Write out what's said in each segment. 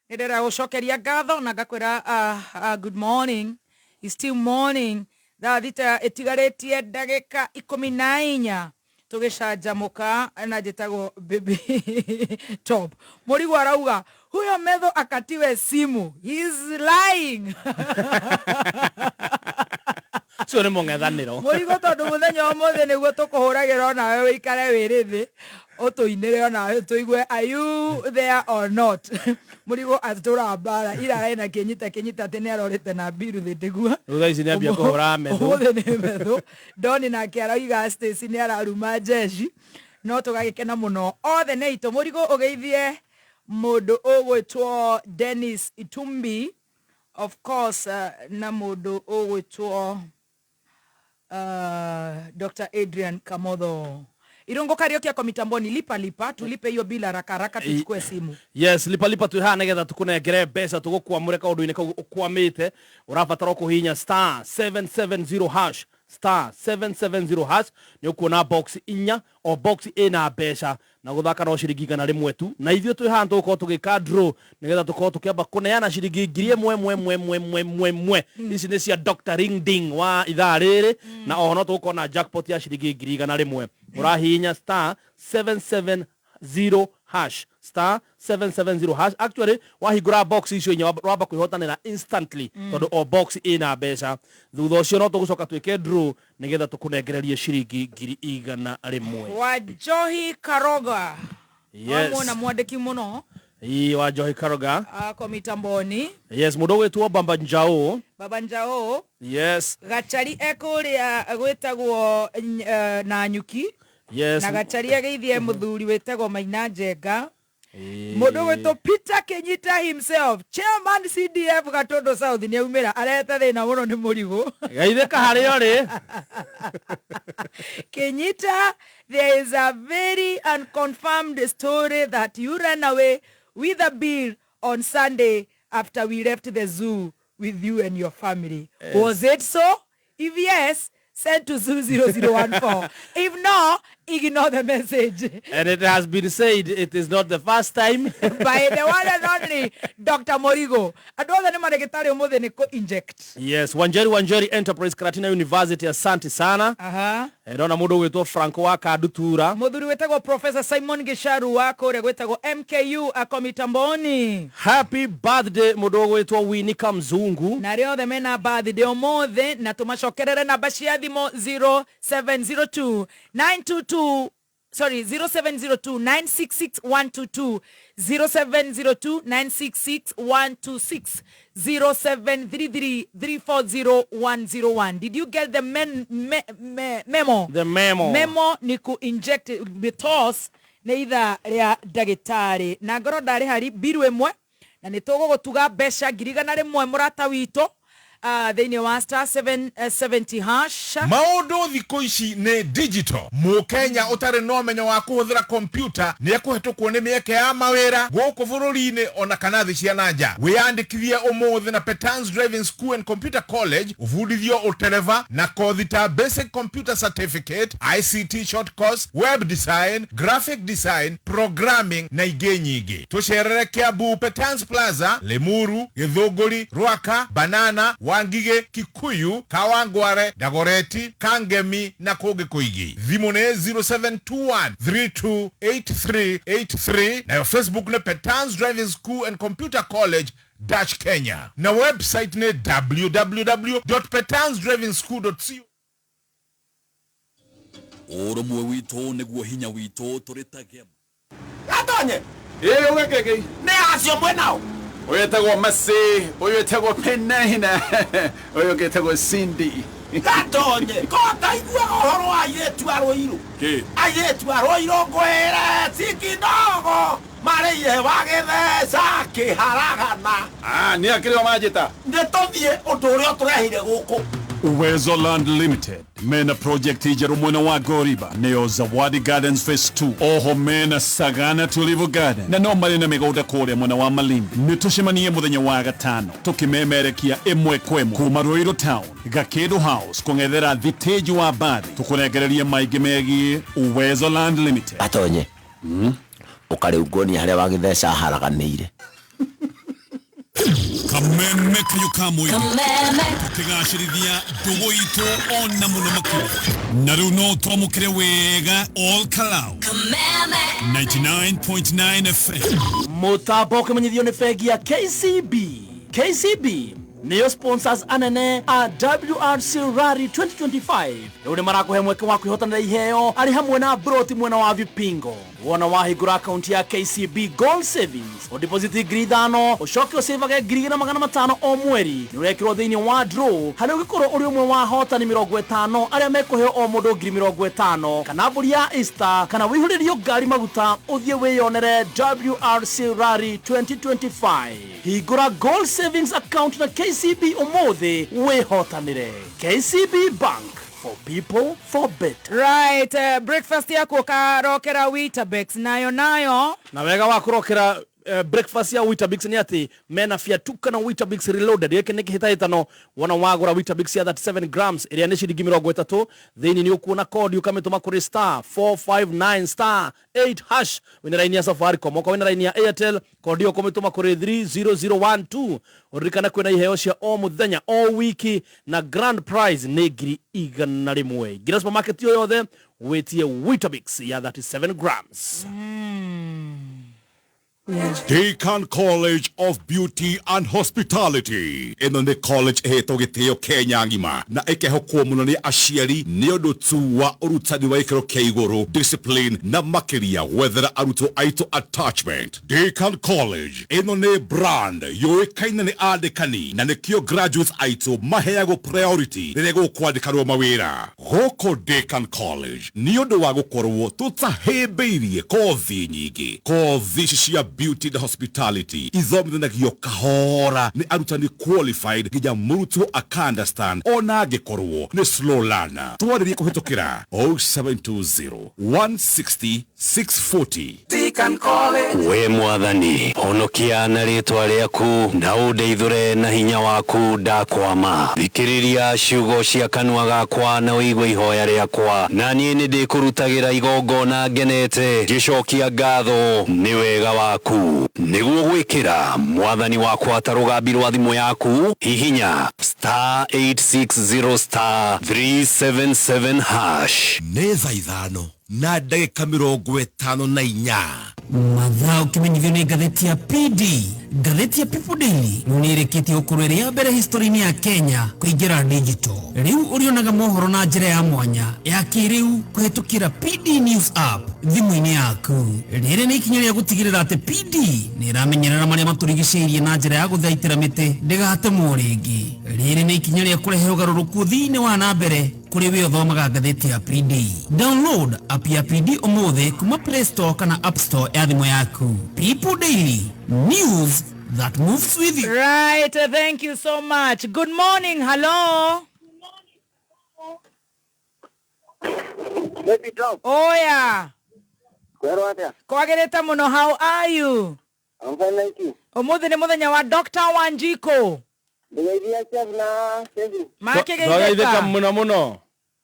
Nĩ ndĩrenda gũcokeria ngatho na ngakwĩra good morning. It's still morning. Thaa 6 ĩtigarĩtie ndagĩka 14 tũgĩcanjamũka na njĩtagwo Baby Top. Mũrigo arauga huyo metho akatiwe simu. He is lying. Ũcio nĩ mũng'ethanĩro. Mũrigo tondũ mũthenya ũmũthĩ nĩguo tũkũhũragĩra onawe wĩikare wĩrĩ thĩ ũtũinĩre onawe tũigue are you there or not. Mũrigo atũra mbara ira ena kĩnyita kĩnyita atĩ nĩ arorĩte na mbiru thĩ ndĩguo. Rĩu thaa ici nĩ ambia kũhũra methũ. Ũmũthĩ nĩ methũ. Doni nake arauga Stacy nĩ araruma jeshi no tũgagĩkena mũno othe nĩ aitũ. Mũrigo ũgeithie mũndũ ũgwĩtwo Dennis Itumbi of course na mũndũ ũgwĩtwo Dr. Adrian Kamotho. Irungu Kariuki ako mitamboni, lipa lipa, tulipe hiyo bila haraka haraka tuchukue simu. Yes, lipa lipa twĩ haha nĩgetha tũkũnengere mbeca tũgũkwamũre kaũndũ-inĩ kau ũkwamĩte. Ũrabatara kũhihinya star 770 hash, star 770 hash, nĩ ũkuona box inya, o box ĩna mbeca na gũthaka no ciringi 100 tu. Na ithuĩ twĩ haha tũgũkorwo tũgĩka draw nĩgetha tũkorwo tũkĩamba kũneana ciringi 1000 ĩmwe ĩmwe ĩmwe ĩmwe ĩmwe ĩmwe. Ici nĩ cia Dr. Ring Ding wa ithaa rĩrĩ, na oho no tũgũkorwo na jackpot ya ciringi 100,000. Ũrahihinya star 770 hash, star 770 hash. Actually wahingũra box icio inya wamba kwĩhotanĩra instantly, tondũ o box ĩna mbeca. Thutha ũcio no tũgũcoka twĩke draw nĩgetha tũkũnengererie ciringi 100,000. Wanjohi Karoga. Yes. Wamwona mwandĩki mũno. Ii, Wanjohi Karoga. Ako mitamboni. Yes, mũndũ ũgwĩtwo Baba Njao. Baba Njao. Yes. Gachari ekũrĩa gwĩtagwo Nanyuki. Yes. Na Gachari ageithie mũthuri wĩtagwo Maina Njenga. Mũndũ ũgwĩtwo Peter Kinyita himself, chairman CDF Gatundu South nĩ aumĩra, arehete thĩna mũno nĩ mũrigo. Geithĩka harĩa ũrĩ. Kinyita, there is a very unconfirmed story that you ran away with a bill on Sunday after we left the zoo with you and your family. Yes. Was it so? If yes, send to zoo 0014. If no, ignore the message. And it has been said it is not the first time. By the one and only Dr. Morigo. Andũ othe nĩ marĩgĩtarĩ ũmũthĩ nĩ kũ-inject. Yes, Wanjeri Wanjeri Enterprise Karatina University, asante sana. Ndona mũndũ ũgwĩtwo Franco wa Kandutura. Mũthuri wĩtagwo Professor Simon Gicharu wa kũrĩa gwĩtagwo MKU ako mitamboni. Happy birthday mũndũ ũgwĩtwo Winnie Kamzungu. Na arĩa othe mena birthday ũmũthĩ, na tũmacokerere namba cia thimũ 0702 922, sorry, 0702 966 122, 0702 966 126, 0733 340 101. Did you get the memo? The memo. Memo ni ku inject because nĩ ithaa rĩa ndagĩtarĩ. Na ngorwo ndarĩ hari mbiru ĩmwe na nĩ tũgũgũtuga mbeca 100,000 mũrata witũ thĩinĩ wa star 770 hash. Maũndũ thikũ ici nĩ digital. Mũkenya ũtarĩ na ũmenyo wa kũhũthĩra kompyuta nĩ ekũhetũkwo nĩ mĩeke ya mawĩra gũkũ bũrũri-inĩ ona kana thĩ cia na nja. Wĩyandĩkithie ũmũthĩ na Petans Driving School and Computer College, ũbundithio ũtereba na kothi ta Basic Computer Certificate, ICT Short Course, Web Design, Graphic Design, Programming na ingĩ nyingĩ. Tũcerere Kiambu Petans Plaza, Limuru, Gĩthũngũri, Rwaka, Banana, Wangige, Kikuyu, Kawangware, Dagoretti, Kangemi na kũngĩ kũingĩ. Thimũ nĩ 0721 328383, nayo Facebook nĩ Petans Driving School and Computer College dash Kenya, na website nĩ www.petansdrivingschool.co. Ũrũmwe witũ nĩguo hinya witũ tũrĩ ta gem. Gatonye. Ĩĩ, ũgekĩkĩ. Nĩ acio mwĩnao. Ũyũ etagwo Mercy, ũyũ etagwo Penina, ũyũ ũngĩ etagwo Cindy. Gatonye, ko ndaiguaga ũhoro wa airĩtu a Rũirũ. Kĩ? Airĩtu a Rũirũ ngwĩre si kidogo marĩire wagĩtheca kĩharagana. Ah, nĩ akĩrĩ o manjĩta. Nĩ tũthiĩ ũndũ ũrĩa ũtũrehire gũkũ. Uwezo Land Limited mena project njerũ mwena wa Goriba nĩyo Zawadi Gardens Phase 2, oho mena Sagana Tulivu Garden na no marĩ na mĩgũnda kũrĩa mwena wa Malindi. Nĩ tũcemanie mũthenya wa gatano tũkĩmemerekia ĩmwe kwa ĩmwe kuma Ruiru Town Gakĩndũ House kũng'ethera thitĩnji wa mbathi tũkũnengererie maingĩ megiĩ Uwezo Land Limited. Gatonye, ũkarĩu nguonia harĩa wagĩtheca haraganĩire. Kameme kayo ka mũingĩ tũkĩgacĩrithia ndũgũ itũ ona mũno makĩria. Na rĩu no twamũkĩre wega all Kalau 99.9 FM. Mũtambo ũkĩmenyithio nĩ bengi ya KCB. KCB nĩyo sponsors anene a WRC Rally 2025. Rĩu nĩ marakũhe mweke wa kwĩhotanĩra iheo arĩ hamwe na broti mwena wa Vipingo. Wona wahingũra akaunti ya KCB Gold Savings, ũdeposit 5,000, ũcoke ũcĩvage 2,500 o mweri, nĩ ũrekĩrwo thĩinĩ wa draw harĩa ũngĩkorwo ũrĩ ũmwe wa ahotani 50 arĩa mekũheo o mũndũ 50,000, kana mbũri ya Easter, kana wĩihũrĩrio ngari maguta ũthiĩ wĩyonere WRC Rally 2025. Hingũra Gold Savings account na KCB ũmũthĩ wĩhotanĩre. KCB Bank, for people, for better. Right, breakfast yaku ũkarokera Weetabix nayo nayo. Na wega wa kũrokera breakfast ya Weetabix nĩ atĩ mena Fiatuka na Weetabix Reloaded. Gĩkĩ nĩ kĩhĩtahĩtano. Wona wagũra Weetabix ya 37 grams ĩrĩa nĩ ciringi 30, thĩinĩ nĩ ũkuona kodi, ũkamĩtũma kũrĩ star 459 star 8 hash wĩna raini ya Safaricom. Okorwo wĩna raini ya Airtel, kodi ĩyo ũkũmĩtũma kũrĩ 30012. Ũririkane kwĩna iheo cia o mũthenya o wiki, na grand prize nĩ 100,000. Ngira supermarket yo yothe wĩtie Weetabix ya 37 grams. Deacon College of Beauty and Hospitality. Ĩno nĩ college ĩhetwo gĩtĩo Kenya ng'ima na ĩkehokwo mũno nĩ aciari nĩ ũndũ tu wa ũrutani wa gĩkĩro kĩa igũrũ, discipline, na makĩria gwethera arutwo aitũ attachment. Deacon College ĩno nĩ brand yũĩkaine nĩ andĩkani, na nĩkĩo graduates aitũ maheagwo priority rĩrĩa gũkwandĩkanwo mawĩra gũkũ Deacon College, nĩ ũndũ wa gũkorwo tũtahĩmbĩirie kothi nyingĩ. Kothi ici cia beauty and hospitality ithomithanagio kahora nĩ arutani qualified nginya mũrutwo aka understand ona angĩkorwo nĩ slow learner. Twarĩrie kũhĩtũkĩra 0720 160 640. We Mwathani, honokia na rĩtwa rĩaku, na ũndeithũre na hinya waku. Ndakwama, thikĩrĩria ciugo cia kanua gakwa na ũigue ihoya rĩakwa, na niĩ nĩ ndĩkũrutagĩra igongona ngenete, ngĩcokia ngatho nĩ wega waku. Nĩguo gwĩkĩra Mwathani wakwa ta rũgambi rwa thimũ yaku, hihinya star 860 star 377 hash. Nĩ thaa 5:54. Mathaa ũkĩmenyithio nĩ ngathĩti ya PD. Ngathĩti ya People Daily rĩu nĩ ĩrĩkĩtie gũkorwo ĩrĩ ya mbere history-inĩ ya Kenya kũingĩra digital. Rĩu ũrĩonaga mohoro na njĩra ya mwanya ya kĩrĩu kũhetũkĩra PD News app thimũ-inĩ yaku. Rĩrĩ nĩ ikinya rĩa gũtigĩrĩra atĩ PD nĩ ĩramenyerera marĩa matũrigicĩirie na njĩra ya gũthaitĩra mĩtĩ ndĩgatemwo rĩngĩ. Rĩrĩ nĩ ikinya rĩa kũrehe ũgarũrũku thĩinĩ wa na mbere kũrĩ we ũthomaga ngathĩti ya PD. Download app ya PD ũmũthĩ kuma Play Store kana App Store ya thimũ yaku. People Daily, news that moves with you. Right, thank you so much. Good morning, hello. Baby Top. Oya. Kwero atia? Kwagĩrĩte mũno, how are you? I'm fine, thank you. Ũmũthĩ nĩ mũthenya wa Dr. Wanjiko. Ndĩgeithia chef na Sevi. Twagaithĩka mũno mũno.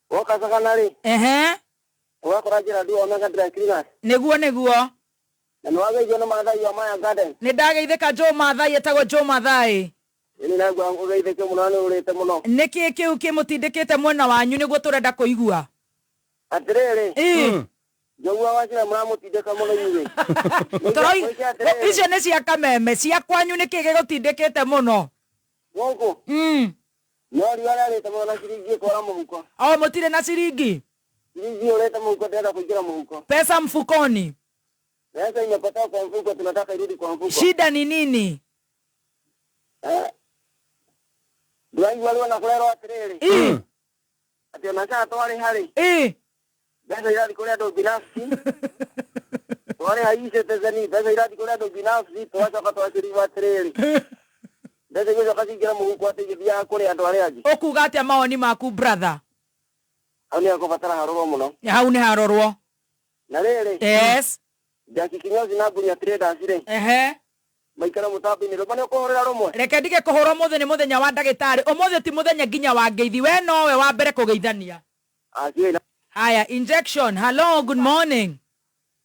Woka Sagana rĩ. Ehe. Ũgakora njĩra ndu Omega Dry Cleaners. Nĩguo nĩguo. Na nĩ wageithio nĩ Mathai wa Maya Garden. Nĩ ndageithĩka. Joe Mathai, etagwo Joe Mathai. Ĩni nagua ũgeithĩke mũno, nĩ ũrĩte mũno. Nĩkĩ kĩu kĩmũtindĩkĩte mwena wanyu nĩguo tũrenda kũigua? Atĩrĩrĩ. Ĩ. Njogu wa Wachira mũramũtindĩka mũno inyuĩ. Icio nĩ cia Kameme, cia kwanyu nĩkĩ gĩgũtindĩkĩte mũno? Gũkũ? No riũa rĩarĩte mũno na ciringi ĩkora mũhuko. O mũtirĩ na ciringi? Ciringi ũrĩte mũhuko, ndĩrenda kũingĩra mũhuko. Pesa mfukoni. Pesa imepotea kwa mfuko, tunataka irudi kwa mfuko. Shida ni nini? Ndũraigua rĩu ona kũrerwo atĩrĩrĩ. Ĩ. Atĩ ona caa twarĩha rĩ. Ĩ. Mbeca irathiĩ kũrĩ andũ binafsi. Twarĩha e-Citizen, mbeca irathiĩ kũrĩ andũ binafsi, tũgacoka twacirigwo atĩrĩrĩ. Mbeca igũcoka cingĩre mũhuko atĩ igĩthiaga kũrĩ andũ arĩa angĩ. Ũkuga atĩa mawoni maku, brother? Hau nĩ hakũbatara harorwo mũno. Hau nĩ harorwo. Na rĩrĩ. Yes. Jackie Kinyozi na Ngunya Traders rĩ. Ehe. Maikara mũtambo-inĩ rũmwe, nĩ ũkũhũrĩra rũmwe. Reke ndige kũhũra, ũmũthĩ nĩ mũthenya wa ndagĩtarĩ. Ũmũthĩ ti mũthenya nginya wa ngeithi, we nowe wa mbere kũgeithania. Aciĩ. Haya, injection. Hello, good morning.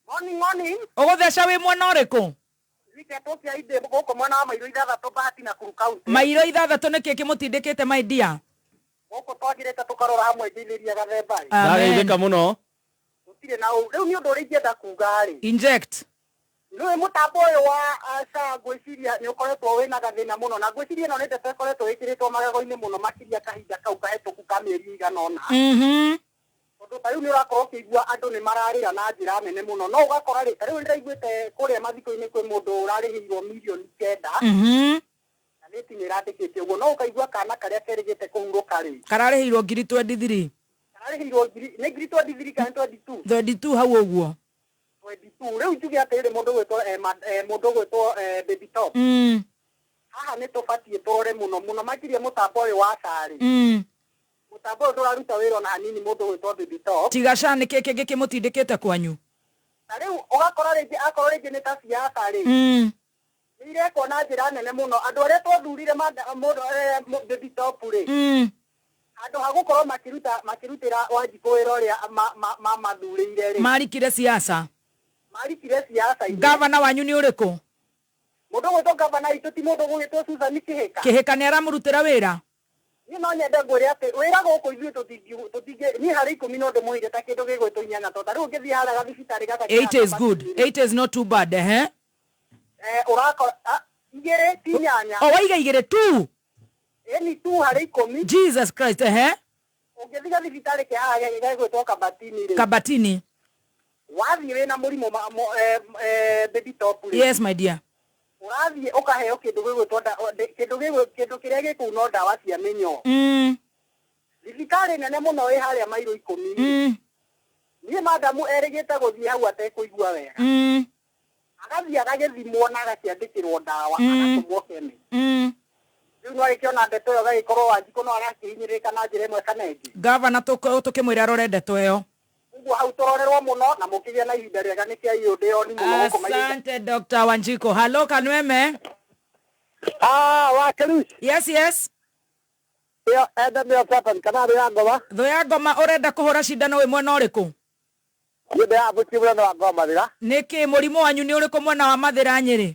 Morning, morning. Ũgũtheca wĩ mwena ũrĩkũ? Wiketwo cia inde gũkũ mwena wa Mairũ 6 Bahati na Nakuru County. Mairũ 6 nĩkĩ kĩmũtindĩkĩte my dear? Gũkũ twagĩrĩte tũkarora hamwe ngeithĩria gathemba ĩ. Ndageithĩka mũno. Gũtirĩ na ũũ. Rĩu nĩ ũndũ ũrĩa ingĩenda kuga rĩ. Inject. Rĩu mũtambo ũyũ wa SHA ngwĩciria nĩ ũkoretwo wĩna gathĩna mũno na ngwĩciria ĩno nĩ ndeto ĩkoretwo ĩkĩrĩtwo magego-inĩ mũno makĩria kahinda kau kahĩtũku ka mĩeri ĩigana ũna. Tondũ ta rĩu nĩ ũrakorwo ũkĩigua andũ nĩ mararĩra na njĩra nene mũno no ũgakora rĩ ta rĩu nĩndĩraiguĩte kũrĩa mathiko-inĩ kwĩ mũndũ ũrarĩhĩirwo mirioni 9. Ngathĩti nĩ ĩrandĩkĩte ũguo no ũkaigua kana karĩa kerĩgĩte kũhurũka rĩ Kararĩhĩirwo ngiri 23. Kararĩhĩirwo ngiri nĩ ngiri 23 kana 22? 22 hau ũguo. 22. Rĩu njuge atĩrĩrĩ mũndũ ũgwĩtwo mũndũ ũgwĩtwo Baby Top. Haha nĩ tũbatiĩ tũrore mũno mũno makĩria mũtambo ũyũ wa SHA rĩ. Mũtambo ũyũ ndũraruta wĩra ona hanini mũndũ ũgwĩtwo Baby Top. Tiga SHA nĩkĩ kĩngĩ kĩmũtindĩkĩte kwanyu? Na rĩu ũgakora rĩngĩ akorwo rĩngĩ nĩ ta siasa rĩ. Nĩ irekwo na njĩra nene mũno andũ arĩa twathurire mũndũ Baby Top rĩ. Handũ ha gũkorwo makĩrutĩra Wanjikũ wĩra ũrĩa mamathurĩire rĩ. Marikire siasa. Marikire siasa-inĩ. Gavana wanyu nĩ ũrĩkũ? Mũndũ ũgwĩtwo gavana witũ ti mũndũ ũgwĩtwo Susan Kĩhĩka. Kĩhĩka nĩ aramũrutĩra wĩra? Niĩ no nyende ngwĩre atĩ wĩra gũkũ ithuĩ tũtingĩ niĩ harĩ 10 no ndĩmũheire ta kĩndũ gĩgwĩtwo 8 tondũ ta rĩu ũngĩthiĩ harĩa gathibitarĩ gaka 8 is good. 8 is not too bad, eh? Ũrakora 2 ti 8. O waiga 2 2. Ĩni 2 harĩ 10. Jesus Christ, eh? Ũngĩthiĩ gathibitarĩ ke haha gegwĩtwo Kabatini rĩ. Kabatini. Wathiĩ wĩna mũrimũ Baby Top rĩ. Yes my dear. Ũrathiĩ ũkaheo kĩndũ gĩgwĩtwo kĩndũ kĩrĩa gĩ kũu no ndawa cia mĩnyoo. Thibitarĩ nene mũno ĩ harĩa Mairũ 10. Niĩ madamu erĩgĩte gũthiĩ hau atekũigua wega. Agathiĩ agagĩthimwo na agakĩandĩkĩrwo ndawa agatũmwo chemist. Rĩu no agĩkĩona ndeto ĩyo agagĩkorwo Wanjikũ no arakĩhinyĩrĩrĩka na njĩra ĩmwe kana ĩngĩ. Gavana tũkĩmwĩra arore ndeto ĩyo. Ũguo hau tũrorerwo mũno na mũkĩgĩa na ihinda rĩega nĩ kĩa ndĩoni mũno gũkũ Mairũ. Asante Dr. Wanjiko. Hello Kanweme. Wakerusi. Yes yes. Ĩyo enda nĩyo Satan kana thĩ ya ngoma. Thũ ya ngoma ũrenda kũhũra cindano wĩ mwena ũrĩkũ? Niĩ ndĩ mũciĩ mwena wa Ngoma Mathĩra. Nĩkĩ mũrimũ wanyu nĩ ũrĩkũ mwena wa Mathĩra Nyĩrĩ?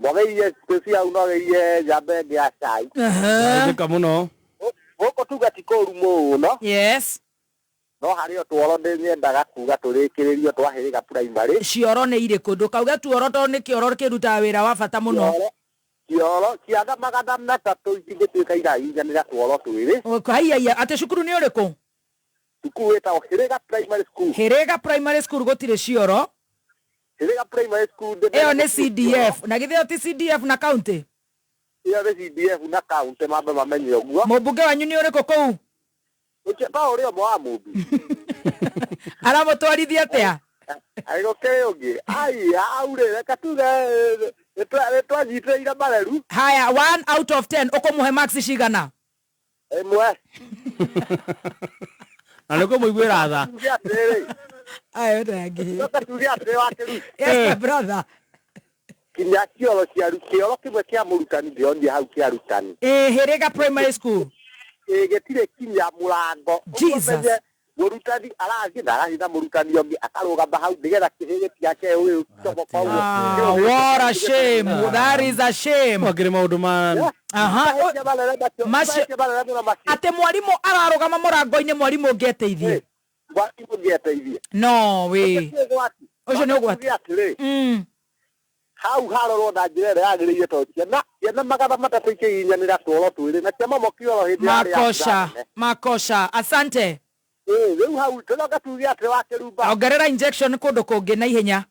Mwagĩrĩire space hau no gerie njambe ĩngĩ ya cai. Ndageithĩka mũno. Gũkũ tuga ti kũru mũno. Yes. No harĩ o tuoro nyendaga kuga tũrĩkĩrĩrio twahĩrĩga primary. Cioro nĩ irĩkũ? Ndũkauge tuoro tondũ nĩ kĩoro kĩrutaga wĩra wa bata mũno. Kĩoro ciana 300 ingĩtuĩka irahinganĩra tuoro 2. Haiya, atĩ cukuru nĩ ũrĩkũ? Cukuru wĩtagwo Hĩrĩga Primary School. Hĩrĩga Primary School gũtirĩ cioro. Hĩrĩga Primary School ĩyo nĩ CDF. Na githĩ ĩyo ti CDF na county? Ĩyo nĩ CDF na county mambe mamenye ũguo. Mũmbunge wanyu nĩ ũrĩkũ kũu? Ũcio ta ũrĩa ũmwe wa Mũmbi. Aramũtwarithia atĩa? Agĩgũkĩrĩ ũngĩ. Ai, hau rĩ, reke tuge nĩtwanyitĩrĩire mareru. Haya, 1 out of 10 ũkũmũhe marks cigana? 1. Na nĩ kũmũiguĩra tha. Tuge atĩrĩrĩ. Ayo ndangĩ. Reke tuge atĩrĩ Wakerusi. Yes my brother. Kinya kĩoro kĩa kĩoro kĩmwe kĩa mũrutani ndĩronire hau kĩa arutani. Hĩrĩga Primary School. Gĩtirĩ kinya mũrango. Jesus. Mũrutani arathiĩ na arathiĩ na mũrutani ũngĩ akarũgama hau nĩgetha kĩhĩ gĩtigake gĩcomoka ũguo. What a shame. That is a shame. Makĩrĩ maũndũ ma Aha. Atĩ mwarimũ ararũgama mũrango-inĩ mwarimũ ũngĩ eteithie. Mwarimũ ũngĩ eteithie. No way. Ũcio nĩ ũgwati. Hau harorwo na njĩra ĩrĩa yagĩrĩire tondũ ciana 300 ikĩhihinyanĩra tuoro 2 na kĩama kĩoro hĩndĩ yarĩ ya Makosha, makosha. Asante. Rĩu hau tũroka tuge atĩ Wakĩrumba. Ongerera injection kũndũ kũngĩ na ihenya.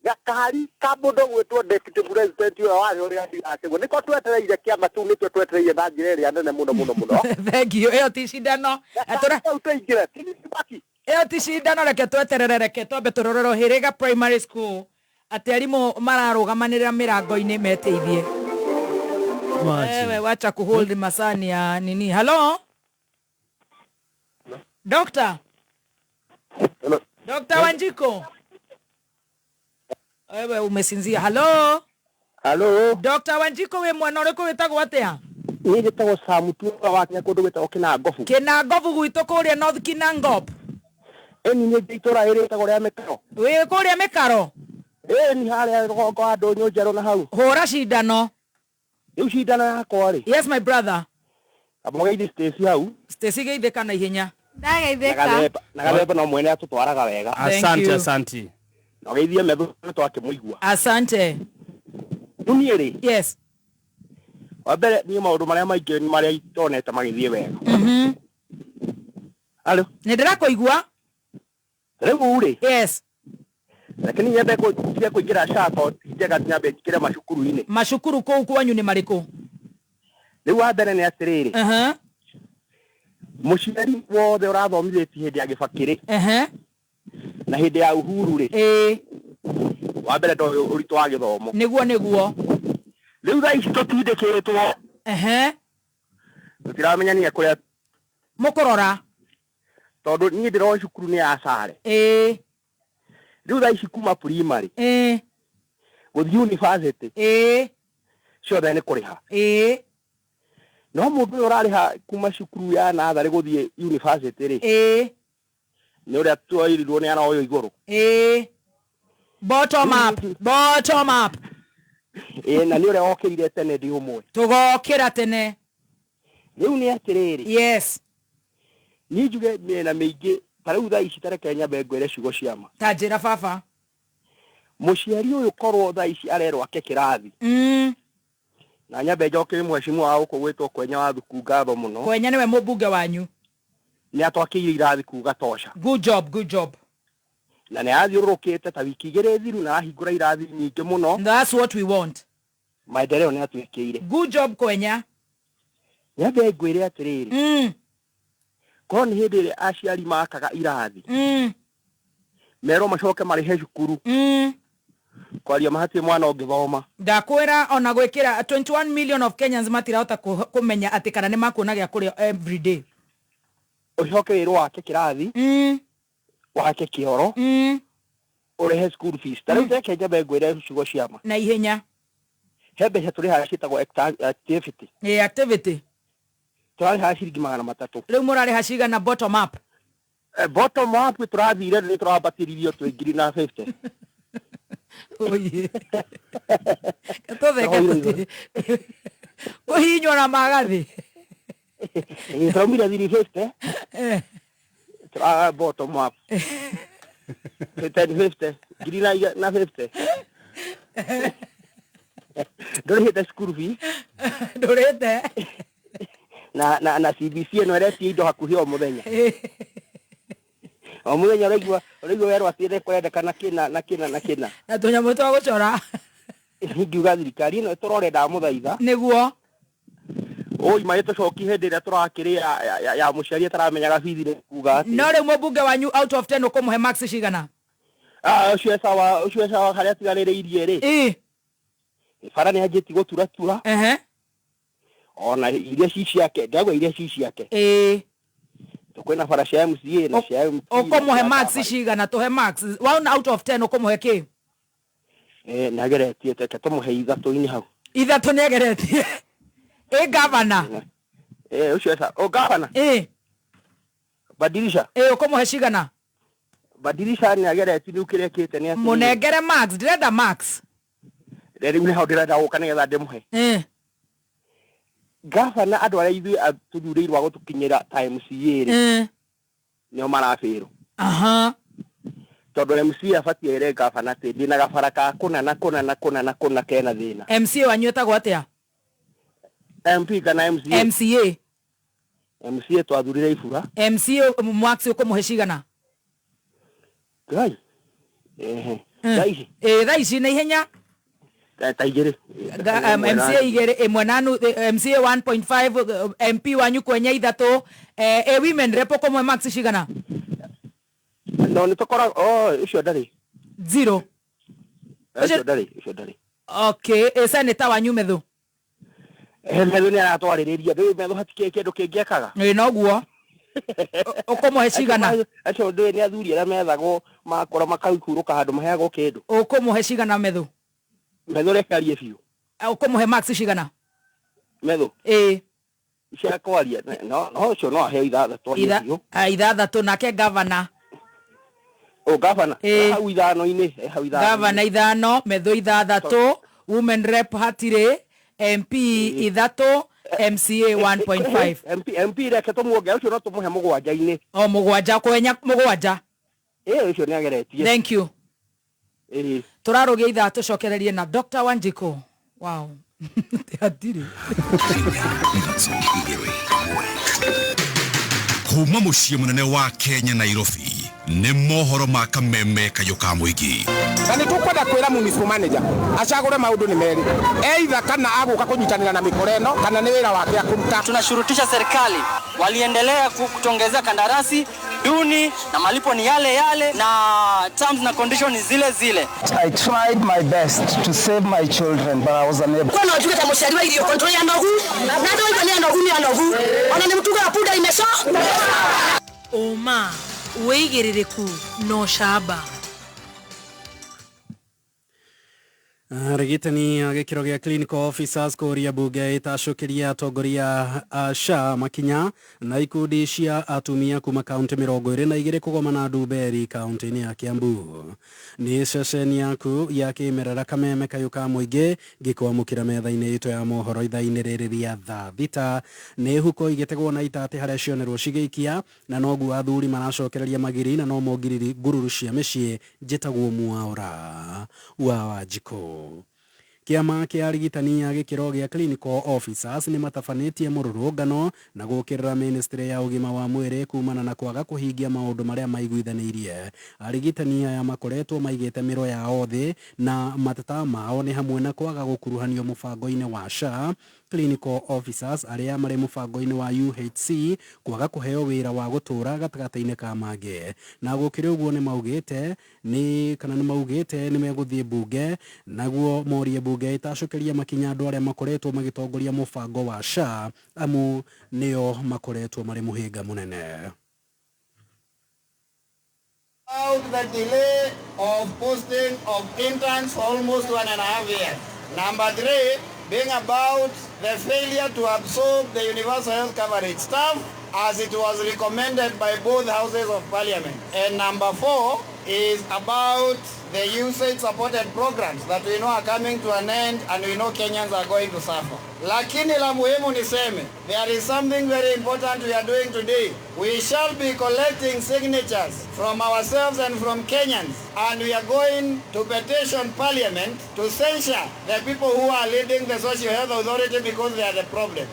Gakari ka mũndũ gwĩtwo deputy president ũrĩa warĩ ũrĩa ndiracĩgwo nĩko twetereire kĩama kĩu nĩkĩo twetereire na njĩra ĩrĩa nene mũno mũno mũno. Thank you. Ĩyo ti cindano. Ĩyo ti cindano reke tweterere reke twambe tũrorerwo Hĩrĩga Primary School atĩ arimũ mararũgamanĩrĩra mĩrango-inĩ meteithie. Wewe wacha kuhold masani ya nini. Hello? Doctor? Hello. Doctor Wanjiko? Wewe umesinzia. Hello? Hello. Doctor Wanjiko we mwana ũrĩkũ wĩtagwo atĩa? Niĩ njĩtagwo Sam Tuga wa Kenya kũndũ gwĩtagwo Kinangobu. Kinangobu gwitũ kũrĩa North Kinangop. Ĩni nĩ itũra rĩrĩ rĩtagwo rĩa Mĩkaro. Wĩ kũrĩa Mĩkaro? Ĩni harĩa rũgongo wa ndũnyũ njerũ na hau. Hũra cindano. Rĩu cindano yakwa rĩ. Yes my brother. Kamũgeithie Stacy hau. Stacy geithĩka na ihenya. Ndageithĩka. Na gathemba no mwene atũtwaraga wega. Asante, asante. Na ũgeithie metho twakĩmũigua. Asante. Rĩu niĩ rĩ. Yes. Wa mbere niĩ maũndũ marĩa maingĩ nĩ marĩa itonete magĩthiĩ wega. Alo. Nĩ ndĩrakũigua. Rĩu rĩ. Yes. Lakini nyambe tige kũingĩra SHA tondũ ti njega nyambe njingĩre macukuru-inĩ. Macukuru kũu kwanyu nĩ marĩkũ? Rĩu wa mbere nĩ atĩrĩrĩ. Mũciari wothe ũrathomithĩtie hĩndĩ ya Kibaki rĩ. Na hĩndĩ ya Uhuru rĩ. Wa mbere ndoĩ ũritũ wa gĩthomo. Nĩguo nĩguo. Rĩu thaa ici tũtindĩkĩtwo. Tũtiramenya nginya kũrĩa mũkũrora. Tondũ niĩ ndĩroĩ cukuru nĩ ya Sare. Rĩu thaa ici kuma primary. Gũthiĩ university. Ciothe nĩ kũrĩha. No mũndũ ũyũ ũrarĩha kuma cukuru ya natharĩ gũthiĩ university rĩ. Nĩ ũrĩa twoirirwo nĩ aroywo igũrũ. Bottom up. Bottom up. Na nĩ ũrĩa wokĩrire tene ndi ũmwe. Tũgokĩra tene. Rĩu nĩ atĩrĩrĩ. Yes. Niĩ njuge mĩena mĩingĩ ta rĩu thaa ici tareke nyambe ngwĩre ciugo cia ma. Ta njĩra baba. Mũciari ũyũ korwo thaa ici arerwo ake kĩrathi. Na nyambe njoke mheshimiwa wa gũkũ gwĩtwo Kwenya wa Thuku ngatho mũno. Kwenya nĩwe mũmbunge wanyu. Nĩ atwakĩire irathi kuga tosha. Good job, good job. Na nĩ athiũrũrũkĩte ta wiki igĩrĩ thiru na ahingũra irathi nyingĩ mũno. That's what we want. Maendeleo nĩ atwĩkĩire. Good job Kwenya. Nyambe ngwĩre atĩrĩrĩ. Korwo nĩ hĩndĩ ĩrĩa aciari makaga irathi. Merwo macoke marĩhe cukuru. Kwaria mahatirĩ mwana ũngĩthoma. Ndakwĩra ona gwĩkĩra 21 million of Kenyans matirahota kũmenya atĩ kana nĩ makuona gĩa kũrĩa every day. Ũcoke wĩrwo wake kĩrathi. Wake kĩoro. Ũrĩhe school fees. Ta rĩu reke nyambe ngwĩre ciugo cia ma. Na ihenya. He mbeca tũrĩhaga ciĩtagwo activity. Activity. Tũrarĩhaga ciringi 300. Rĩu mũrarĩha cigana bottom up? Bottom up tũrathire nĩ tũrambatĩririo twĩ 1,050. Oye. Tũtheke tũtirĩ. Kũhihinywo na magathĩ. Tũraumire 350. Bottom up. 1050. 1,050. Ndũrĩhĩte school fee. Ndũrĩhĩte. Na CBC ĩno ĩretia indo hakuhĩ o mũthenya. O mũthenya ũraigua werwo atĩ nĩ kũrendekana kĩna na kĩna na kĩna. Na tũnyamũ twa gũcora. Ingiuga thirikari ĩno ĩtũrore ndamũthaitha. Nĩguo. Oi magĩtũcoki hĩndĩ ĩrĩa tũrakĩrĩ ya mũciari ataramenyaga bithi nĩ kuga atĩ. No rĩu mũmbunge wanyu out of 10 ũkũmũhe max cigana? Ũcio e sawa, ũcio e sawa harĩa atigarĩrĩirie rĩ. Bara nĩ anjĩtie gũturatura. Ona iria ci ciake, ndagwa iria ci ciake. Kwĩna bara cia MCA na cia MP. Ũkũmũhe max cigana? Tũhe max 1 out of 10 ũkũmũhe kĩ? Nĩageretie teke tũmũhe ithatũ-inĩ hau. Ithatũ nĩageretie. Gavana. Ũcio esa. O gavana. Badilisha. Ũkũmũhe cigana? Badilisha nĩageretie rĩu kĩrĩa ekĩte nĩ atĩ. Mũnengere max, ndĩrenda max. Rĩu nĩ hau ndĩrenda gũka nĩgetha ndĩmũhe. Gavana andũ arĩa ithuĩ tũthurĩirwo a gũtũkinyĩra ta MCA rĩ. Nĩo marabĩrwo. Tondũ MCA abatiĩ ere gavana atĩ ndĩna gabara ka kũna na kũna na kũna na kũna kena thĩna. MCA wanyu etagwo atĩa? MP kana MCA? MCA. MCA twathurire ibura. MCA max ũkũmũhe cigana? Ngai. Thaa ici. Thaa ici na ihenya. Ta igĩrĩ. MCA igĩrĩ ĩmwe na MCA 1.5 MP wanyu Kwenya ithatũ. Women rep ũkũmũhe max cigana? No nĩ tũkoragwo ũcio ndarĩ. 0. Ũcio ndarĩ, ũcio ndarĩ. Okay, senator wanyu Methu. Methu nĩ aratwarĩrĩria. Rĩu Methu hatikĩrĩ kĩndũ kĩngĩ ekaga. Noguo. Ũkũmũhe cigana? Acio ndũĩ nĩ athuri arĩa methagwo makora makahurũka handũ maheagwo kĩndũ. Ũkũmũhe cigana Methu? Methu reke arie biũ. Ũkũmũhe max cigana? Methu. Cia kwaria no ũcio no aheo ithathatũ arie biũ. Ithathatũ nake gavana. O gavana hau ithano-inĩ, hau ithano. Gavana 5, metho 6, women rep hatirĩ, MP 3, MCA 1.5. MP reke tũmuonge ũcio no tũmũhe mũgwanja-inĩ. O mũgwanja kwenya mũgwanja. Ũcio nĩ ageretie. Thank you. Tũrarũgia ithaa tũcokererie na Dr. Wanjiku. Wow. Hatirĩ. Kuma muciĩ mũnene wa Kenya Nairobi nĩ mohoro ma kameme kayũ ka mũingĩ. Na nĩ tũkwenda kwĩra municipal manager acagũre maũndũ nĩ merĩ, either kana agũka kũnyitanĩra na mĩkora ĩno kana nĩ wĩra wake akũruta. Tunashurutisha serikali waliendelea kutuongezea kandarasi duni na malipo ni yale yale na terms na condition ni zile zile. I tried my best to save my children but I was unable. Kwa na tuka mshariwa ile control ya nogu na ndio ile ya nogu ni ya nogu ona ni mtuga ya puda imesha uma wĩigĩrĩrĩku no camba. Arigitani a gĩkĩro gĩa clinical officers kũria bunge ĩtacũkĩria atongoria a SHA makinya na ikundi cia atumia kuma kaunti 22 kũgomana Ndumberi kaunti-inĩ ya Kiambu. Nĩ ceceni yaku ya kĩmerera kameme kayũ ka mũingĩ ngĩkwamũkĩra metha-inĩ itũ ya mohoro ithaa-inĩ rĩrĩ rĩa thaa thita. Nĩ huko igĩtegwo na itatĩ harĩa cionerwo cigĩikia na noguo athuri maracokereria magiri na no mongiriri ngururu cia mĩciĩ. Njĩtagwo Mwaura wa Wanjikũ. Kĩama kĩa arigitani a gĩkĩro gĩa clinical officers nĩ matabanĩtie mũrũrũngano na gũkĩrĩra ministry ya ũgima wa mwĩrĩ kumana na kwaga kũhingia maũndũ marĩa maiguithanĩirie. Arigitani aya makoretwo maigĩte mĩro yao thĩ na mateta mao nĩ hamwe na kwaga gũkuruhanio mũbango-inĩ wa SHA, clinical officers arĩa marĩ mũbango-inĩ wa UHC kwaga kũheo wĩra wa gũtũra gatagatĩ-inĩ ka mangĩ. Na gũkĩrĩ ũguo nĩ maugĩte nĩ megũthiĩ bunge naguo morie bunge ĩtacũkĩria makinya andũ arĩa makoretwo magĩtongoria mũbango wa SHA amu nĩo makoretwo marĩ mũhĩnga mũnene. About the delay of posting of interns for almost 1.5 years. Number 3, being about the failure to absorb the universal health coverage staff as it was recommended by both houses of parliament. And number 4 is about the usage supported programs that we know are coming to an end and we know Kenyans are going to suffer. Lakini la muhimu niseme, there is something very important we are doing today. We shall be collecting signatures from ourselves and from Kenyans, and we are going to petition parliament to censure the people who are leading the Social Health Authority because they are the problem.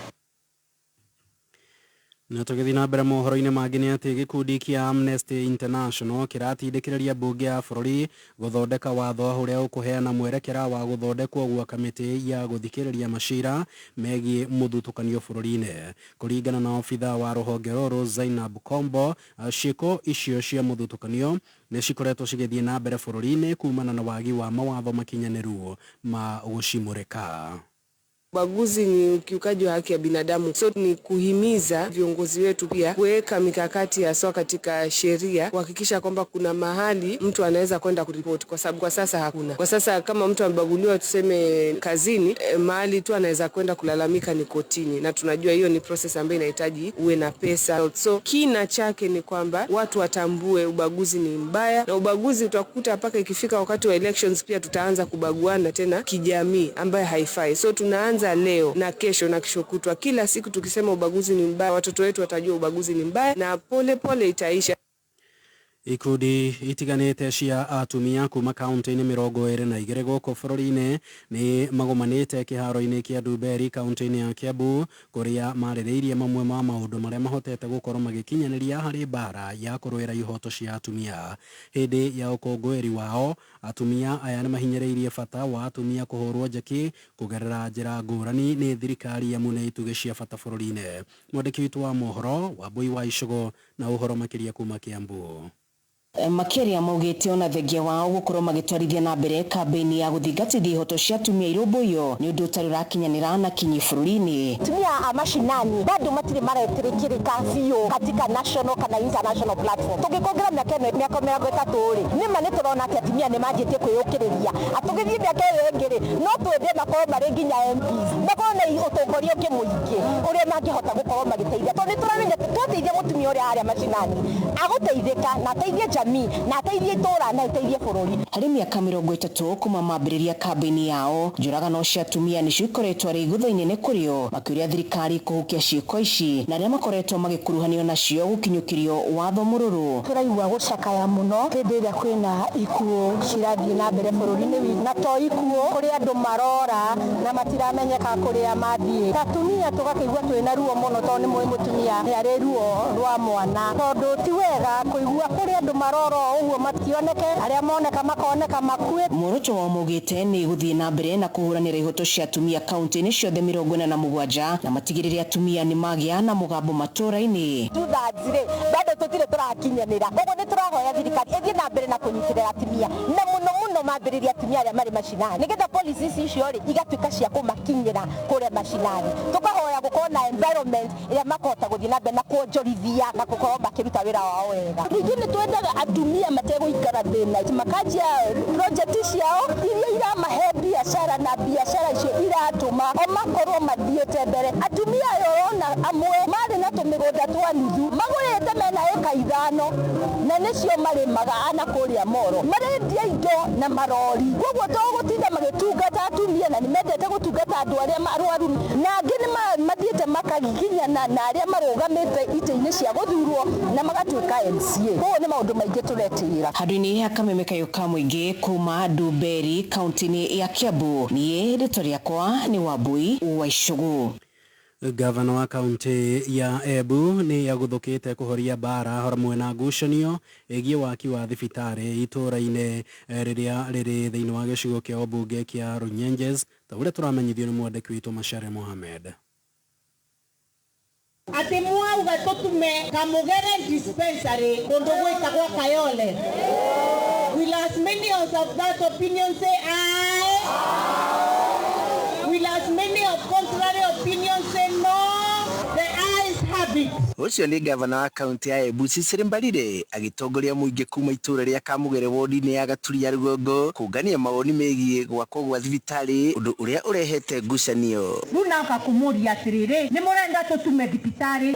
Na tũgĩthiĩ na mbere mohoro-inĩ mangĩ nĩ atĩ gĩkundi kĩa Amnesty International kĩratindĩkĩrĩria mbunge ya bũrũri gũthondeka watho ũrĩa ũkũheana mwerekera wa gũthondekwo gwa kamĩtĩ ya gũthikĩrĩria macira megiĩ mũthutũkanio bũrũri-inĩ. Kũringana na obitha wa rũhonge rũrũ Zainab Kombo, ciĩko icio cia mũthutũkanio nĩ cikoretwo cigĩthiĩ na mbere bũrũri-inĩ kumana na wagi wa mawatho makinyanĩru ma gũcimũrĩka. Ubaguzi ni ukiukaji wa haki ya binadamu. So ni kuhimiza viongozi wetu pia kuweka mikakati haswa katika sheria kuhakikisha kwamba kuna mahali mtu anaweza kwenda kuripoti, kwa sababu kwa sasa hakuna. Kwa sasa kama mtu amebaguliwa tuseme kazini, mahali tu anaweza kwenda kulalamika ni kotini, na tunajua hiyo ni process ambayo inahitaji uwe na pesa. So kina chake ni kwamba watu watambue ubaguzi ni mbaya, na ubaguzi utakuta mpaka ikifika wakati wa elections pia tutaanza kubaguana tena kijamii ambaye haifai. So tunaanza leo na kesho na kesho kutwa, kila siku tukisema ubaguzi ni mbaya, watoto wetu watajua ubaguzi ni mbaya na pole pole itaisha. Ikundi itiganĩte cia atumia kuma kaunti-inĩ 22 gũkũ bũrũri-inĩ nĩ magomanĩte kĩharo-inĩ kĩa Ndumberi kaunti-inĩ ya Kiambu kũrĩa marĩrĩirie mamwe ma maũndũ marĩa mahotete gũkorwo magĩkinyanĩria harĩ mbara ya kũrũĩra ihoto cia atumia. Hĩndĩ ya ũkũngũĩri wao, atumia aya nĩ mahinyĩrĩirie bata wa atumia kũhũrwo njeki kũgerera njĩra ngũrani nĩ thirikari amu nĩ itugĩ cia bata bũrũri-inĩ. Mwandĩki witũ wa mohoro Wambui wa Icũgũ na ũhoro makĩria kuma Kiambu. Makĩria maugĩte ona thengia wao gũkorwo magĩtwarithia na mbere kambĩini ya gũthingatithia ihoto cia atumia irũmbũiyo nĩ ũndũ ũtarĩ ũrakinyanĩra na kinyi bũrũri-inĩ. Atumia a mashinani bado matirĩ maretĩkĩrĩka biũ katika national kana international platform. Tũngĩkongera mĩaka ĩno mĩaka 30 rĩ, nĩma nĩ tũrona atĩ atumia nĩ manjĩtie kwĩyũkĩrĩria. Atũgĩthiĩ mĩaka ĩyo ĩngĩ rĩ, no twende makorwo marĩ nginya MPs, makorwo na Ũtongoria ũngĩ mũingĩ ũrĩa mangĩhota gũkorwo magĩteithia, tondũ nĩ tũramenya atĩ twateithia mũtumia ũrĩa harĩa macinani agũteithĩka na ateithie jamii na ateithie itũra na ateithie bũrũri. Harĩ mĩaka 30 kuma mambĩrĩria kambĩini yao, njũragano cia atumia nĩcio ikoretwo arĩ igũtha inene kũrĩ o, makĩũria thirikari kũhukia ciĩko ici na arĩa makoretwo magĩkuruhanio nacio gũkinyũkĩrio watho mũrũrũ. Tũraigua gũcakaya mũno hĩndĩ ĩrĩa kwĩna ikuũ cirathiĩ na mbere bũrũri-inĩ witũ, na to ikuũ, kũrĩ andũ marora na matiramenyeka kũrĩa mathiĩ. Ta atumia tũgakĩigua twĩna ruo mũno, tondũ nĩ mũĩ mũtumia nĩ arĩ ruo rwa mwana, tondũ ti wega kũigua kũrĩ andũ marora o ũguo mationeke, arĩa moneka makoneka makuĩte. Muoroto wao maugĩte nĩ gũthiĩ na mbere na kũhũranĩra ihoto cia atumia kaunti-inĩ ciothe 47 na matigĩrĩre atumia nĩ magĩa na mũgambo matũũra-inĩ. Two-thirds rĩ, bado tũtirĩ tũrakinyanĩra, koguo nĩ tũrahoya thirikari ĩthiĩ na mbere na kũnyitĩrĩra atumia na mũno mũno mambĩrĩrie atumia arĩa marĩ macinani, nĩgetha policies icio rĩ igatuĩka cia kũmakinyĩra kũrĩa macinani. Tũkahoya gũkorwo na environment ĩrĩa makũhota gũthiĩ na mbere na kuonjorithia na gũkorwo makĩruta wĩra wao wega. Ningĩ nĩ twendaga atumia mategũikara thĩna, makanjia project ciao iria iramahe biacara, na biacara icio iratũma o makorwo mathiĩte mbere. Atumia aya ũrona amwe marĩ na tũmĩgũnda twa nuthu magũrĩte mena ĩka 5 na nĩcio marĩmaga ana kũrĩa Moro, marendia indo na marori, koguo to gũtinda magĩtungata atumia na nĩ mendete gũtungata andũ arĩa arwaru, na angĩ nĩ mathiĩte makagiginyana na arĩa marũgamĩte itĩ-inĩ cia gũthurwo na magatuĩka MCA. Koguo nĩ maũndũ maingĩ tũretĩĩra. Handũ-inĩ ha kameme kayũ ka mũingĩ kuma Ndumberi kaunti-inĩ ya Kiambu, niĩ rĩtwa rĩakwa nĩ Wambui wa Icũgũ. Gavana wa kaunti ya Embu nĩ aguthũkĩte kũhoria mbara hamwe na ngucanio ĩgiĩ waki wa thibitarĩ itũũra-inĩ rĩrĩa rĩrĩ thĩinĩ wa gĩcigo kĩa ũmbunge kĩa Runyenjes, ta ũrĩa tũramenyithio nĩ mwandĩki witũ Macharia Mohamed. Atĩ mwauga tũtume Kamũgere dispensary kũndũ gwĩtagwo Kayole. Will as many of that opinion say aye? Will as many of contrary opinion say no? The ayes have it. Ũcio nĩ gavana wa kaunti ya Embu Cecily Mbarire agĩtongoria mũingĩ kuma itũũra rĩa Kamũgere wodi-inĩ ya Gaturi ya Rũgongo kũngania mawoni megiĩ gwakwo gwa thibitarĩ, ũndũ ũrĩa ũrehete ngucanio. Rĩu naoka kũmũria atĩrĩrĩ, nĩ mũrenda tũtume thibitarĩ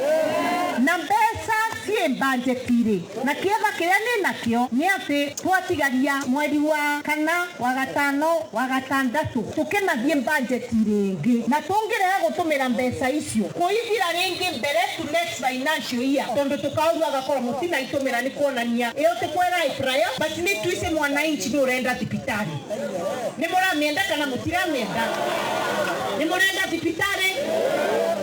na mbeca ciĩ budget-rĩ, na kĩeva kĩrĩa nĩ nakĩo nĩ atĩ twatigaria mweri wa kana, wa gatano, wa gatandatũ tũkĩnathiĩ budget rĩngĩ, na tũngĩrega gũtũmĩra mbeca icio kũithira rĩngĩ mbere to next financial year, tondu tukaurua agakorwo mutina itumira ni kuonania iyo ti kwera prayer, but ni tuice mwananchi ni urenda thibitari, ni muramienda kana mutiramienda, ni murenda thibitari.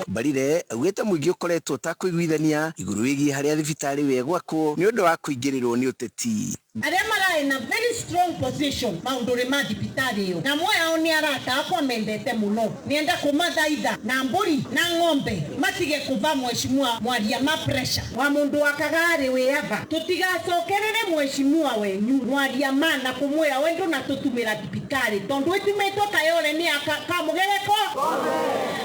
Mbarire augĩte mũingĩ ũkoretwo ũtakũiguithania igũrũ wĩgiĩ harĩa thibitarĩ wegwakwo nĩ ũndũ wa kũingĩrĩrwo nĩ ũteti. Arĩa mararĩ na very strong position maũndũ-rĩ ma thibitarĩ ĩyo, na amwe ao nĩ arata akwa mendete mũno, nĩenda kũmathaitha na mbũri na ng'ombe matige kũva mheshimiwa mwaria ma pressure wa mũndũ wa Kagarĩ wĩava, tũtigacokerere mheshimiwa wenyu mwaria ma na kũmwĩra we ndũnatũtumĩra thibitarĩ tondũ ĩtumĩtwo Kayole nĩ Kamũgereko,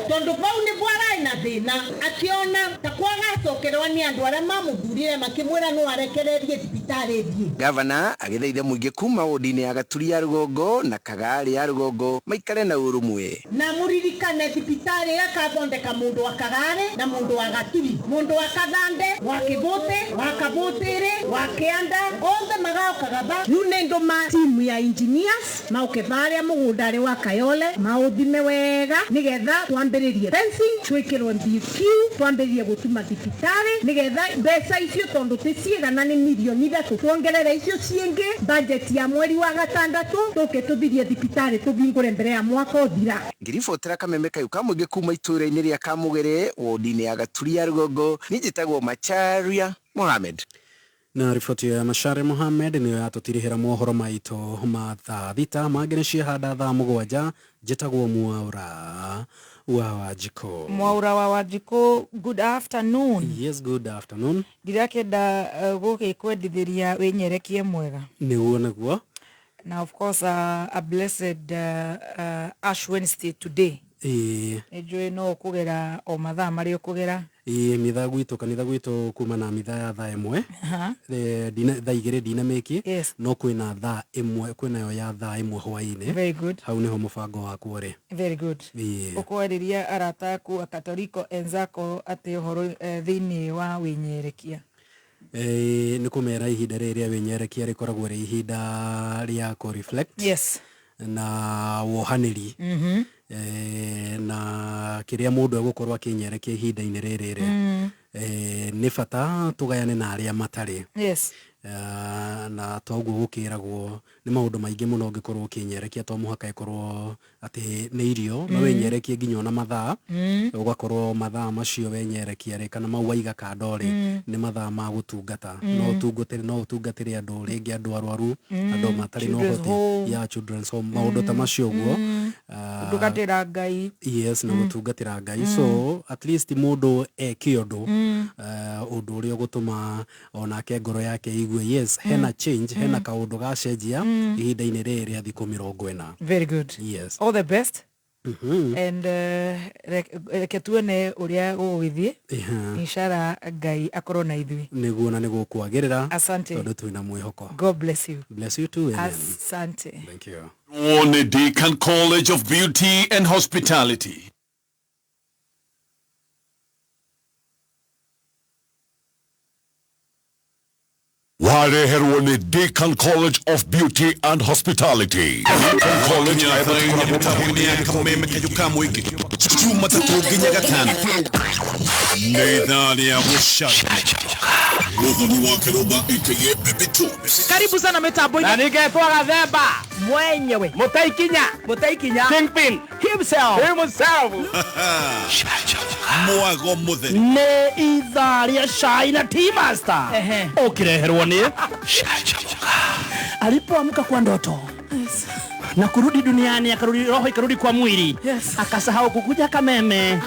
tondũ vau nĩguo ararĩ na thĩna, akĩona ta kwagacokererwo nĩ andũ arĩa mamũthurire makĩmwĩra no arekererie thibitarĩ ĩthiĩ. Gavana agĩthaitha mũingĩ kuma wodi-inĩ ya Gaturi ya Rũgongo na Kagarĩ ya Rũgongo maikare na ũrũmwe. Na mũririkane thibitarĩ ĩgathondeka mũndũ wa Kagarĩ na mũndũ wa Gaturi, mũndũ wa Kathande, wa Kĩbũtĩ, wa Kabũtĩrĩ, wa Kĩanda, othe magokaga ba. Rĩu nĩ ndũma timu ya engineers maũke barĩa mũgũnda-rĩ wa Kayole maũthime wega nĩgetha twambĩrĩrie fencing, twĩkĩrwo BQ, twambĩrĩrie gũtuma thibitarĩ nĩgetha mbeca icio tondũ ti ciigana nĩ mirioni 3 tuongerere icio ciĩngĩ budget ya mweri wa gatandatũ tũke tũthirie thibitarĩ tũhingũre mbere ya mwaka ũthira. Ngĩribotera kameme kayũ ka mũingĩ kuma itũũra-inĩ rĩa Kamũgere wodi-inĩ ya Gaturi ya Rũgongo, niĩ njĩtagwo Macharia Mohamed. Na riboti ya Macharia Mohamed nĩyo yatũtirihĩra mohoro maitũ ma thaa 6 mangĩ nĩ ciahanda thaa 7. Njĩtagwo Mwaura wa Wanjikũ. Mwaura wa Wanjikũ, good afternoon. Yes, good afternoon. Ndirakenda gũgĩkwendithĩria wĩnyerekie mwega. Nĩguo nĩguo. Na of course a blessed Ash Wednesday today. Ĩĩ. Nĩ njũĩ no ũkũgera o mathaa marĩa ũkũgera. Ĩĩ, mitha gwitũ, kanitha gwitũ kuma na mitha ya thaa 1. Aha. Thaa 2 ndinamĩki. Yes. No kwĩna thaa 1, kwĩnayo ya thaa 1 hwaĩ-inĩ. Very good. Hau nĩho mũbango wakwa ũrĩ. Very good. Ĩĩ. Ũkwarĩria arata aku akatoriko enzako atĩ ũhoro thĩinĩ wa wĩnyerekia? Nĩ kũmera ihinda rĩrĩ rĩa wĩnyerekia rĩkoragwo rĩ ihinda rĩa kũ reflect. Yes. Na wohanĩri. Na kĩrĩa mũndũ egũkorwo akĩnyerekia ihinda-inĩ rĩrĩ rĩ, nĩ bata tũgayane na arĩa matarĩ. Yes. Na toguo gũkĩragwo nĩ maũndũ maingĩ mũno ũngĩkorwo ũkĩnyerekia, to mũhaka ĩkorwo atĩ nĩ irio, no wĩnyerekie nginya ona mathaa, ũgakorwo mathaa macio wenyerekia rĩ, kana mau waiga kando rĩ, nĩ mathaa ma gũtungata. No ũtungatĩre, no ũtungatĩre andũ rĩngĩ, andũ arwaru, andũ matarĩ na Children's ũhoti, home. ya children's home, maũndũ ta macio ũguo. Gũtungatĩra Ngai. Yes, na gũtungatĩra Ngai. So at least mũndũ eke ũndũ, ũndũ ũrĩa ũgũtũma onake ngoro yake igue yes, hena change, hena kaũndũ gacenjia ihinda-inĩ rĩrĩ rĩa thikũ 40. Very good. Yes. All the best. And reke tuone ũrĩa gũgũgĩthiĩ. Inshallah Ngai akorwo na ithuĩ. Nĩguo, na nĩgũkwagĩrĩra. Asante. Tondũ twĩna mwĩhoko. God bless you. Bless you too. Amen. Asante. Thank you. One Deacon College of Beauty and Hospitality. Wareherwo nĩ Deacon College of Beauty and Hospitality. Deacon College Kameme kayo ka mũingĩ Jumatatũ nginya Gatano nĩ ithaa rĩa gũcanjamũka. Mũthoni wa Kĩrũmba aka Baby Tools. Karibu sana mitambo-inĩ. Na ningetwo Gathemba mwenyewe. Mũtaikinya. Mũtaikinya. Kingpin. Himself. Himself. Mwago mũtheri. Nĩ ithaa rĩa cai na tea master. Ũkĩreherwo nĩ alipoamka kwa ndoto na kurudi duniani, akarudi roho ikarudi kwa mwili. Yes. Akasahau kukuja Kameme.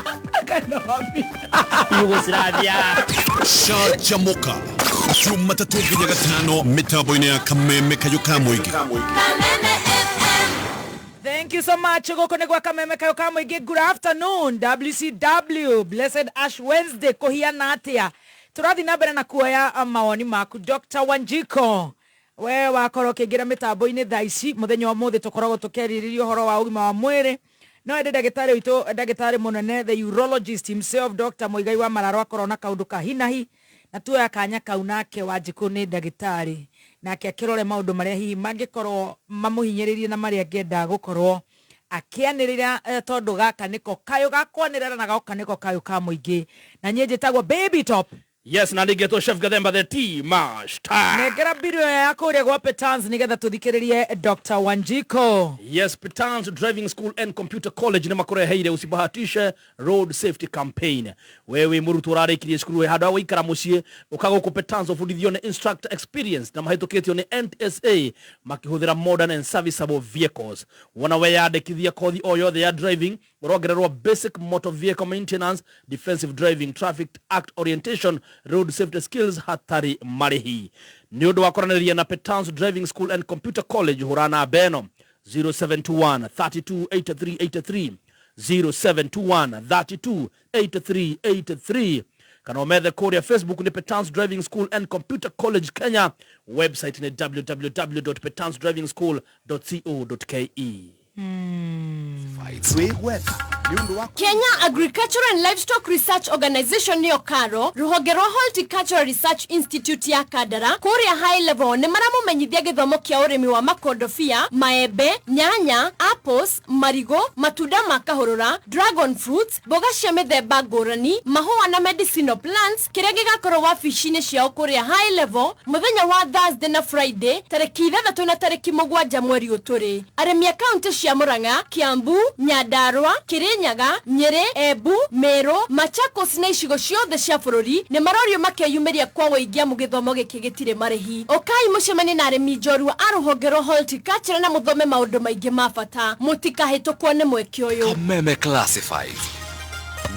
Yugoslavia. Canjamũka Jumatatũ nginya Gatano mĩtambo-inĩ ya Kameme kayo ka mũingĩ. Thank you so much. Gũkũ nĩ gwa Kameme kayo ka mũingĩ. Good afternoon WCW. Blessed Ash Wednesday kũhiana atĩa? Tũrathiĩ na mbere na kuoya mawoni maku. Dr. Wanjiko, we wakorwo ũkĩingĩra mĩtambo-inĩ thaa ici mũthenya wa ũmũthĩ tũkoragwo tũkĩarĩrĩria ũhoro wa ũgima wa mwĩrĩ. No ĩndĩ ndagĩtarĩ witũ, ndagĩtarĩ mũnene, the urologist himself, Dr. Muigai wa Mararo akorwo na kaũndũ ka hinahi, na tuoya kanya kau nake Wanjikũ nĩ ndagĩtarĩ, nake akĩrore maũndũ marĩa hihi mangĩkorwo mamũhinyĩrĩirie na marĩa angĩenda gũkorwo akĩanĩrĩra, tondũ gaka nĩko kayũ ga kwanĩrĩra na gaka nĩko kayũ ka mũingĩ. Na niĩ njĩtagwo Baby Top. Yes, na ningetwo Chef Gathemba the tea master. Nengera mbiro ya kũrĩa gwa Petans nĩgetha tũthikĩrĩrie Dr. Wanjiko. Yes, Petans Driving School and Computer College nĩ makũreheire usibahatishe road safety campaign. Wewe mũrutwo ũrarĩkirie cukuru wĩ handũ ha gũikara mũciĩ, ũka gũkũ Petans ũbundithio nĩ instructor experience na mahĩtũkĩtio nĩ NTSA makĩhũthĩra modern and serviceable vehicles. Wona weyandĩkithia kothi o yothe ya driving, ũrongererwo basic motor vehicle maintenance, defensive driving, traffic act orientation, road safety skills hatarĩ marĩhi. Nĩ ũndũ wa kwaranĩria na Petans Driving School and Computer College, hũra namba ĩno 0721 32 83 83, 0721 32 83 83, kana ũmethe kũrĩa Facebook nĩ Petans Driving School and Computer College Kenya. Website nĩ www.petansdrivingschool.co.ke. Kenya Agricultural and Livestock Research Organization nĩyo KARO, rũhonge rwa Horticultural Research Institute ya Kandara kũrĩa high level nĩ maramũmenyithia gĩthomo kĩa ũrĩmi wa makondobia, maembe, nyanya, apples, marigũ, matunda ma kahũrũra, dragon fruits, mboga cia mĩthemba ngũrani, mahũa na medicinal plants, kĩrĩa gĩgakorwo wabici-inĩ ciao kũrĩa high level mũthenya wa Thursday na Friday tarĩki 6 na tarĩki 7 mweri ũtũrĩ. Arĩmi a kaunti cia Murang'a, Kiambu, Nyandarua, Kirinyaga, Nyeri, Embu, Meru, Machakos na icigo ciothe cia bũrũri nĩ marorio makeyumĩria kwa ũingĩ amu gĩthomo gĩkĩ gĩtirĩ marĩhi. Ũkai mũcemanie na arĩmi njorua a rũhonge rwa horticulture na mũthome maũndũ maingĩ ma bata. Mũtikahĩtũkwo nĩ mweke ũyũ. Kameme Classifieds.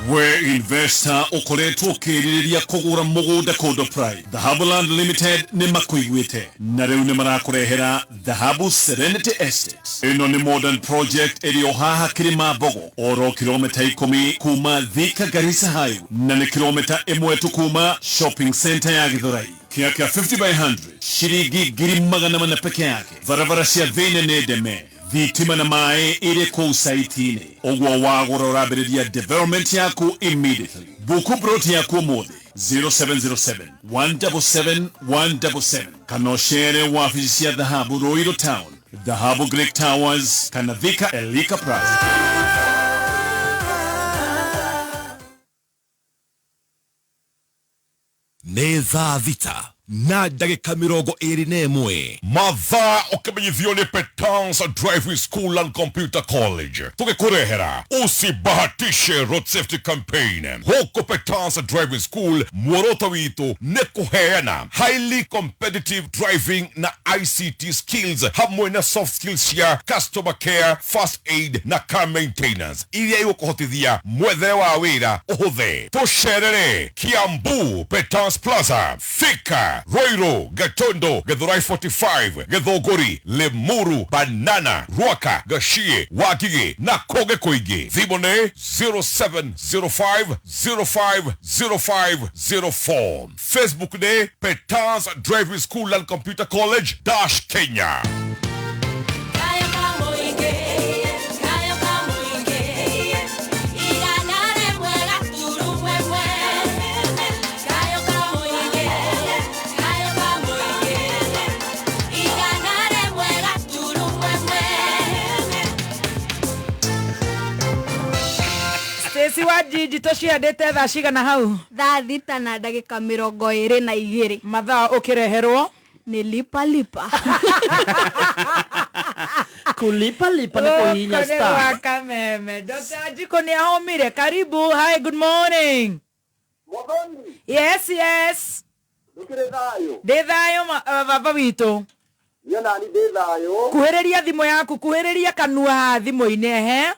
We investor ukoretwo ukiririria kugura mugunda kundu prime, Dhahabu Land Limited ni makuiguite na riu ni marakurehera Dhahabu Serenity Estates. Ino ni modern project iri haha Kirima Mbogo, oro kilomita 10 kuma Thika Garissa Highway na ni kilomita 1 tu kuma shopping center ya Githurai. Kia kia 50 by 100 shiringi 400 peke yake. Barabara cia thĩinĩ nĩ ndeme, thitima na maĩ ĩrĩ kũu saiti-inĩ. Ũguo wagũra ũrambĩrĩria development yaku immediately. Buku broti yaku ũmũthĩ 0707 177 177 kana ũcere wabici cia Dhahabu Ruiru Town, Dhahabu Great Towers kana Thika Elika Plaza. Nĩ thaa 6 na ndagĩka 21. Mathaa ũkĩmenyithio nĩ Petans Driving School and Computer College, tũgĩkũrehera usibahatishe road safety campaign. Gũkũ Petans Driving School muoroto witũ nĩ kũheana highly competitive driving na ICT skills hamwe na soft skills cia customer care, first aid na car maintenance iria igũkũhotithia mwethere wa wĩra ũhũthe. Tũcerere Kiambu Petans Plaza, Thika, Ruiru, Gatondo, Githurai 45, Githunguri, Limuru, Banana, Ruaka, Gachie, Wangigĩ na kũngĩ kũingĩ. Thimũ nĩ 0705 05 05 04. Facebook nĩ Petans Driving School and Computer College dash Kenya. Stacy wa Jiji tũciandĩte thaa cigana hau? Thaa 6 na ndagĩka 22. Mathaa ũkĩreherwo nĩ lipa lipa. Kulipa lipa nĩ kũhihinya star. Kameme. Dr. Jiko nĩ ahomire. Karibu. Hi, good morning. Muthoni. Yes, yes. Ndũkĩrĩ thayũ? Ndĩ thayũ baba witũ. Niĩ nani ndĩ thayũ. Kuhĩrĩria thimũ yaku, kuhĩrĩria kanua haha thimũ-inĩ, ehe.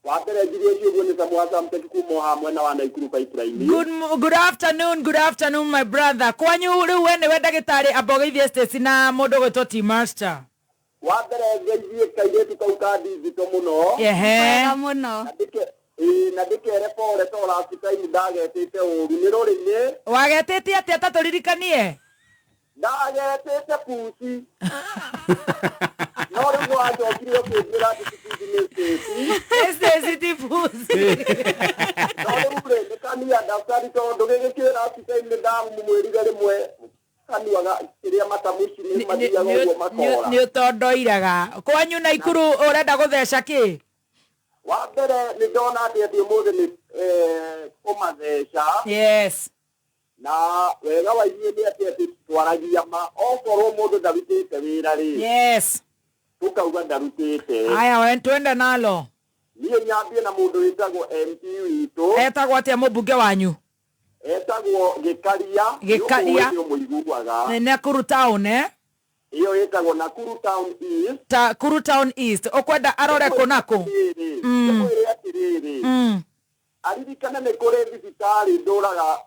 Wa mbere njirie ũguo nĩ Samuel Samteki kuma haha mwena wa Naikuru pipeline. Good afternoon, good afternoon my brother. Kwanyu rĩu we nĩwe ndagĩtarĩ amba ũgeithie Stacy na mũndũ ũgwĩtwo T Master. Wa mbere ngeithie kairĩtu kau ka ndithito mũno. Ehe. Wega mũno. Na ndĩkere pore to last time ndagetĩte ũru nĩ rũrĩ-inĩ. Wagetĩte atĩa ta tũririkanie? Ndagetĩte puci. No rĩu nĩwacokire ũkĩnjĩra atĩ ti puci nĩ Stacy. Stacy ti puci. No rĩu rĩ nĩ kania daktari tondũ gĩgĩkĩra last time nĩ ndamũmwĩrire rĩmwe kanua kĩrĩa matamuci nĩ mathiaga ũguo makora. Nĩ ũtondoiraga. Kwanyu Naikuru ũrenda gũtheca kĩ? Wa mbere nĩ ndona atĩ ũmũthĩ nĩ kũmatheca. Yes. Na wega wa inyuĩ nĩ atĩ twaragia ma okorwo mũndũ ndarutĩte wĩra rĩ. Yes. Tukauga ndarutĩte. Haya we twende nalo. Niĩ nyambie na mũndũ wĩtagwo MP witũ. Etagwo atĩa mũmbunge wanyu? Etagwo Gĩkaria. Gĩkaria. Nĩ mũiguaga. Nĩ Nakuru town eh? Iyo ĩtagwo Nakuru town east. Nakuru town east. Ũkwenda arore kũ na kũ? Ndĩmwĩre atĩrĩrĩ. Aririkane nĩ kũrĩ thibitarĩ ndũraga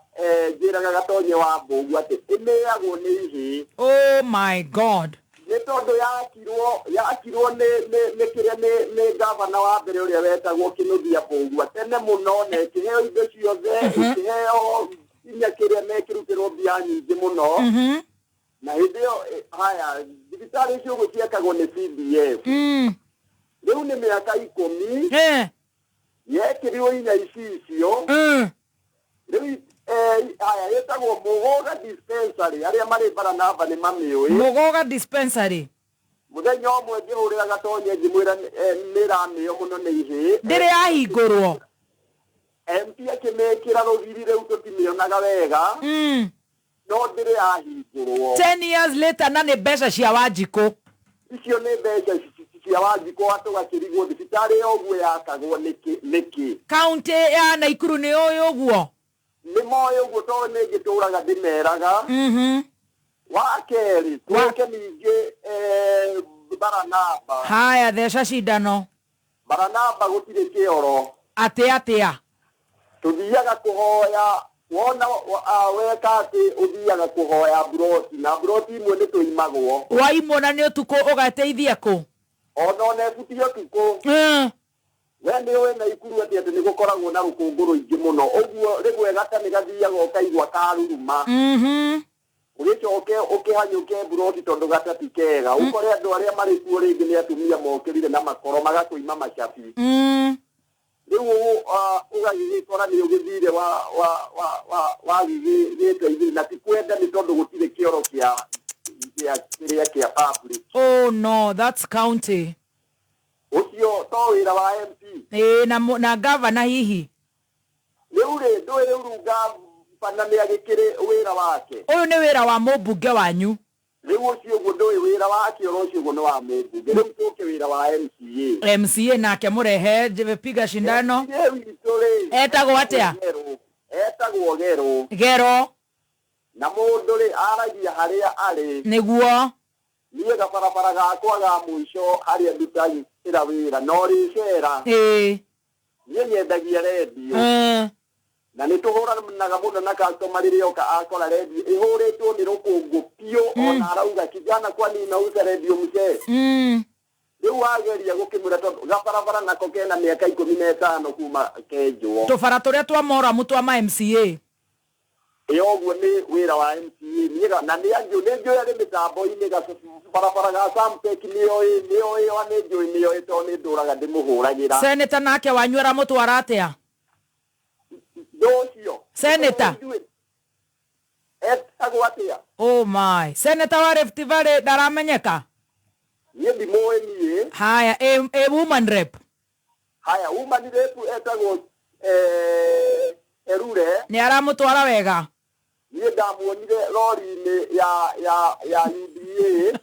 njĩraga Gatonye wa Mbũgu atĩ ĩmĩagwo nĩ ihĩĩ. Oh my God. Nĩ tondũ yakirwo nĩ kĩrĩa nĩ gavana wa mbere ũrĩa wetagwo Kĩnuthia Mbũgua tene mũno na ĩkĩheo indo ciothe, ĩkĩheo nginya kĩrĩa na ĩkĩrutĩrwo mbia nyingĩ mũno. Na hĩndĩ ĩyo haya thibitarĩ icio ũguo ciakagwo nĩ CDF. Rĩu nĩ mĩaka 10 yekĩrirwo inya icicio. Rĩu haya ĩtagwo Mũgũga Dispensary, arĩa marĩ Baranaba nĩ mamĩũĩ. Mũgũga Dispensary. Mũthenya ũmwe ngĩhũrĩra Gatonye ngĩmwĩra nĩ ĩramĩo mũno nĩ ihĩĩ. Ndĩrĩ yahingũrwo. MP akĩmĩkĩra rũgiri rĩu tũtimĩonaga wega. No ndĩrĩ yahingũrwo. 10 years later na nĩ mbeca cia Wanjikũ. Icio nĩ mbeca cia Wanjikũ tũgakĩrigwo thibitarĩ ĩyo ũguo yakagwo nĩkĩ. Kaunti ya Naikuru nĩ ũĩ ũguo? Nĩ moĩ ũguo tondũ nĩ ngĩtũraga ndĩmeraga. Wa kerĩ tũke ningĩ Baranaba. Haya theca cindano. Baranaba gũtirĩ kĩoro. Atĩ atĩa? Tuthiaga kuhoya wona weka ati uthiaga kuhoya broti na broti imwe ni tuimagwo. Waimwo na ni utuku ugateithia ku? Ona ne buti utuku. We nĩ ũĩ na ikuru atĩ atĩ nĩ gũkoragwo na rũkũngũ rũingĩ mũno ũguo rĩmwe gata nĩ gathiaga ũkaigua karuruma. Ũgĩcoke ũkĩhanyũke mburoti tondũ gata ti kega ũkore andũ arĩa marĩ kuo rĩngĩ nĩ atumia mokĩrire na makoro magakũima macabi. Rĩu ũgagĩgĩkora nĩ ũgĩthire wagĩgĩteithĩrĩria na ti kwenda nĩ tondũ gũtirĩ kĩoro kĩa kĩrĩa kĩa public. Oh no, that's county. Ucio to wira wa MP. Na governor hihi. Riu ri ndui riu gavana ni agikiri wira wake. Uyu ni wira wa mubunge wanyu. Riu ucio uguo ndui wira wake oro ucio uguo ni wa mubunge. Riu tuke wira wa MCA. MCA nake murehe piga shindano. Etagwo atia? Etagwo Gero. Gero. Na mundu ri aragia haria ari. Niguo. Niĩ gabarabara gakwa ga mũico harĩa ndutagĩra wĩra no rĩcera. Niĩ nyendagia rendio. Na nĩ tũhũranaga mũno na customer rĩrĩa oka akora rendio ĩhũrĩtwo nĩ rũkũngũ piũ ona arauga kijana kwani unauza rendio mzee. Rĩu wageria gũkĩmwĩra tondũ gabarabara nako kena mĩaka 15 kuma kenjwo. Tũbara tũrĩa twa moramu twa ma MCA. Yoguo nĩ wĩra wa MCA niĩ na nĩ anjũ nĩ njũĩ arĩ mĩtambo-inĩ gabarabara ga Samtec nĩoĩ nĩoĩ o nĩ njũĩ nĩoĩ tondũ nĩ ndũraga ndĩmũhũragĩra. Senator nake wanyu aramũtwara atĩa? Ndũcio. Senator etagwo atĩa? Oh my. Senator wa Rift Valley ndaramenyeka? Niĩ ndimũĩ niĩ. Haya, a woman rep. Haya, woman rep etagwo Erure. Nĩ aramũtwara wega? Niĩ ndamuonire rori-inĩ ya UDA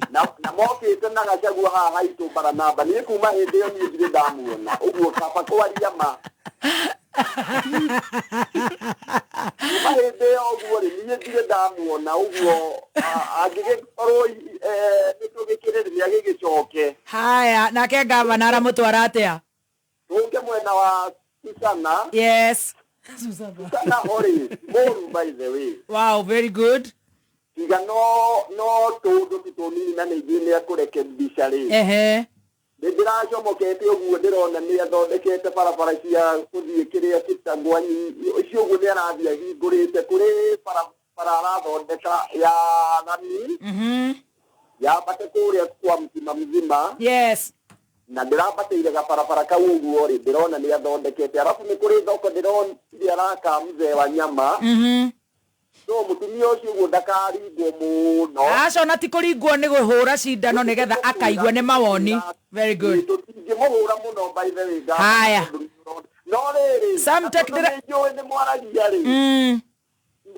na mokĩte na Gachagua haha haitũ Baranaba. Niĩ kuma hĩndĩ ĩyo niĩ ndirĩ ndamuona ũguo kaba kwaria ma kuma hĩndĩ ĩyo ũguo rĩ niĩ ndirĩ ndamuona ũguo angĩgĩkorwo nĩ tũgĩkĩrĩrĩ nĩ agĩgĩcoke. Haya, nake gavana aramũtwara atĩa? Tũke mwena wa Susana. Yes. Susana Hori, Moru by the way. Wow, very good. Tiga no tũndũ tu tũnini na ningĩ nĩ akũrekebisha rĩ. Ehe. Nĩ ndĩracomokete ũguo ndĩrona nĩ athondekete barabara cia gũthiĩ kĩrĩa kĩtagwo icio ũguo nĩ arathiĩ ahingũrĩte kũrĩ barabara arathondeka ya rami. Yambate kũrĩa kwa mzima mzima. Yes. Na ndĩrambatĩire gabarabara kau ũguo rĩ ndĩrona nĩ athondekete arabu nĩ kũrĩ thoko ndĩronire araka mzee wa nyama. So mũtumia ũcio ũguo ndakaringwo mũno. Aca ona ti kũringwo nĩ kũhũra cindano nĩgetha akaigua nĩ mawoni. Very good. Tũtingĩmũhũra mũno by the way. Haya. No rĩrĩ Samtec ndĩra njũĩ nĩ mwaragia rĩ.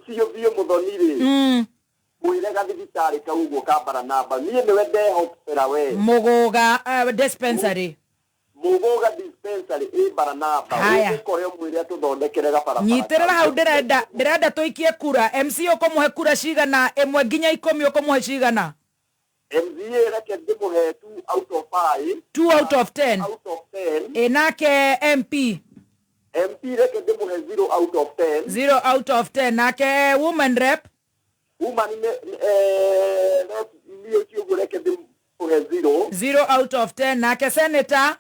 Biũ biũ mũthoni rĩ. Mwĩre gathibitarĩ kau ũguo ka Baranaba niĩ nĩwe ndehokera we. Mũgũga dispensary. Mũgũga dispensary ĩ Baranaba. Ũgũkore ũmwĩre atũthondekere gabarabara. Nyitĩrĩra hau ndĩrenda tũikie kura. MC ũkũmũhe kura cigana 1 nginya 10 ũkũmũhe cigana? MCA reke ndĩmũhe 2 out of 5. 2 out of 10. Out of 10. Ĩ nake MP? MP reke ndĩmũhe 0 out of 10. 0 out of 10. Nake woman rep? Woman rep niĩ ũcio ũguo reke ndĩmũhe 0. 0 out of 10. Nake senator?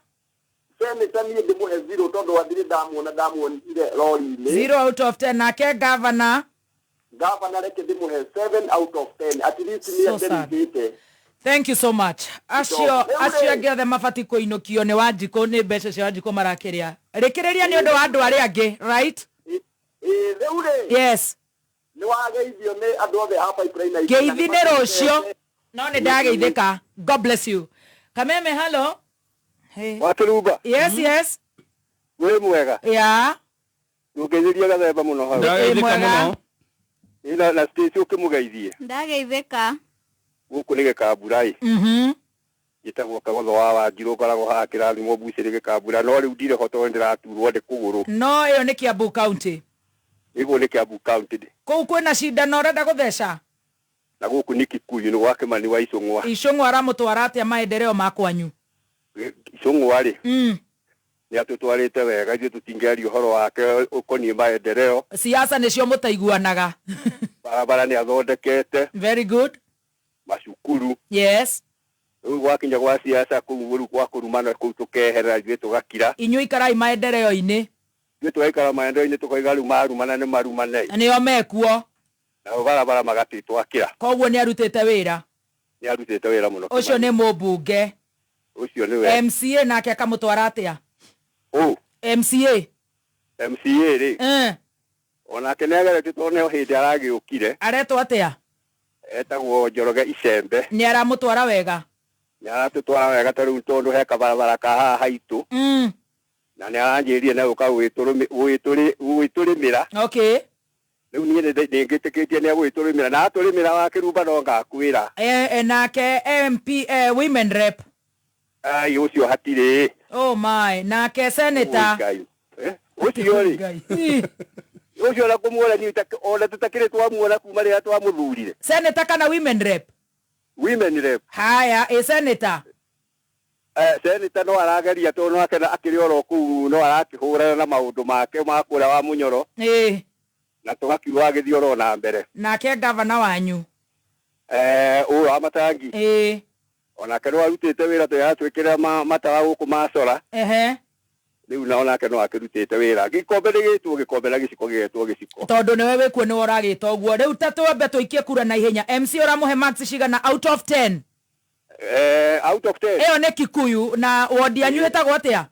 Senator niĩ ndĩmũhe 0 tondũ ndirĩ ndamuona ndamuonire rori-inĩ. 0 out of 10. Nake governor? Governor reke ndĩmũhe 7 out of 10. At least nĩ ateithĩte. Thank you so much. Acio angĩ othe mabatiĩ kũinũkio nĩ Wanjikũ nĩ mbeca cia Wanjikũ marakĩrĩa. Rĩkĩrĩria nĩ ũndũ wa andũ arĩa angĩ, right? Rĩu rĩ. Yes. Nĩ wageithio nĩ andũ othe a Pipeline. Ngeithi nĩ rũciũ. No nĩ ndageithĩka. God bless you. Kameme, hello. Hey. Watũrumba. Yes, yes. Wĩ mwega? Yeah. Ndũngeithĩria gathemba mũno hau. Ndageithĩka mũno. Ĩ na Stacy ũkĩmũgeithie. Ndageithĩka. Gũkũ nĩ Gĩkambura ĩ. Njĩtagwo Kagotho wa Wanjirũ ngoragwo haha kĩrathimwo mbucĩrĩ Gĩkambura no rĩu ndirĩ ho tondũ ndĩraturwo nĩ kũgũrũ. No ĩyo nĩ Kiambu County. Ĩguo nĩ Kiambu County. Kũu kwĩna cindano ũrenda gũtheca? Na gũkũ nĩ Kikuyu nĩ gwa Kĩmani wa Icũng'wa. Icũng'wa aramũtwara atĩa maendeleo ma kwanyu? Icũng'wa rĩ. Nĩ atũtwarĩte wega, ithuĩ tũtingĩaria ũhoro wake ũkoniĩ maendeleo. Siasa nĩcio mũtaiguanaga. Barabara nĩ athondekete. Very good. Macukuru. Yes. Rĩu gwakinya gwa siasa kũu rĩu gwa kũrumana kũu tũkeherera ithuĩ tũgakira. Inyuĩ ikarai maendeleo-inĩ. Ithuĩ tũgaikara maendeleo-inĩ tũkoiga rĩu marumana nĩ marumane. Nĩo mekuo. Nao barabara magatwĩtwakĩra. Koguo nĩ arutĩte wĩra. Nĩ arutĩte wĩra mũno. Ũcio nĩ mũmbunge. Ũcio nĩwe. MCA nake akamũtwara atĩa? Ũ. MCA. MCA rĩ. Onake nĩ ageretie tondũ nĩo hĩndĩ aragĩũkire. Aretwo atĩa? Etagwo Njoroge Icembe. Nĩ aramũtwara wega? Nĩ aratũtwara wega ta rĩu tondũ he kabarabara ka haha haitũ. Na nĩ aranjĩrire na gũka gũgĩtũrĩmĩra. Okay. Rĩu niĩ nĩngĩtĩkĩtie nĩ agũgĩtũrĩmĩra na atũrĩmĩra wa Kĩrumba no ngakwĩra. Nake MP women rep. Ai ũcio hatirĩ. Oh my, nake senator. Ũcio rĩ. Ũcio ona kũmuona niĩ ona tũtakĩrĩ twamuona kuma rĩrĩa twamũthurire. Senator kana women rep? Women rep. Haya, ĩ senator. Senator no arageria tondũ no akĩrĩ oro kũu no arakĩhũrana na maũndũ make ma kũrĩa wa Mũnyoro. Ĩ. Na tũgakiuga agĩthiĩ oro na mbere. Nake gavana wanyu. Ũyũ wa Matangi. Ĩ. Onake no arutĩte wĩra tũyatwĩkĩra matawa gũkũ macora. Ehe. Rĩu na onake no akĩrutĩte wĩra. Gĩkombe nĩ gĩtwo gĩkombe na gĩciko gĩgetwo gĩciko. Tondũ nĩwe wĩkuo nĩwe ũragĩta ũguo. Rĩu ta twambe tũikie kura na ihenya. MC ũramũhe marks cigana out of 10? Out of 10. Ĩyo nĩ Kikuyu na ward yanyu ĩtagwo atĩa?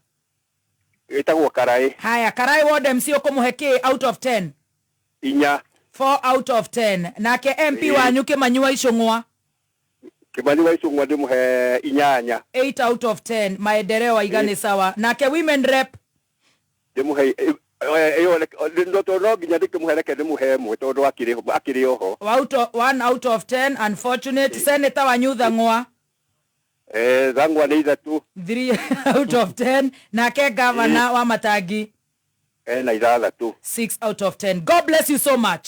Ĩtagwo Karai. Haya, Karai ward MC ũkũmũhe kĩ out of 10? 4. 4 out of 10. Nake MP wanyu Kĩmanyi wa Icũng'wa? Kĩmanyi wa Icũng'wa ndĩmũhe 8. 8 out of 10. Maendeleo aigane sawa. Nake women rep? Ndĩmũhe ĩyo no nginya ndĩkĩmũhe, reke ndĩmũhe 1 tondũ akĩrĩ oho. 1 out of 10 unfortunate. Senator wanyu Thang'wa? Thang'wa nĩ 3. 3 out of 10. Nake governor wa Matangi? Na 6. 6 out of 10. God bless you so much.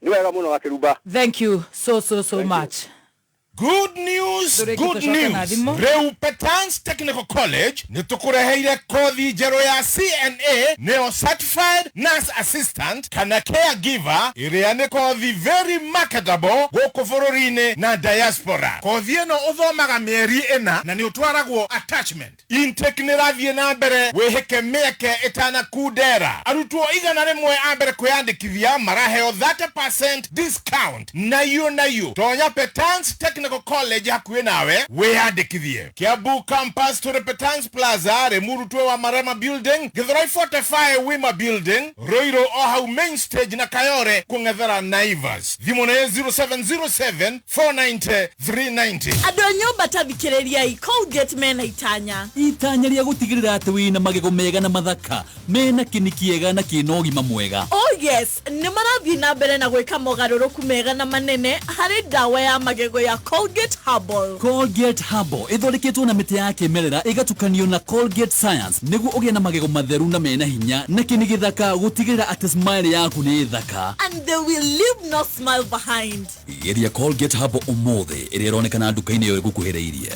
Nĩ wega mũno wa Kĩrumba. Thank you so much. Good news, good news. Rĩu Petans Technical College nĩ tũkũreheire kothi njerũ ya CNA nĩyo Certified Nurse Assistant kana Caregiver ĩrĩa nĩ kothi very marketable gũkũ bũrũri-inĩ na diaspora. Kothi ĩno ũthomaga mĩeri 4 na nĩ ũtwaragwo attachment. Intake nĩ ĩrathiĩ na mbere wĩhĩke mĩeke ĩtanakundera. Arutwo 100 a mbere kwĩyandĩkithia maraheo 30% discount. Nayo nayo tonya Petans Technical College hakuhĩ nawe wĩyandĩkithie. Kiambu campus tũrĩ Petans Plaza, Limuru twĩ wa Marema Building, Githurai 45 Wima Building, Ruiru o hau main stage na Kayore kũng'ethera Naivas. Thimũ nĩ 0707 490 390. Andũ a nyũmba ta thikĩrĩriai, Colgate mena itanya. Itanya rĩa gũtigĩrĩra atĩ wĩna magego mega na mathaka mena kĩni kĩega na kĩna ũgima mwega. Oh yes, nĩ marathiĩ na mbere na gwĩka mogarũrũku mega na manene harĩ ndawa ya magego ya Colgate Herbal. Colgate Herbal ĩthondeketwo na mĩtĩ ya kĩmerera ĩgatukanio na Colgate Science nĩguo ũgĩe na magego matheru na mena hinya na kĩni gĩthaka gũtigĩrĩra atĩ smile yaku nĩ thaka. And they will leave no smile behind. Geria Colgate Herbal ũmũthĩ ĩrĩa ĩronekana nduka-inĩ ĩyo ĩgũkuhĩrĩirie.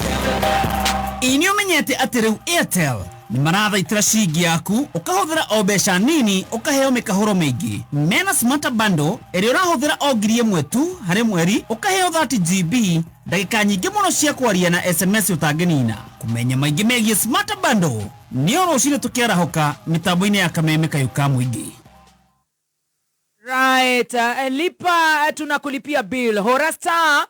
Ĩ nĩ ũmenyete atĩ rĩu Airtel nĩ marathaitĩra ciringi yaku ũkahũthĩra o mbeca nini ũkaheo mĩkahũro mĩingĩ. Mena Smarter Bundle ĩrĩa ũrahũthĩra o 1,000 tu harĩ mweri ũkaheo 30 GB ndagĩka nyingĩ mũno cia kwaria na SMS ũtangĩnina. Kũmenya maingĩ megiĩ Smarter Bundle nĩ o rũcinĩ tũkĩarahũka mĩtambo-inĩ ya Kameme Kayũ ka Mũingĩ. Right, lipa tunakulipia bill. Hora star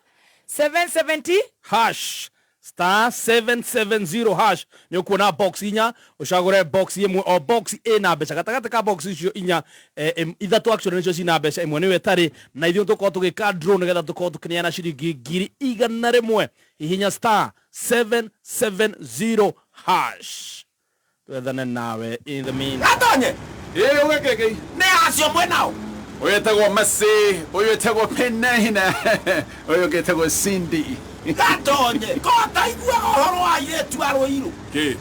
770 hash star 770 hash nĩ ũkuona box inya ũcagũre box ĩmwe o box ĩna mbeca gatagatĩ ka box icio inya ithatũ actually nĩcio cina mbeca ĩmwe nĩyo ĩtarĩ na ithuĩ tũkorwo tũgĩka draw nĩgetha tũkorwo tũkĩneana ciringi 100,000. Hihinya star 770 hash twethane nawe in the mean. Atonye ĩ ũgekĩkĩ nĩ acio mwenao. Ũyũ etagwo Mercy, ũyũ etagwo Penina, ũyũ ũngĩ etagwo Cindy. Gatonye kotaiguaga ũhoro wa airĩtu a Rũirũ.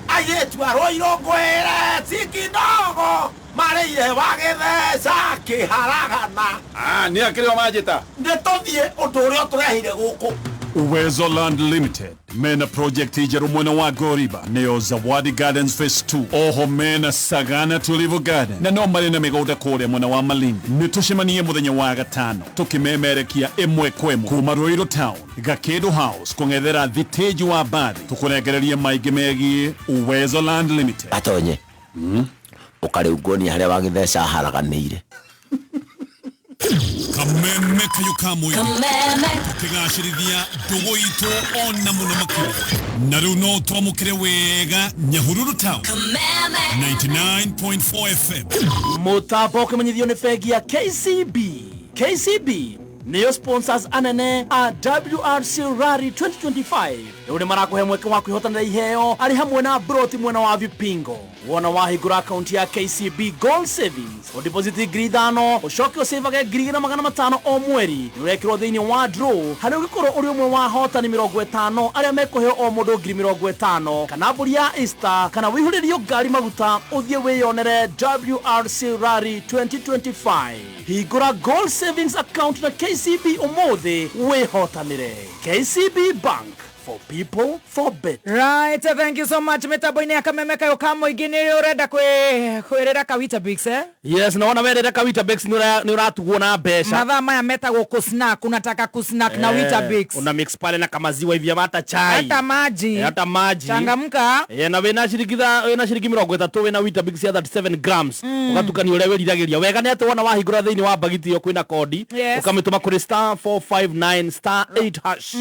Airĩtu a Rũirũ ngwĩre ti kidogo marĩire wagĩtheca kĩharagana. Nĩ akĩrĩ o manjĩta. Nĩ tũthiĩ ũndũ ũrĩa ũtũrehire gũkũ. Uwezo Land Limited mena project njerũ mwena wa Goriba nĩyo Zawadi Gardens Phase 2, oho mena Sagana Tulivu Garden, na no marĩ na mĩgũnda kũrĩa mwena wa Malindi. Nĩ tũcemanie mũthenya wa gatano tũkĩmemerekia ĩmwe kwa ĩmwe kuma Ruiru Town Gakedo House kũng'ethera thitĩji wa mbathi, tũkũrengereria maingĩ megiĩ Uwezo Land Limited. Atonye ũkarĩu nguonia harĩa wagĩtheca haraganĩire. Kameme kayo ka mũingĩ tũkĩgacĩrithia ndũgũ itũ ona mũno makĩria, na rĩu no twamũkĩre wega Nyahururu Town 99.4 FM. Mũtambo ũkĩmenyithio nĩ bengi ya KCB. KCB nĩyo sponsors anene a WRC Rally 2025. Rĩu nĩ marakũhe mweke wa kwĩhotanĩra iheo arĩ hamwe na broti mwena wa Vipingo. Wona wahingũra akaunti ya KCB Gold Savings, ũdeposit 5,000, ũcoke ũcĩvage 2,500 o mweri. Nĩ ũrekĩrwo thĩinĩ wa draw harĩa ũngĩkorwo ũrĩ ũmwe wa ahotani 50 arĩa mekũheo o mũndũ 50,000, kana mbũri ya Easter, kana wĩihũrĩrio ngari maguta ũthiĩ wĩyonere WRC Rally 2025. Hingũra Gold Savings account na KCB ũmũthĩ wĩhotanĩre. KCB Bank, for people, for better. Right, thank you so much. Mitambo-inĩ ya kameme kayo ka mũingĩ nĩ ũrenda kwĩrĩra ka Weetabix, eh? Yes, naona werĩra ka Weetabix nĩ ũratugwo na mbeca. Mathaa maya metagwo kũsnack, unataka kusnack na Weetabix. Una mix pale na kamaziwa hivi ama hata chai. Hata maji. Hata maji. Changamka. Na wĩna ciringi wĩna ciringi 30 wĩna Weetabix ya 37 grams. Ũgatukania ũrĩa wĩriragĩria. Wega nĩ atĩ wona wahingũra thĩinĩ wa bagiti ĩyo kwĩna kodi, ũkamĩtũma kũrĩ star 459 star 8 hash.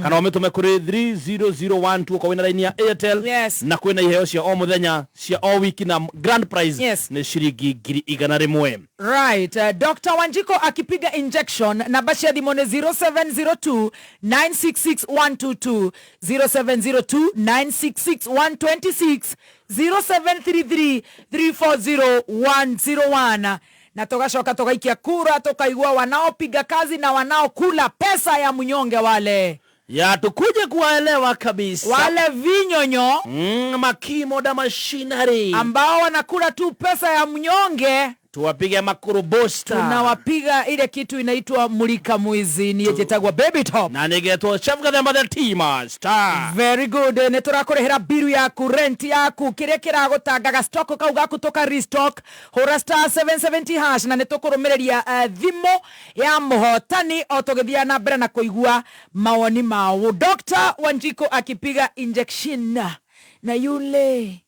Kana ũmĩtũme kũrĩ 30012 okorwo wĩna raini ya Airtel. Yes. Na kwĩna iheo cia o mũthenya cia o wiki na grand prize Yes. nĩ ciringi 100,000. Right, Dr. Wanjiko akipiga injection, namba cia thimũ nĩ 0702 966 122, 0702 966 126, 0733 340 101, na tugacoka tugaikia kura tukaigua wanaopiga kazi na wanaokula pesa ya mnyonge wale ya tukuje kuwaelewa kabisa wale vinyonyo makimo da machinery ambao wanakula tu pesa ya mnyonge, tuwapige makurubosta, tunawapiga ile kitu inaitwa mulika mwizi ni yetagwa baby top na nigetwo chef gathemba the team star. Very good. Nĩ tũrakũrĩhĩra biru yaku, rent yaku, kĩrĩa kĩragũtangaga stock kau gaku tũka restock, hũra star 770 hash na nĩ tũkũrũmĩrĩria thimũ ya mũhotani o tũgĩthiĩ na mbere na kũigua mawoni mao. Dr. Wanjiko akipiga injection na yule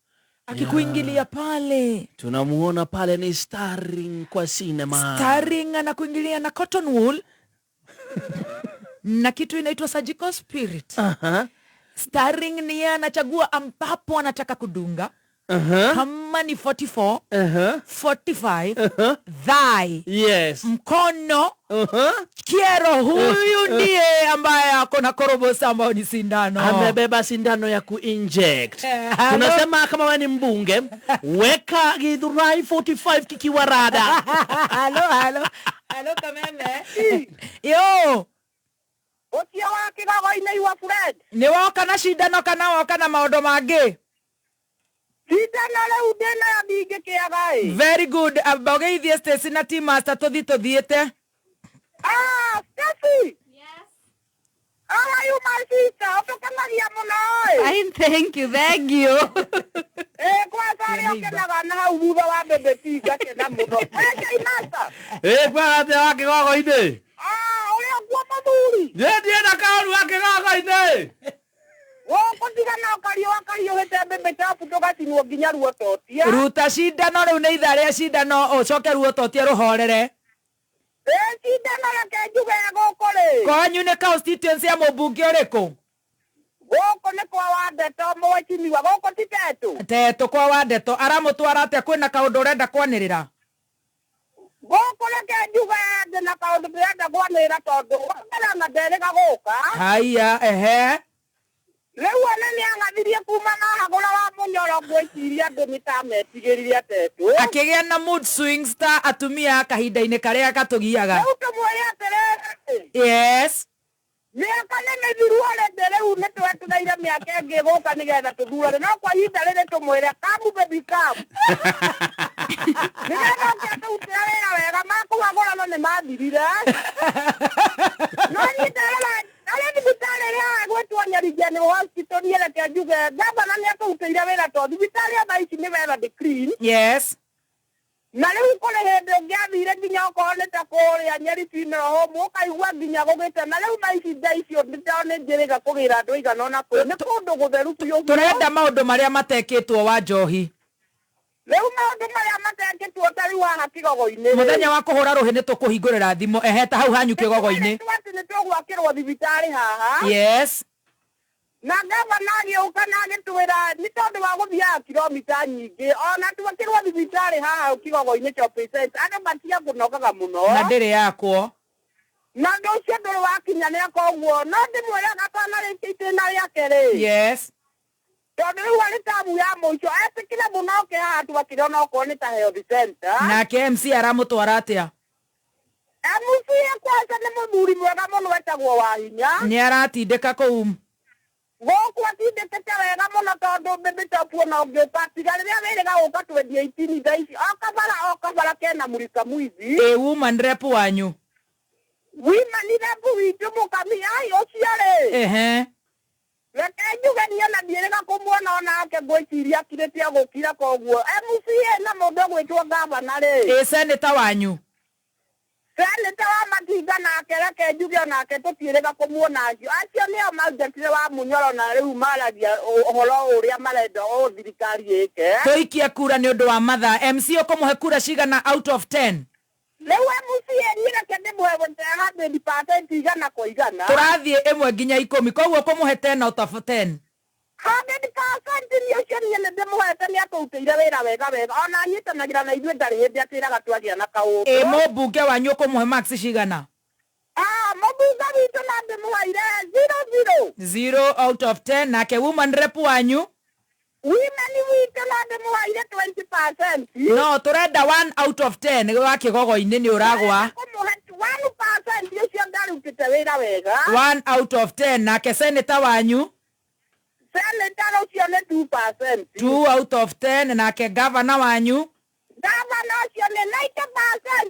akikuingilia pale tunamuona pale ni starring kwa cinema, starring anakuingilia na cotton wool na kitu inaitwa surgical spirit. Starring ni anachagua ambapo anataka kudunga. Kama ni 44, 45, thigh, yes, mkono, kiero. Huyu ndiye ambaye ako na korobosa ambayo ni sindano. Amebeba sindano ya kuinject. Tunasema kama wewe ni mbunge, weka Githurai 45 kikiwa rada. Halo, halo. Halo kameme. Yo. Otia wa kigago-inĩ iwa Fred. Nĩ woka na cindano kana woka na maũndũ mangĩ? Cindano rĩu ndĩnayo ndingĩkĩaga ĩ. Very good. Amba ũgeithie Stacy na Team Master tũthiĩ tũthiĩte. Ah, Stacy. Yes. How are you, my sister? Ũtũkenagia mũno ĩ. Fine, thank you, thank you. Kwanza ũrĩa ũkenaga na hau thutha wa bebe ti ngakena mũno. Ĩ Master. Kwega atĩa wa kĩgogo-inĩ? Ah, ũrĩa kuo mũthuri. Niĩ ndienda kaũru wa kĩgogo-inĩ. Gũkũ tigana ũkariũa kahiũhĩte mbembe chafu tũgacinwo nginya ruototia. Ruta cindano rĩu nĩ ithaa rĩa cindano ũcoke ruototia rũhorere. Cindano reke njuge gũkũ rĩ. Kwanyu nĩ constituency ya mũmbunge ũrĩkũ? Gũkũ nĩ kwa Wandeto mwecimiwa, gũkũ ti Tetu. Tetu kwa Wandeto aramũtwara atĩa? Kwĩna kaũndũ ũrenda kwanĩrĩra? Gũkũ reke njuge ndĩna kaũndũ ndĩrenda kwanĩrĩra tondũ wa mbere ona nderĩga gũka. Haiya, ehe. Rĩu ona nĩang'athirie kuma na hagũra wa mũnyoro ngwĩciria andũ nĩtametigĩrire Tetu. Akĩgĩa na mood swings ta atumia kahinda-inĩ karĩa katũgiaga. Rĩu tũmwĩre atĩrĩrĩ. Yes. Mĩaka nĩ mĩthiru already, rĩu nĩ twetereire mĩaka ĩngĩ gũka nĩgetha tũthurane, no kwa ihinda rĩrĩ tũmwĩre come baby come. Nĩgetha oke atũrutĩre wĩra wega, makũhagũrano nĩ mathirire. No niĩ ndarora arĩa thibitarĩ clean. Yes. Na rĩu kũrĩ hĩndĩ ũngĩathire nginya okorwo nĩ ta kũrĩa Nyeri Funeral Home ũkaigua nginya gũgĩte na rĩu thaa ici thaa icio ndĩo nĩ njĩrĩga kũgĩra andũ aigana ũna kũu nĩ kũndũ gũtheru biũ biũ. Tũrenda maũndũ marĩa matekĩtwo wa njohi. Rĩu maũndũ marĩa matekĩtwo ta rĩu haha Kĩgogo-inĩ rĩ. Mũthenya wa kũhũra rũhĩ nĩ tũkũhingũrĩra thimũ ehe ta hau hanyu Kĩgogo-inĩ. Atĩ nĩ tũgwakĩrwo thibitarĩ haha. Yes. Na gavana agĩũka na agĩtwĩra nĩ tondũ wa gũthiaga kilomita nyingĩ ona twakĩrwo thibitarĩ haha Kĩgogo-inĩ shopping center andũ matiakũnogaga mũno. Na ndĩrĩ yakwo. Na ũndũ ũcio ndũrĩ wakinya nĩ koguo no ndĩmwĩraga atanarĩkia itĩna rĩake rĩ. Yes. Tondũ rĩu arĩ tamu ya mũico etĩkĩre mũno oke haha twakĩre onokorwo nĩ ta health center. Nake MC aramũtwara atĩa? MCA kwanza nĩ mũthuri mwega mũno etagwo Wahinya. Nĩ aratindĩka kũu. Gũkũ atindĩkĩte wega mũno tondũ Baby Top ona ũngĩũka tiga rĩrĩa wĩrĩga gũka twendie itini thaa ici o kabara kena mũrika mwithi. Ĩ woman rep wanyu. Women rep witũ mũkami ai ũcio rĩ. Ehe. Reke njuge niĩ ona ndiĩrĩga kũmuona onake ngwĩciria akirĩte gũkira koguo MCA na mũndũ ũgwĩtwo gavana rĩ. Ĩ senator wanyu. Senator wa Matinga nake reke njuge onake tũtiĩrĩga kũmuona acio acio nĩo maunjetire wa Munyoro na rĩu maragia ũhoro ũrĩa marenda o thirikari ĩke. Tũikie kura nĩ ũndũ wa mathaa. MC ũkũmũhe kura cigana out of 10? Rĩu MCA niĩ reke ndĩmũhe 100% 100%. Tũrathiĩ 1 nginya 10 koguo ũkũmũhe 10 out of 10. 100% niĩ ũcio niĩ nĩ ndĩmũhete nĩ atũrutĩire wĩra wega wega ona anyitanagĩra na ithuĩ ndarĩ hĩndĩ atwĩraga twagĩa na kaũndũ. Ĩ mũmbunge wanyu ũkũmũhe marks cigana? Mũmbunge witũ na ndĩmũheire 0 0. 0 out of 10. Nake woman rep wanyu? Women witũ na ndĩmũheire 20%. No tũrenda 1 out of 10 wa Kĩgogo-inĩ nĩ ũragwa. Kũmũhe 1% ũcio ndarutĩte wĩra wega. 1 out of 10. Nake senator wanyu? Senator ũcio nĩ 2%. 2 out of 10. Nake governor wanyu? Governor ũcio nĩ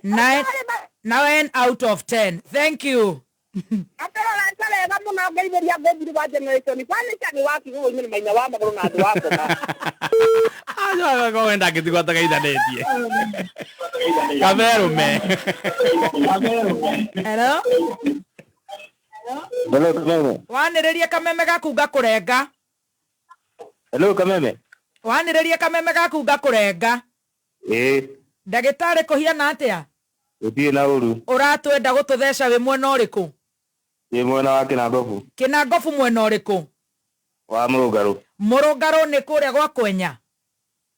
90%. 9 out of 10. Thank you. Atũrorete wega mũno ngeithĩria ngũmbiri wa generation furniture nĩ wa Kĩgogo-inĩ nĩ maina wa magũrũ na andũ wa kũma. Acio wenda ngĩtigwo atageithanĩtie. Kaberume. Hello. Hello Kameme. Wanĩrĩria kameme gaku ngakũrenga. Hello Kameme. Wanĩrĩria kameme gaku ngakũrenga. Ĩĩ. Ndagĩtarĩ kũhiana atĩa? Gũtirĩ na ũru. Ũratwenda gũtũtheca wĩ mwena ũrĩkũ? Wĩ mwena wa Kĩnangobu. Kĩnangobu mwena ũrĩkũ? Wa Mũrũngarũ. Mũrũngarũ nĩ kũrĩa gwa Kwenya?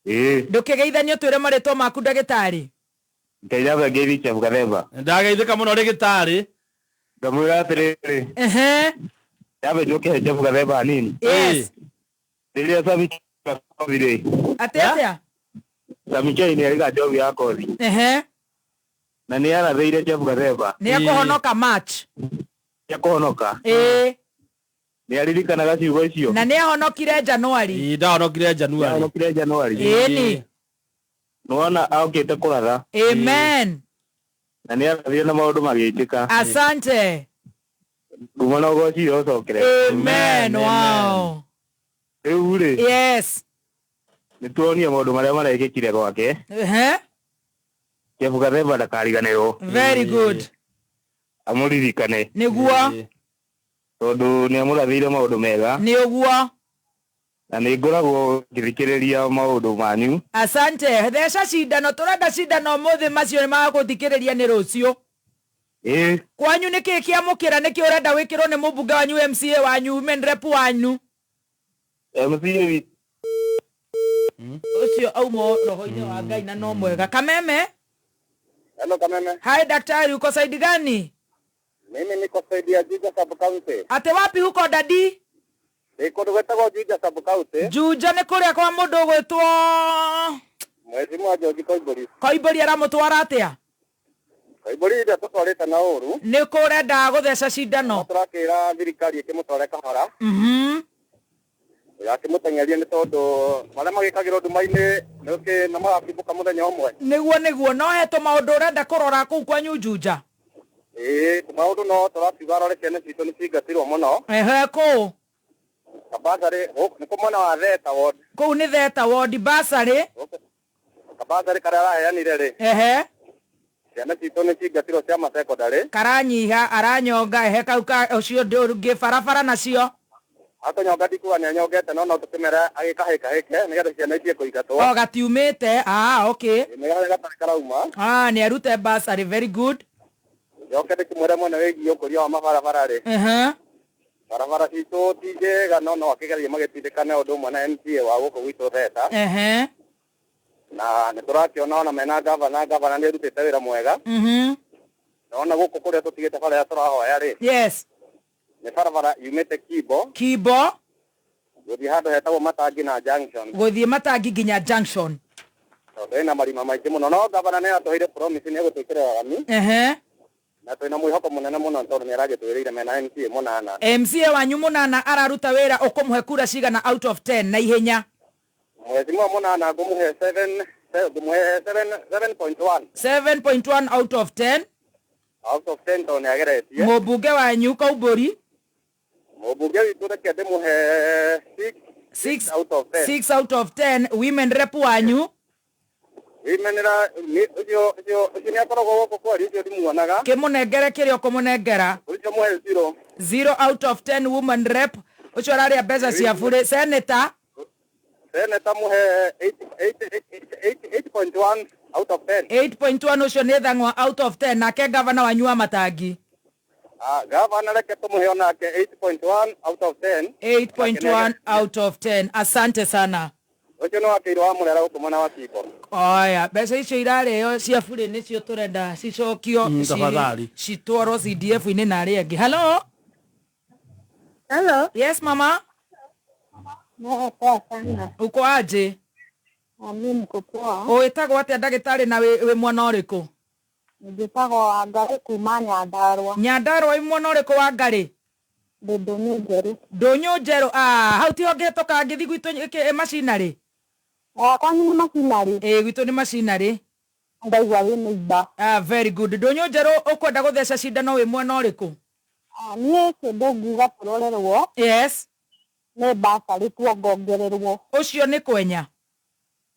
Ĩĩ. Ndũkĩgeithanio twĩre marĩtwa maku ndagĩtarĩ. Ngai ngeithi Chef Gathemba. Ndageithĩka mũno ndagĩtarĩ. Ngamwĩra atĩrĩrĩ. Ehe. Nyambe njoke Chef Gathemba hanini. Yes. Rĩrĩa Sami kothi rĩ. Atĩ atĩa? Sami Chai nĩ arĩga njohi ya kothi. Ehe. Na nĩ arathĩire Chef Gathemba. Nĩ ekũhonoka March. Nĩ ekũhonoka. Ĩĩ. Nĩ aririkanaga ciugo icio. Na nĩ ahonokire January. Ĩĩ ndahonokire January. Ahonokire January. Ĩni. Nĩwona okĩte kũratha. Amen. Na nĩ arathire na maũndũ magĩkĩka. Asante. Nguma na ũgoci ũcokere. Amen. Wow. Rĩu rĩ. Yes. Nĩ tuonie maũndũ marĩa marekĩkire gwake. Ehe. Chef Gathemba ndakariganĩrwo. Very good. Amũririkane. Nĩguo. Tondũ nĩ amũrathĩire maũndũ mega. Nĩ ũguo. Na nĩ ngoragwo ngĩthikĩrĩria maũndũ manyu. Asante. Theca cindano tũrenda cindano ũmũthĩ macio nĩ magũthikĩrĩria nĩ rũciũ. Ĩĩ. Kwanyu nĩ kĩĩ kĩamũkĩra nĩkĩ ũrenda wĩkĩrwo nĩ mũmbunge wanyu MCA wanyu women rep wanyu? MCA ũcio auma roho-inĩ wa Ngai na no mwega. Kameme. Hello Kameme. Hi daktari, uko saidi gani? Mimi niko saidi ya Juja sub county. Ate wapi huko dadi? Niko gwetagwo Juja sub county. Juja nĩ kũrĩa kwa mũndũ ũgwĩtwo Mheshimiwa George Koimburi. Koimburi aramũtwara atĩa? Koimburi ndatũtwarĩte na ũru. Nĩ kũ ũrenda gũtheca cindano? Tũrakĩra thirikari ĩkĩmũtware kahora. Mhm. Yakĩmũteng'eria nĩ tondũ marĩa magĩkagĩrwo nduma-inĩ nĩ magakimbũka mũthenya ũmwe. Nĩguo nĩguo no he tũmaũndũ ũrenda kũrora kũu kwanyu Juja. Ĩĩ tũmaũndũ no tũrakiuga arore ciana citũ nĩ cingatirwo mũno. Ehe kũu? Kabasarĩ nĩ kũ mwena wa Theta ward. Kũu nĩ Theta ward basarĩ? Kabasarĩ karĩa araheanire rĩ. Ehe. Ciana citũ nĩ cingatirwo cia masekondarĩ. Karanyiha aranyonga ehe kau ka ũcio ndũngĩ barabara nacio. Akũnyonga ndikuga nĩ anyongete no no tũkĩmere agĩkahĩkahĩke nĩgetha ciana itige kũingatwo. O gatiumĩte. Ah, okay. Nĩ harĩa gatarĩ karauma. Ah, nĩ arute bursary, very good. Njoke ndĩkĩmwĩre mwena wĩgiĩ ũkũria wa mabarabara rĩ. Ehe. Barabara citũ ti njega no no akĩgerie magĩtindĩkane ũndũ ũmwe na MCA wa gũkũ gwitũ Theta. Ehe. Na nĩ tũrakĩona ona mena gavana, gavana nĩ arutĩte wĩra mwega. Naona gũkũ kũrĩa tũtigĩte bara ĩrĩa tũrahoya rĩ. Yes. Nĩ barabara yumĩte Kimbo. Kimbo. Gũthiĩ handũ hetagwo Matangi na Junction. Gũthiĩ Matangi nginya Junction. Tondũ ĩna marima maingĩ mũno no gavana nĩ atũheire promise nĩ egũtwĩkĩra rami. Ehe. Na twĩna mwĩhoko mũnene mũno tondũ nĩ aragĩtwĩrĩire mena MCA mũnana. MCA wanyu mũnana araruta wĩra ũkũmũhe kura cigana out of 10 na ihenya? Mheshimiwa mũnana ngũmũhe 7 ngũmũhe 7.1. 7.1 out of 10. Out of 10 tondũ nĩ ageretie. Mũmbunge wanyu Kaumbũri? Mũmbunge witũ reke ndĩmũhe 6 out of 10. 6 out of 10. Women rep wanyu? Women ra ũcio ũcio ũcio nĩ akoragwo gũkũ kwari ũcio ndimuonaga. Kĩmũnengere kĩrĩa ũkũmũnengera. Ũcio mũhe 0. 0 out of 10 woman rep. Ũcio ararĩa mbeca cia bure. Senator? Senator mũhe 8.1 out of 10. 8.1 ũcio nĩ thang'wa out of 10. Nake gavana wanyu wa Matangi? Gavana reke tũmũhe onake 8.1 out of 10. 8.1 out of 10. Asante sana. Ũcio nĩ wakĩirwo wa Mũrera gũkũ mwena wa Kimbo. Oya, mbeca icio irarĩo cia bure nĩcio tũrenda cicokio Tafadhali. Citwarwo CDF-inĩ na arĩa angĩ. Hello? Hello? Yes, mama? Poa sana. Uko aje? Mimi niko poa. Ũĩtagwo atĩa ndagĩtarĩ na wĩ mwena ũrĩkũ? Njĩtagwo Wangarĩ kuma Nyandarũa. Nyandarũa wĩ mwena ũrĩkũ Wangarĩ? Ndĩ Ndũnyũ Njerũ. Ndũnyũ Njerũ. Ah, hau tiho ngĩhĩtũka ngĩthiĩ gwitũ macinarĩ? Kwanyu nĩ macinarĩ? Ĩĩ gwitũ nĩ macinarĩ. Ndaigua wĩ neighbor. Ah, very good. Ndũnyũ Njerũ ũkwenda gũtheca cindano wĩ mwena ũrĩkũ? Niĩ kĩndũ nguga tũrorerwo. Yes. Nĩ bursary tuongongererwo. Ũcio nĩ kwenya?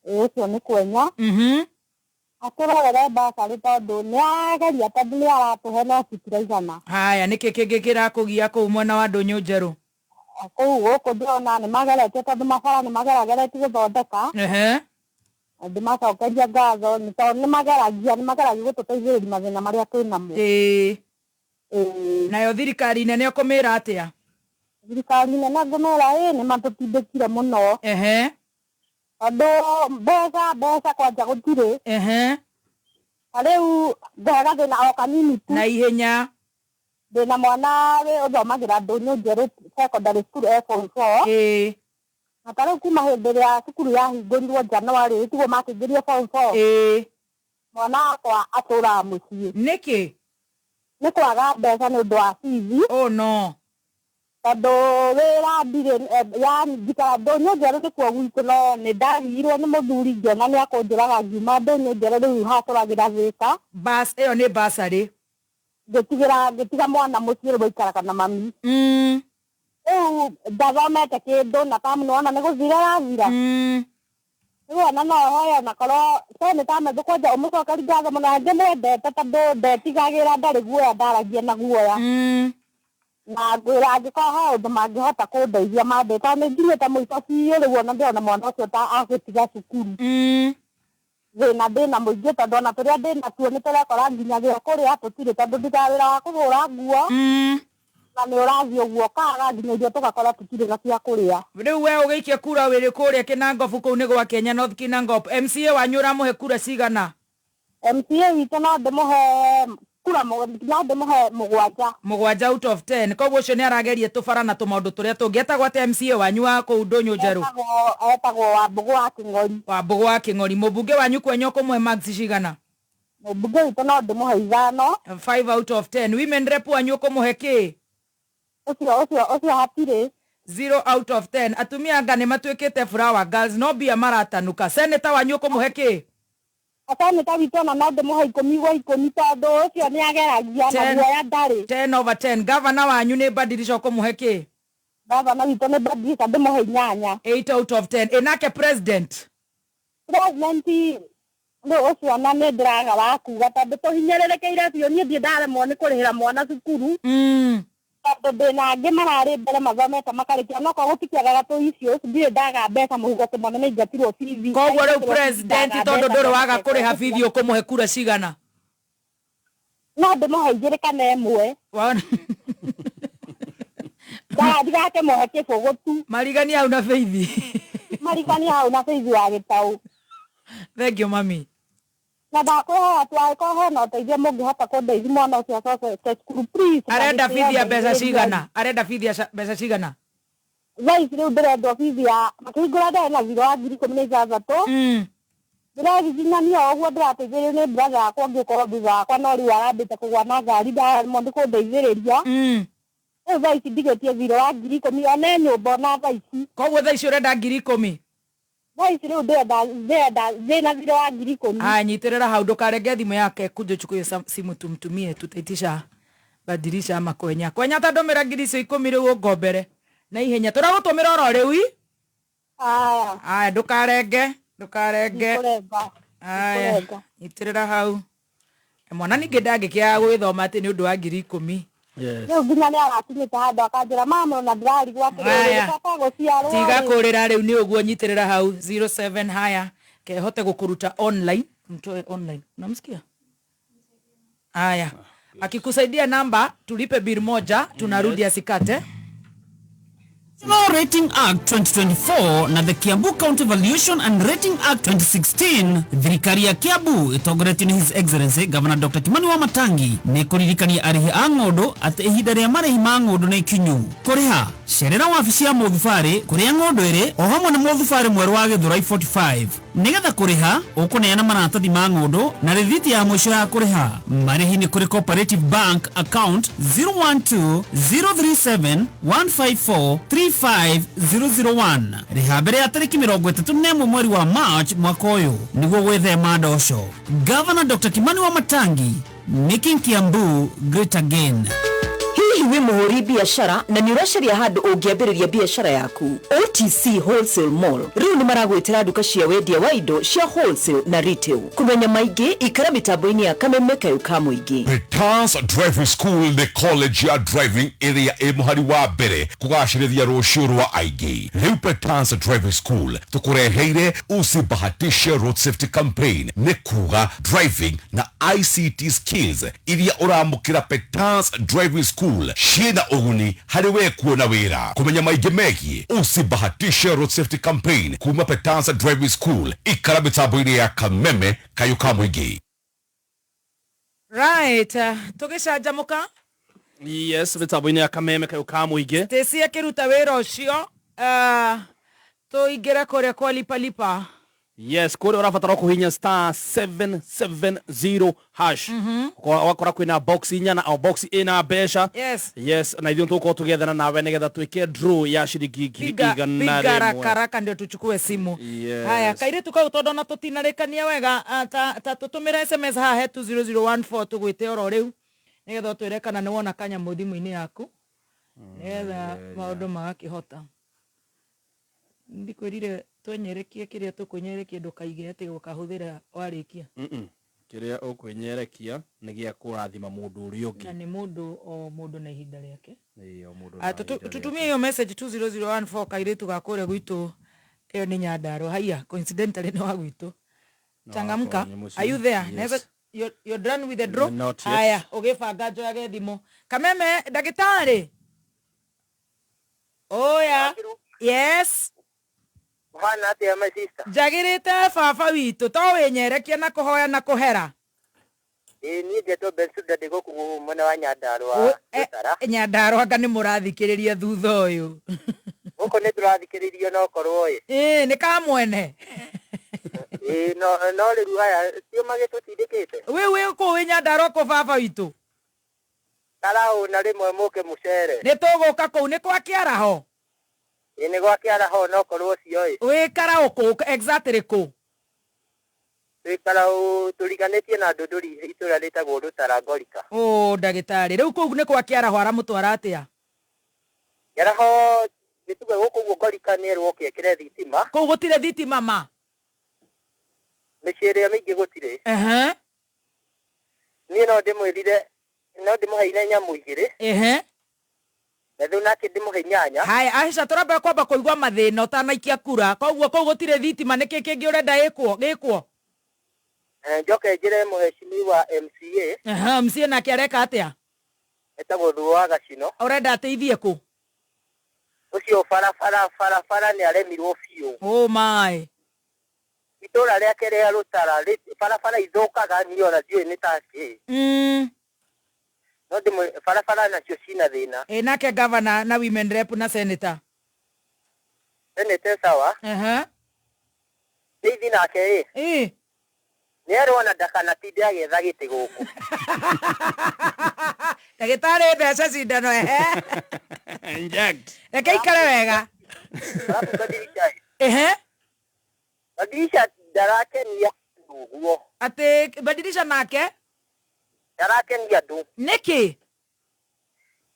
Ĩĩ ũcio nĩ kwenya. Atũrorere bursary tondũ nĩ ageria tondũ nĩ aratũhe no citiraigana. Haya, nĩkĩ kĩngĩ kĩrakũgia kũu mwena wa Ndũnyũ Njerũ? Kũu gũkũ ndĩrona nĩ mageretie tondũ mabara nĩ magerageretie gũthondeka. Ehe. Ndĩmacokeria ngatho nĩ tondũ nĩ mageragia gũtũteithĩrĩria mathĩna marĩa twĩnamo. Ĩĩ. Nayo thirikari nene ũkũmĩra atĩa? Thirikari nene ngũmĩra ĩĩ nĩ matũtindĩkire mũno. Ehe. Tondũ mbeca kwanja gũtirĩ. Ehe. Ta rĩu ngũhe gathĩna o kanini tu. Na ihenya. Ndĩna mwana wĩ ũthomagĩra Ndũnyũ Njerũ secondary school e form 4. Ĩĩ. Na ta rĩu kuma hĩndĩ ĩrĩa cukuru yahingũrirwo January tiguo makĩingĩrio form 4. Ĩĩ. Mwana wakwa atũraga mũciĩ. Nĩkĩ? Nĩ kwaga mbeca nĩ ũndũ wa bithi. Oh no. Tondũ wĩra ndirĩ yani njikara Ndũnyũ Njerũ nĩkuo gwitũ no nĩ ndagirwo nĩ mũthuri ngĩona nĩ akũnjũraga ngiuma Ndũnyũ Njerũ rĩu hatũragĩra Thĩka. Bas ĩyo nĩ bursary. Ngĩtiga mwana mũciĩ rĩu aikaraga na mami. Rĩu ndathomete kĩndũ na tamu nĩwona nĩ gũthira yathira. Rĩu ona no hoye onakorwo seneta Methu kwanja ũmũcokerie ngatho mũno ndĩmwendete tondũ ndetigagĩra ndarĩ guoya ndaragia na guoya. Na ngwĩra angĩkorwo he ũndũ mangĩhota kũndeithia mandeithie tondũ nĩ nginyĩte mũico biũ rĩu ona ndĩrona mwana ũcio ta agũtiga cukuru. Thĩna ndĩna mũingĩ tondũ ona tũrĩa ndĩnatuo nĩ tũrekora nginya gĩa kũrĩa tũtirĩ tondũ ndutaga wĩra wa kũhũra nguo. Na nĩ ũrathiĩ ũguo ũkaga nginya irio tũgakora tũtirĩ na cia kũrĩa. Rĩu we ũgĩikia kura wĩrĩ kũrĩa Kinangop kũu nĩ gwa Kenya North Kinangop. MCA wanyu ũramũhe kura cigana? MCA witũ no ndĩmũhe kura no ndĩmũhe 7. 7 out of 10. Koguo ũcio nĩ arageria tũbara na tũmaũndũ tũrĩa tũngĩ. Etagwo atĩa MCA wanyu wa kũu Ndũnyũ Njerũ? Etagwo Wambũgũ wa Kĩng'ori. Wambũgũ wa Kĩng'ori. Mũmbunge wanyu kwenya ũkũmũhe marks cigana? Mũmbunge witũ no ndĩmũhe 5. 5 out of 10. Women rep wanyu ũkũmũhe kĩ? Ũcio hatirĩ. 0 out of 10. Atumia anga nĩ matuĩkĩte flower girls no mbia maratanuka. Senator wanyu ũkũmũhe kĩ? Senator witũ ona no ndĩmũhe 10 gwa 10 tondũ ũcio nĩ ageragia na guoya ndarĩ. 10 over 10. Governor wanyu nĩ Badilisha ũkũmũhe kĩ? Governor witũ nĩ Badilisha ndĩmũhe 8. 8 out of 10. Ĩnake president? President Rĩu ũcio ona nĩ ndĩraga wa kuga tondũ tũhinyĩrĩrĩkĩire biũ. Niĩ ndirĩ ndaremwo nĩ kũrĩhĩra mwana cukuru tondũ ndĩna angĩ mararĩ mbere mathomete makarĩkia, onokorwo gũtikĩagaga tũ icio, ndirĩ ndaga mbeca mũhuko atĩ mwana nĩ aingatirwo bithi. Koguo rĩu Aingatirwo bithi, president ndaga tondũ mbeca ndũrĩ waga mbeca kũrĩha bithi ũkũmũhe kura cigana? No ndĩmũhe igĩrĩ kana ĩmwe. Ndigakĩmũhe kĩbũgũ tu. Marigania hau na bithi. Marigania hau na bithi wa gĩtaũ. Thank you, mami. Na ndakwĩhoya tu angĩkorwo hena ũteithio mũngĩhota kũndeithia mwana ũcio acoke cukuru, please. Arenda bithi ya mbeca ndeithĩrĩriai. cigana? Arenda bithi ya mbeca cigana? Thaa ici rĩu ndĩrendwo bithi ya makĩhingũra ndarĩ na thirĩ wa 16,000. Ndĩregiginyania o ũguo, ndĩrateithĩrĩrio nĩ brother yakwa ũngĩ ũkorwo thutha wakwa, no rĩu arambĩte kũgũa na ngari, ndaremwo nĩ kũndeithĩrĩria. Rĩu thaa ici ndigĩtie thirĩ wa 10,000 ona e nyũmba ona thaa ici. Koguo thaa ici ũrenda 10,000? Thaa ici rĩu ndĩrenda ndĩna thirĩ wa 10,000. Aya, nyitĩrĩra hau ndũkarenge thimũ yake, kuja uchukue simu tumtumie, tutaitisha badilisha ama kwenya kwenya ta ndũmĩra 10,000 rĩu ũngombere na ihenya tũragũtũmĩra oro rĩu i. Aya. Aya, ndũkarenge ndũkarenge. Ndikũrenga. Aya, Ndikũrenga. nyitĩrĩra hau. Mwana ningĩ ndangĩkĩaga gwĩthoma atĩ nĩ ũndũ wa 10,000. Rĩu nginya nĩ arakinyĩte handũ akanjĩra mama ona ndĩrarigwo atĩrĩrĩ Aya. baba gũciarwo Tiga rĩ. kũrĩra rĩu nĩ ũguo, nyitĩrĩra hau 07. Haya, kehote gũkũruta online, mtoe online, unamsikia? Haya, akikusaidia namba tulipe bill moja tunarudi, asikate. National Rating Act 2024 na the Kiambu County Valuation and Rating Act 2016, thirikari ya Kiambu ĩtongoretio nĩ His Excellency Governor Dr. Kimani Wamatangi nĩ kũririkania arĩhi a ng'ũndũ atĩ ihinda rĩa marĩhi ma ng'ũndũ nĩ ikinyu. Kũrĩha, cerera wabici ya mũthubarĩ kũrĩa ng'ũndũ ĩrĩ o hamwe na mũthubarĩ mwerũ wa Gĩthũrai 45. Nĩgetha kũrĩha ũkũneana maratathi ma ng'ũndũ na rĩthiti ya mũico ya kũrĩha. Marĩhi nĩ kũrĩ Cooperative Bank account 012 037 154 35001. Rĩha mbere ya tarĩki 31 mweri wa March mwaka ũyũ nĩguo gwĩthema ndoco. Governor Dr. Kimani Wamatangi, making Kiambu great again. Hihi wĩ mũhũri biacara na nĩ ũracaria handũ ũngĩambĩrĩria biacara yaku? OTC Wholesale Mall rĩu nĩ maragwĩtĩra nduka cia wendia wa indo cia wholesale na retail. Kũmenya maingĩ, ikara mĩtambo-inĩ ya Kameme Kayũ ka mũingĩ. Petans Driving School nĩ college ya driving ĩrĩa ĩ mũhari wa mbere kũgacĩrithia rũciũ rwa aingĩ. Rĩu Petans Driving School tũkũreheire usibahatishe road safety campaign, nĩ kuga driving na ICT skills iria ũramũkĩra Petans Driving School ciĩna ũguni harĩ we kuona wĩra. Kũmenya maingĩ megiĩ usibahatishe road safety campaign kuma Petans Driving School, ikara mĩtambo-inĩ ya Kameme Kayũ ka mũingĩ. Right, tũgĩcanjamũka. Yes, mĩtambo-inĩ ya Kameme Kayũ ka mũingĩ. Stacy akĩruta wĩra ũcio, tũingĩre kũrĩa kwa lipa lipa. Yes, kũrĩa ũrabatara kũhinya star 770 hash. Ũgakora kwĩna box inya na o box ĩna mbeca. Yes. Yes, na ithuĩ tũgũkorwo tũgĩethana nawe nĩgetha twĩke draw ya ciringi ngiri Piga igana piga rĩmwe. haraka haraka ndio tuchukue simu. Yes. Haya, kairitu kau tondu ona tũtinarĩkania wega, ta tũtũmĩre SMS haha he 20014 tũgwĩte oro rĩu nĩgetha ũtwĩre kana nĩ wona kanyamũ thimũ-inĩ yaku nĩgetha maũndũ magakĩhota. Ndikwĩrire twenyerekie kĩrĩa tũkwenyerekie, ndũkaige atĩ ũkahũthĩra warĩkia. Kĩrĩa ũkwĩnyerekia nĩ gĩa kũrathima mũndũ ũrĩa ũngĩ. Na nĩ mũndũ o mũndũ na ihinda rĩake. Ĩĩ, o mũndũ Ah, na ihinda tutumie hiyo message 20014, kairitu ga kũrĩa gwitũ, ĩyo nĩ Nyandarua. Haiya, coincidentally nĩ wa gwitũ. No, Changamka. akorwo nĩ mũciĩ. Are you there? Yes. Naweza, you're done with the draw? Not yet. Haya, ũgĩbanga njoyage thimũ. Kameme, ndagĩtarĩ. Oya. Yes. Hana atia my sister? Njagĩrĩte baba witũ, to wĩnyerekie na kũhoya na kũhera. Ĩĩ, niĩ ngetwo Bensuda, ndĩ gũkũ mwena wa Nyandarua. Gĩtara. Nyandarua anga nĩ mũrathikĩrĩria thutha ũyũ. Gũkũ nĩ tũrathikĩrĩrio no korwo ĩ. Ĩĩ, nĩ kamwene. Ĩĩ, no rĩu aya tio magĩtũtindĩkĩte. Wĩ kũ wĩ Nyandarua kũ baba witũ? Karaũ na rĩmwe mũke mũcere. Nĩ tũgũka kũu, nĩ kwa Kĩaraho? Ĩĩ, nĩ gwa Kĩaraho no korwo ũcio ĩ. Wĩ Karaũ kũ exactly kũ? Twĩ Karaũ tũriganĩtie na Ndũndũri, itũra rĩtagwo Rũtara Ngorika. Ũ ndagĩtarĩ, rĩu kũu nĩ kwa Kĩaraho aramũtwara atĩa? Kĩaraho nĩ tuge gũkũ ũguo Ngorika nĩ erwo oke ekĩre thitima. Kũu gũtirĩ thitima ma? Mĩciĩ ĩrĩa mĩingĩ gũtirĩ. Ehe. Niĩ no ndĩmwĩrire no ndĩmũheire nyamũ igĩrĩ. Ehe. Na rĩu nake ndĩmũhe inyanya. Haya, Aisha, tũramba kwamba kũigua mathĩna ũtanaikia kura. Koguo kũu gũtirĩ thitima, nĩkĩ kĩngĩ ũrenda ĩkwo gĩkwo? Njoke njĩre mũheshimiwa MCA. Ehe, MCA nake areka atĩa? Etagwo Thuo wa Gacino. Ũrenda ateithie kũ? Ũcio barabara nĩ aremirwo biũ. Oh my. Itũra rĩake rĩa Rũtara barabara ithũkaga niĩ ona ndiũĩ nĩ ta kĩ. No ndĩmwe barabara nacio cina thĩna. Ĩ nake governor na women rep na senator. Senator sawa. Ehe. Nĩithi nake ĩ. Ĩ. Nĩ erwo ona ndakanatinde agĩetha gĩtĩ gũkũ. Ndagĩtarĩ mbeca cindano ehe. Inject. Reke ikare wega. Ehe. Badilisha ndarakenia andũ ũguo. Atĩ badilisha nake? Ndarakenia andũ. Nĩkĩ?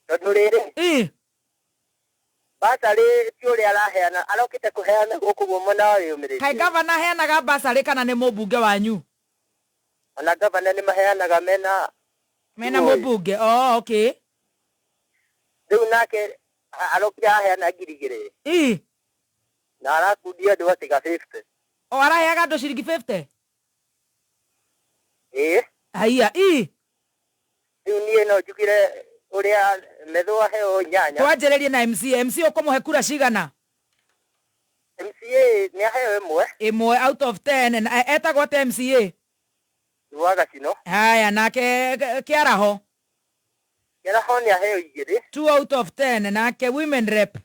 Tondũ rĩrĩ. Ĩ. Basarĩ ti ũrĩa araheana, arokĩte kũheana gũkũ guo mwena wa Wĩyũmĩrĩtie. Kaĩ gavana aheanaga basarĩ kana nĩ mũmbunge wanyu? Ona gavana nĩ maheanaga mena mũmbunge. Oh, okay. Rĩu nake arokire aheana 2,000. Ĩ. Na arakundia andũ atiga 50. O araheaga andũ ciringi 50? Ĩ. Haiya, ĩ. Rĩu niĩ no njugire ũrĩa metho aheo inyanya. Twanjĩrĩrie na MCA. MCA ũkũmũhe kura cigana? MCA nĩ aheo ĩmwe. Ĩmwe out of 10. Na etagwo atĩa MCA? Wa Gacino. Haya, nake Kĩaraho. Kĩaraho nĩ aheo igĩrĩ. 2 out of 10. Nake women rep.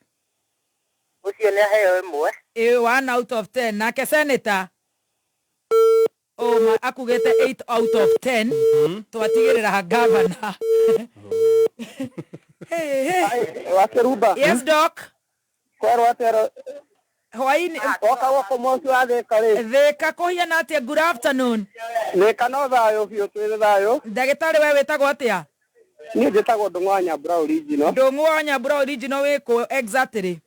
Ũcio nĩ aheo ĩmwe. Ĩ 1 out of 10. Nake senator. Oh my, akugĩte 8 out of 10. Twatigĩrĩra governor. Hey, hey. Wakeruba. Yes, doc. Kwerwo atero. Hwaini. Oka wako mwansi wa Thika rĩ. Thika kũhiana atĩa? Good afternoon. Thika no thayũ biũ, twĩ thayũ. Ndagĩtarĩ we wĩtagwo atĩa? Niĩ njĩtagwo Ndũng'ũ wa Nyambura original. Ndũng'ũ wa Nyambura original wĩkũ exactly?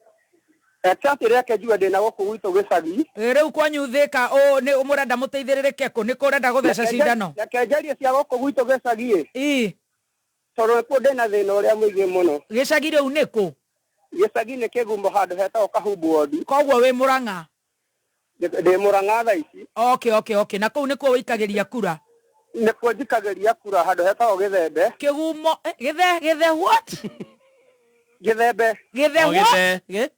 Exactly reke njuge ndĩna gũkũ gwitũ gĩcagi. Rĩu kwanyu Thika nĩ mũrenda mũteithĩrĩrĩke kũ? Nĩ kũ ũrenda gũtheca cindano? Reke njarie cia gũkũ gwitũ gĩcagi ĩ. Ĩ. Tondũ nĩkuo ndĩna thĩna ũrĩa mũingĩ mũno. Gĩcagi rĩu nĩ kũ? Gĩcagi nĩ Kĩgumo handũ hetagwo Kahumbu ward. Koguo wĩ Mũrang'a? Ndĩ Mũrang'a thaa ici. Okay, okay, okay. Na kũu nĩkuo wĩikagĩria kura? Nĩkuo njikagĩria kura handũ hetagwo Gĩthembe. Kĩgumo, gĩthe what? Gĩthembe. Gĩthe what?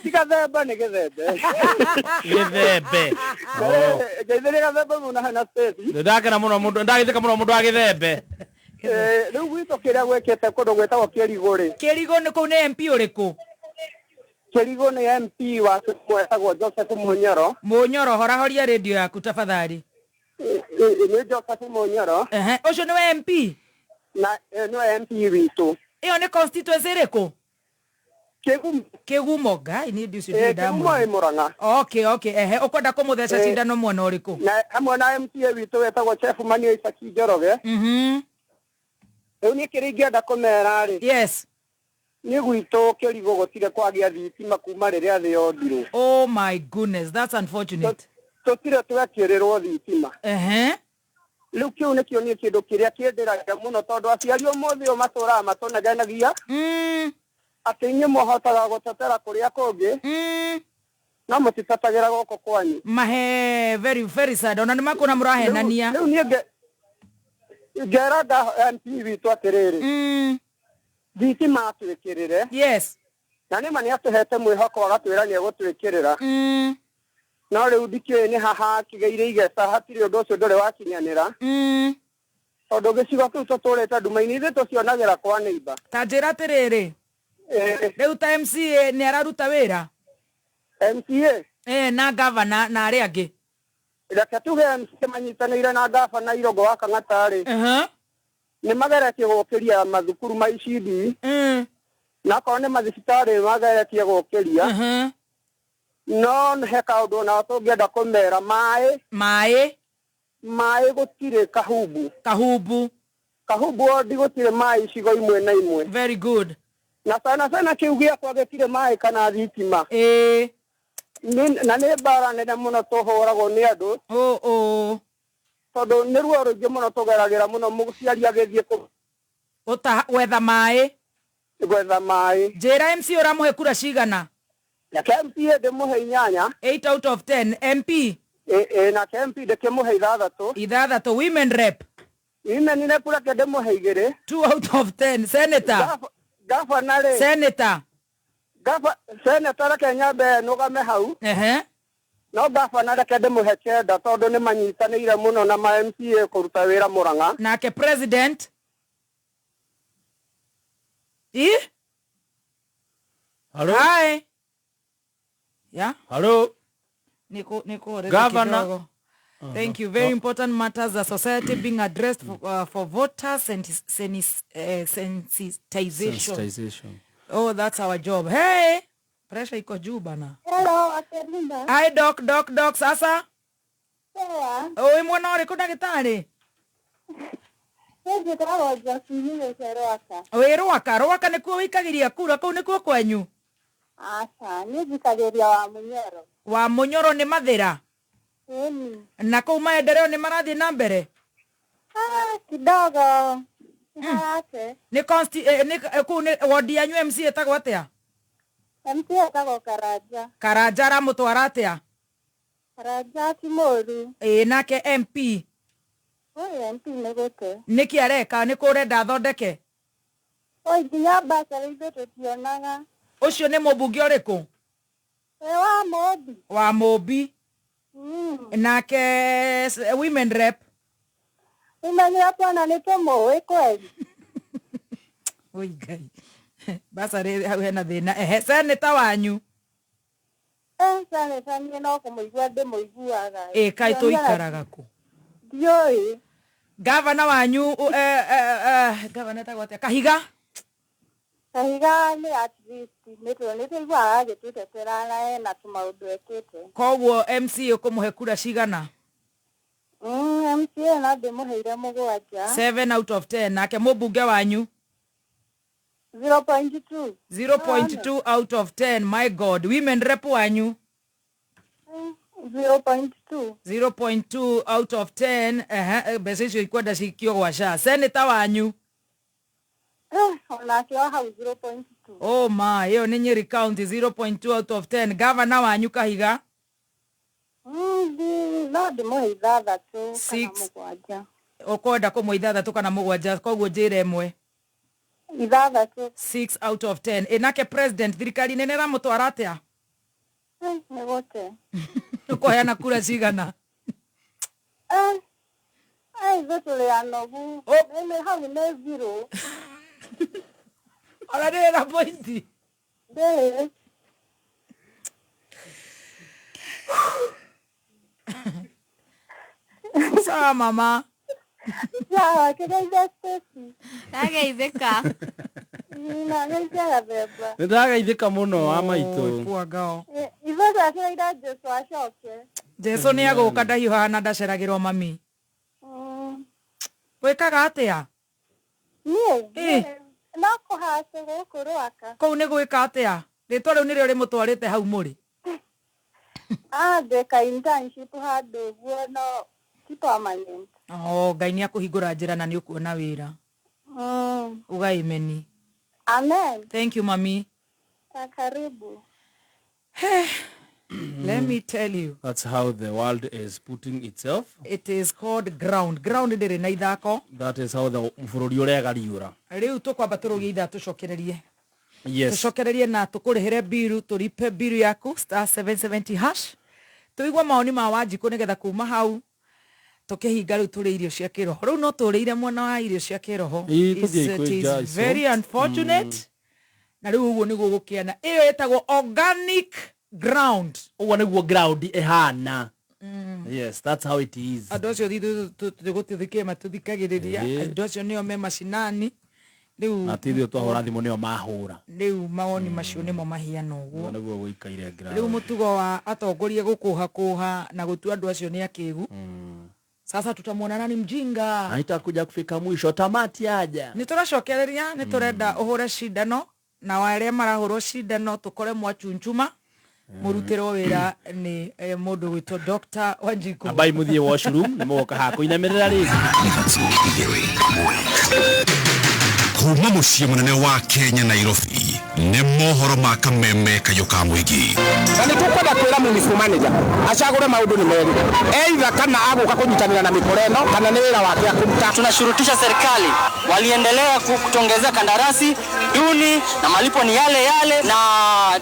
Ti gathemba nĩ gĩthembe. Gĩthembe. Ngeithĩria gathembe mũno hena space. Ndakena mũno mũndũ, ndagĩtheka mũno mũndũ wa gĩthembe. Rĩu gwitũ kĩrĩa gwĩkĩte kũndũ gwĩtagwo Kĩrigũ rĩ. Kĩrigũ nĩ kũu nĩ MP ũrĩkũ? Kĩrigũ nĩ MP wa etagwo Joseph Munyoro. Munyoro, horahoria radio yaku tafadhali. Nĩ Joseph Munyoro. Ehe, ũcio nĩwe MP? Na nĩwe MP witũ. Ĩyo nĩ constituency ĩrĩkũ? Kĩgumo. Kĩgumo, ngai niĩ ndiũcio ndirĩ ndamũra. Kĩgumo ĩ Mũrang'a. Okay, okay, ehe, ũkwenda kũmũtheca cindano mwena ũrĩkũ? Na hamwe na MCA witũ wetagwo Chef Manio Isaki Njoroge. Rĩu niĩ kĩrĩa ingĩenda kũmera rĩ. Yes. Nĩ gwitũ Kĩrigũ gũtirĩ kwagĩa thitima kuma rĩrĩa thĩ yombirwo. Oh my goodness, that's unfortunate. Tũtirĩ twekĩrĩrwo thitima. Ehe. Rĩu kĩu nĩkĩo niĩ kĩndũ kĩrĩa kĩndĩragia mũno tondũ aciari ũmũthĩ ũyũ matũraga matũnegenagia. Atĩ inyuĩ mũhotaga gũtetera kũrĩa kũngĩ. No mũtitetagĩra gũkũ kwanyu. Mahe, very very sad. Ona nĩ makũna mũrahenania. Rĩu niĩ ngera MP witũ atĩrĩrĩ. Thitima atwĩkĩrĩre. Yes. Na nĩma nĩ atũhete mwĩhoko agatwĩra nĩ egũtwĩkĩrĩra. No rĩu ndikĩũĩ nĩ haha akĩgĩire igeca hatirĩ ũndũ ũcio ndũrĩ wakinyanĩra. Tondũ gĩcigo kĩu tũtũrĩte nduma-inĩ ithuĩ tũcionagĩra kwa neighbor. Ta njĩra atĩrĩrĩ. Rĩu ta MCA nĩ araruta wĩra? MCA? Na gavana na arĩa angĩ. Reke tuge MCA manyitanĩire na gavana Irũngũ wa Kang'ata rĩ. Nĩ mageretie gũkĩria mathukuru ma ICD. Na akorwo nĩ mathibitarĩ mageretie gũkĩria. No he kaũndũ ona tũngĩenda kũmera maĩ. Maĩ. Maĩ gũtirĩ Kahumbu. Kahumbu. Kahumbu ward gũtirĩ maĩ icigo imwe na imwe. Very good. Na sana sana kĩu gĩakwa gĩtirĩ maĩ kana thitima. Ĩĩ. Na nĩ mbara nene mũno tũhũragwo nĩ andũ. Tondũ nĩ ruo rũingĩ mũno tũgeragĩra mũno mũciari agĩthiĩ gwetha maĩ. Gwetha maĩ. Njĩra MC ũramũhe kura cigana? Nake MP ndĩmũhe 8. 8 out of 10. MP? Nake MP ndĩkĩmũhe 6. 6. Women rep? Women rep reke ndĩmũhe 2. 2 out of 10. Senator? Gavana rĩ? Senator? Senator reke nyambe nũgame hau. No gavana reke ndĩmũhe 9 tondũ nĩ manyitanĩire mũno na ma MCA kũruta wĩra Murang'a. Nake president? Hello? Hi. Yeah? Hello? Niko Governor. Thank you. Very important matters are society being addressed for voters and sensitization. Oh, that's our job. Hey, pressure iko juu bana. Hello, Akelinda. Hi, doc. Sasa? Yeah. Oh, mwana uri ndagĩtarĩ? Wĩ Rwaka. Rwaka nĩkuo wĩikagĩria kura, kũu nĩkuo kwenyu? Aca, niĩ njikagĩria wa Mũnyoro. Wa Mũnyoro nĩ Mathĩra? Ĩni. Na kũu maendeleo nĩ marathiĩ na mbere? Kidogo. Nĩ nĩ kũu nĩ wodi yanyu MC ĩtagwo atĩa? MC ĩtagwo Karanja. Karanja aramũtwara atĩa? Karanja ti mũũru. Ĩĩ, nake MP? Ũyũ MP nĩ gũte. Nĩkĩ areka? Nĩ kũ ũrenda athondeke? Oi, nginya mbacarĩ ithuĩ tũtionaga. Ũcio nĩ mũmbunge ũrĩkũ? Wa Mũmbi. Wa Mũmbi. Nake women rep? Women rep ona nĩ tũmũĩ kweli. Oi Ngai. Bacarĩ hau hena thĩna. Ehe, senator wanyu? Senator niĩ no kũmũigua ndĩmũiguaga. Ĩ, kaĩ tũikaraga kũ? Ndiũĩ. Gavana wanyu, gavana etagwo atĩa? Kahiga? Kahiga nĩ at least nĩ tũiguaga agĩtũtetera na ena tũmaũndũ ekĩte. Koguo MC ũkũmũhe kura cigana? MCA no ndĩmũheire 7. 7 out of 10. Nake mũmbunge wanyu? 0.2. 0.2 out of 10. My God. Women rep wanyu? 0.2. 0.2 out of 10. Mbeca icio ikwenda cikio gwa SHA. Senator wanyu? Onake o hau 0.2. Oh my, ĩyo nĩ Nyeri County, 0.2 out of 10. Governor wanyu Kahiga? No ndĩmũhe 6 kana 7. Ũkwenda kũmũhe 6 kana 7, koguo njĩre ĩmwe. 6. 6 out of 10. Ĩ, nake president, thirikari nene ĩramũtwara atĩa? Nĩ gũte. Ũkũheana kura cigana? Ithuĩ tũrĩ anogu. Nĩ hau nĩ 0. Ona ndĩrĩ na pointi. Ndĩrĩ. Sawa mama. Sawa, kĩgeithia Stacy. Ndageithĩka. Ndageithia Gathemba. Nĩ ndageithĩka mũno wa maitũ. Poor girl. Ithuĩ twakĩraira Jesũ acoke. Jesũ nĩ agũka, ndahiũhaga na ndaceragĩrwo mami. Wĩkaga atĩa? Niĩ? No kũhaca gũkũ Rwaka. Kũu nĩ gwĩka atĩa? Rĩtwa rĩu nĩrĩo rĩmũtwarĩte hau mũrĩ? Ndĩka internship handũ ũguo no ti permanent. Oh, Ngai nĩ akũhingũra njĩra na nĩ ũkuona wĩra. Uga imeni. Amen. Thank you mami. Karibu. Let me tell you. That's how the world is putting itself. It is called ground. Ground ndĩrĩ na ithako. That is how the bũrũri ũregariũra. Rĩu tũkwamba tũrũgie ithaa tũcokererie. Yes. Tũcokererie na tũkũrĩhĩre biru, tũripe biru yaku *770#. Tũigua maoni ma Wanjikũ nĩgetha kuma hau tũkĩhinga rĩu tũrĩ irio cia kĩroho. Rĩu no tũrĩire mwena wa irio cia kĩroho. It is very unfortunate. Na rĩu ũguo nĩguo gũkĩana. Ĩyo ĩtagwo organic ground. Ũguo nĩguo ground ĩhana. Yes, that's how it is. Andũ acio tũgũtithikĩria matũthikagĩrĩria. Andũ acio nĩo me macinani. Rĩu na ti ithuĩ twahũra thimũ nĩo mahũra. Rĩu mawoni macio nĩmo mahiana ũguo. Nĩguo gũikaire ground. Rĩu mũtugo wa atongoria gũkũha na gũtua andũ acio nĩ akĩgu. Sasa tutamuona nani mjinga. Haitakuja kufika mwisho, tamati aja. Nĩ tũracokereria, nĩ tũrenda ũhũre cindano na arĩa marahũrwo cindano tũkore mwachunchuma. Mũrutĩrwo wĩra nĩ mũndũ gwĩtwo Dr. Wanjikũ. Ambai mũthiĩ washroom nĩ mũgoka haha kũinamĩrĩra rĩngĩ. Kuma mũciĩ mũnene wa Kenya Nairobi nĩ mohoro ma kameme kayũ ka mũingĩ. Na nĩ tũkwenda kwĩra municipal manager acagũre maũndũ nĩ merĩ, either kana agũka kũnyitanĩra na mĩkora ĩno kana nĩ wĩra wake akũruta. Tunashurutisha serikali waliendelea kutuongezea kandarasi duni na malipo ni yale yale na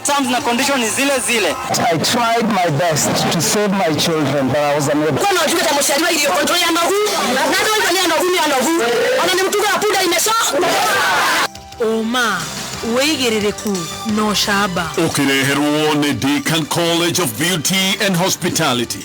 terms na condition ni zile zile. I tried my best to save my children but I was unable. Kwa na tuka mshariwa ile control ya nogu na ndio ile ya nogu ya nogu ona ni mtuga ya punda imesha Oma wĩigĩrĩrĩku no camba. Ũkĩreherwo nĩ Deacon College of Beauty and Hospitality.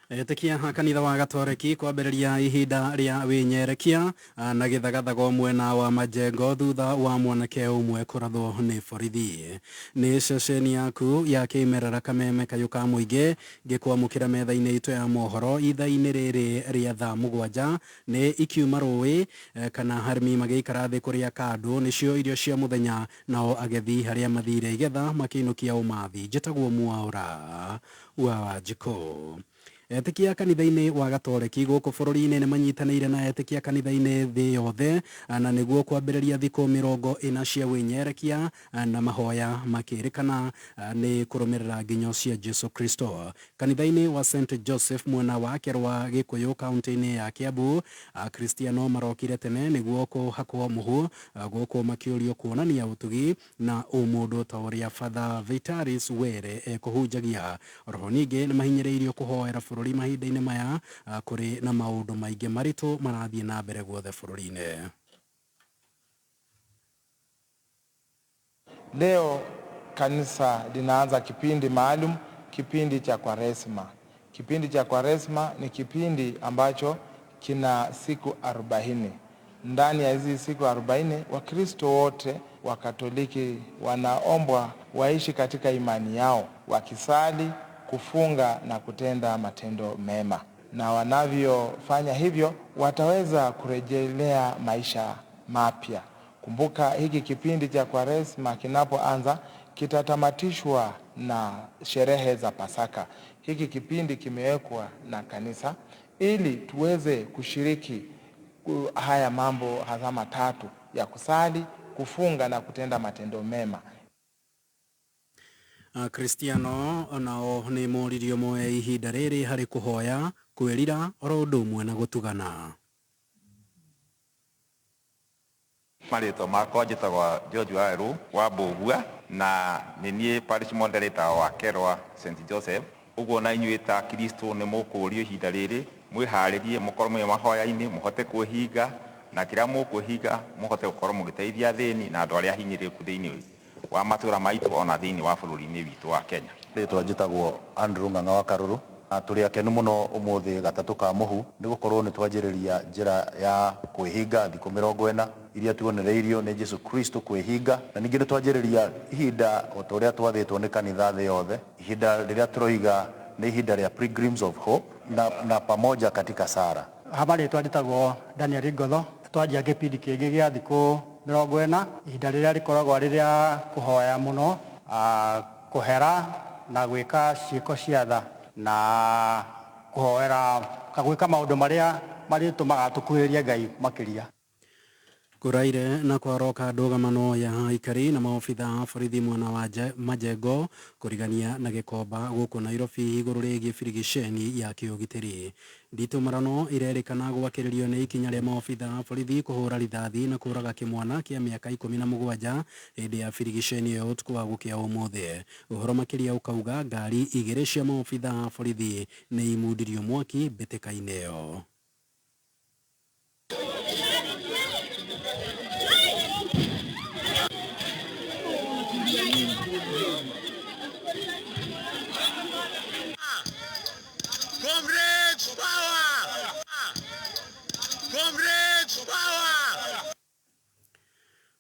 Etĩkia a kanitha wa Gatoreki kwambĩrĩria ihinda rĩa wĩnyerekia na gĩthagathago mwena wa Majengo thutha wa mwanake ũmwe kũrathwo nĩ borithi. Nĩ ceceni yaku ya kĩmerera kameme kayũ ka mũingĩ ngĩkwamũkĩra metha-inĩ itũ ya mohoro ithaa-inĩ rĩrĩ rĩa thaa 7 nĩ ikiuma rũĩ kana arĩmi magĩikara thĩ kũrĩa kandũ nĩcio irio cia mũthenya nao agethi harĩa mathire igetha makĩinũkia ũmathi. Njĩtagwo Mwaũra wa Wanjikũ. Etĩkia kanitha-inĩ wa Gatoreki gũkũ bũrũri-inĩ nĩ manyitanĩire na etĩkia kanitha-inĩ thĩ yothe na nĩguo kwambĩrĩria thikũ 40 cia wĩnyerekia na mahoya makĩrĩkana nĩ kũrũmĩrĩra nginyo cia Jesu Kristo. Kanitha-inĩ wa St Joseph mwena wa Kerwa Gĩkũyũ kaunti-inĩ ya Kiambu, Akristiano marokire tene nĩguo kũhakwo mũhu gũkũ makĩũrio kuonania ũtugi na ũmũndũ ta ũrĩa Father Vitalis Were ekũhunjagia. Roho ningĩ nĩ mahinyĩrĩirio kũhoera bũrũri mahinda-inĩ maya kũrĩ na maũndũ maingĩ maritũ marathiĩ na mbere guothe bũrũri-inĩ. Leo kanisa linaanza kipindi maalum, kipindi cha Kwaresma. Kipindi cha Kwaresma ni kipindi ambacho kina siku 40. Ndani ya hizi siku 40, Wakristo wote wa Katoliki wanaombwa waishi katika imani yao, wakisali, kufunga na kutenda matendo mema. Na wanavyofanya hivyo wataweza kurejelea maisha mapya. Kumbuka hiki kipindi cha Kwaresma kinapoanza kitatamatishwa na sherehe za Pasaka. Hiki kipindi kimewekwa na kanisa ili tuweze kushiriki haya mambo hasa matatu ya kusali, kufunga na kutenda matendo mema. Akristiano nao nĩ moririo moe ihinda rĩrĩ harĩ kũhoya, kwĩrira oro ũndũ ũmwe na gũtugana. Marĩtwa makwa njĩtagwo George Waweru wa Mbũgua na nĩ niĩ parish moderator wa Kerwa St Joseph. Ũguo na inyuĩ ta Kristo nĩ mũkũrio ihinda rĩrĩ mwĩharĩrie mũkorwo mwĩ mahoya-inĩ mũhote kwĩhinga na kĩrĩa mũkwĩhinga mũhote gũkorwo mũgĩteithia athĩni na andũ arĩa ahinyĩrĩrĩku thĩinĩ wa matũra maitũ ona thĩinĩ wa bũrũri-inĩ witũ wa Kenya. Rĩtwa njĩtagwo Andrew Ng'ang'a wa Karũrũ. Tũrĩ akenu mũno ũmũthĩ gatatũ ka mũhu nĩ gũkorwo nĩ twanjĩrĩria njĩra ya kwĩhinga thikũ 40 iria tuonereirio nĩ Jesu Kristo kwĩhinga, na ningĩ nĩ twanjĩrĩria ihinda o ta ũrĩa twathĩtwo nĩ kanitha thĩ yothe, ihinda rĩrĩa tũroiga nĩ ihinda rĩa Pilgrims of Hope na pamoja katika sara. Haba rĩtwa njĩtagwo Daniel Ngotho. Twanjia gĩbindi kĩngĩ gĩa thikũ 40, ihinda rĩrĩa rĩkoragwo rĩrĩa kũhoya mũno, kũhera na gwĩka ciĩko cia tha na kũhoera gwĩka maũndũ marĩa marĩtũmaga tũkuhĩrĩrie Ngai makĩria. Kũraire na kwaroka ndũgamano ya aikari na maobitha a borithi mwena wa Majengo kũrigania na Gĩkomba gũkũ Nairobi igũrũ rĩgiĩ birigiceni ya kĩũgitĩri. Nditimũrano irerĩkana gwakĩrĩrio nĩ ikinya rĩa maobitha a borithi kũhũra rithathi na kũraga kĩmwana kĩa mĩaka 17 hĩndĩ ya birigiceni ĩyo ũtukũ wa gũkĩa ũmũthĩ. Ũhoro makĩria ũkauga ngari 2 cia maobitha a borithi nĩ imundirio mwaki mbĩtĩka-inĩ ĩyo. Comrades power! Comrades power!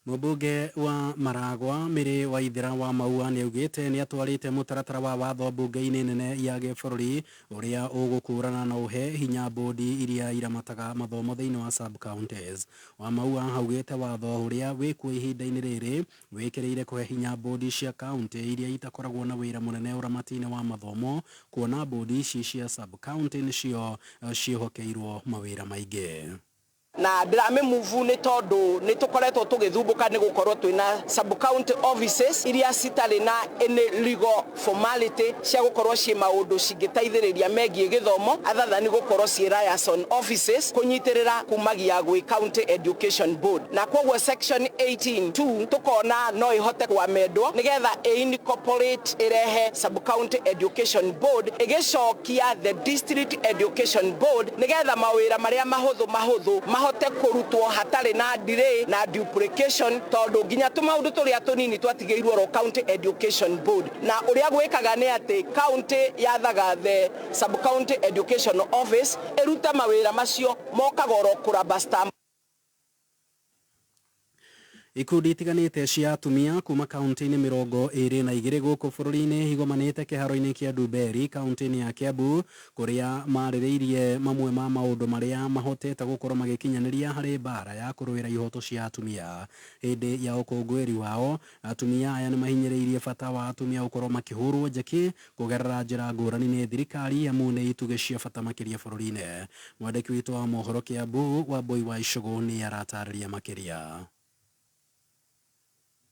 Mũmbunge wa Maragwa Mary Waithera wa Maua nĩaugĩte nĩatwarĩte mũtaratara wa watho mbunge-inĩ nene ya gĩbũrũri ũrĩa ũgũkũrana na ũhe hinya bodi iria iramataga mathomo thĩinĩ wa sub counties. Wa Maua augĩte watho ũrĩa wĩkuo ihinda-inĩ rĩrĩ wĩkĩrĩire kũhe hinya bodi cia county iria itakoragwo na wĩra mũnene ũramati-inĩ wa mathomo kuona bodi ici cia sub county nĩcio ciĩhokeirwo mawĩra maingĩ. Na ndiramĩmove nĩ tondũ nĩ tũkoretwo tũgĩthumbũka nĩ gũkorwo twĩna sub county offices iria citarĩ na any legal formality cia gũkorwo ciĩ maũndũ cingĩteithĩrĩria megiĩ gĩthomo other than gũkorwo ciĩ liaison offices kũnyitĩrĩra kumagia gwĩ county education board. Na koguo section 18(2) tũkona no ĩhote kwamendwo nĩgetha ĩ-incorporate ĩrehe sub county education board ĩgĩcokia the district education board nĩgetha mawĩra marĩa mahũthũ mahũthũ mahote kũrutwo hatarĩ na delay na duplication, tondũ nginya tũmaũndũ tũrĩa tũnini twatigĩirwo ro county education board. Na ũrĩa gwĩkaga nĩ atĩ county yathaga the sub county education office ĩrute mawĩra macio mokaga oro kũraba stamp. Ikundi itiganĩte cia atumia kuma kaunti-inĩ 22 gũkũ bũrũri-inĩ igomanĩte kĩharo-inĩ kĩa Ndumberi kaunti-inĩ ya Kiambu kũrĩa marĩrĩirie mamwe ma maũndũ marĩa mahotete gũkorwo magĩkinyanĩria harĩ mbara ya kũrũĩra ihoto cia atumia. Hĩndĩ ya ũkũngũĩri wao, atumia aya nĩmahinyĩrĩirie bata wa atumia gũkorwo makĩhũrwo njeki kũgerera njĩra ngũrani nĩ thirikari amu nĩ itugĩ cia bata makĩria bũrũri-inĩ. Mwandĩki witũ wa mohoro Kiambu Wambui wa Icũgũ nĩ aratarĩria makĩria.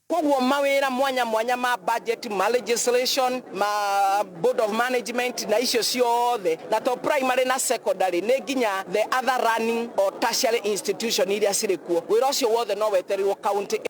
Koguo mawĩra mwanya mwanya ma budget, ma legislation, ma board of management na icio ciothe, na to primary na secondary nĩ nginya the other running or tertiary institution iria cirĩ kuo, wĩra ũcio wothe no wetereirwo county.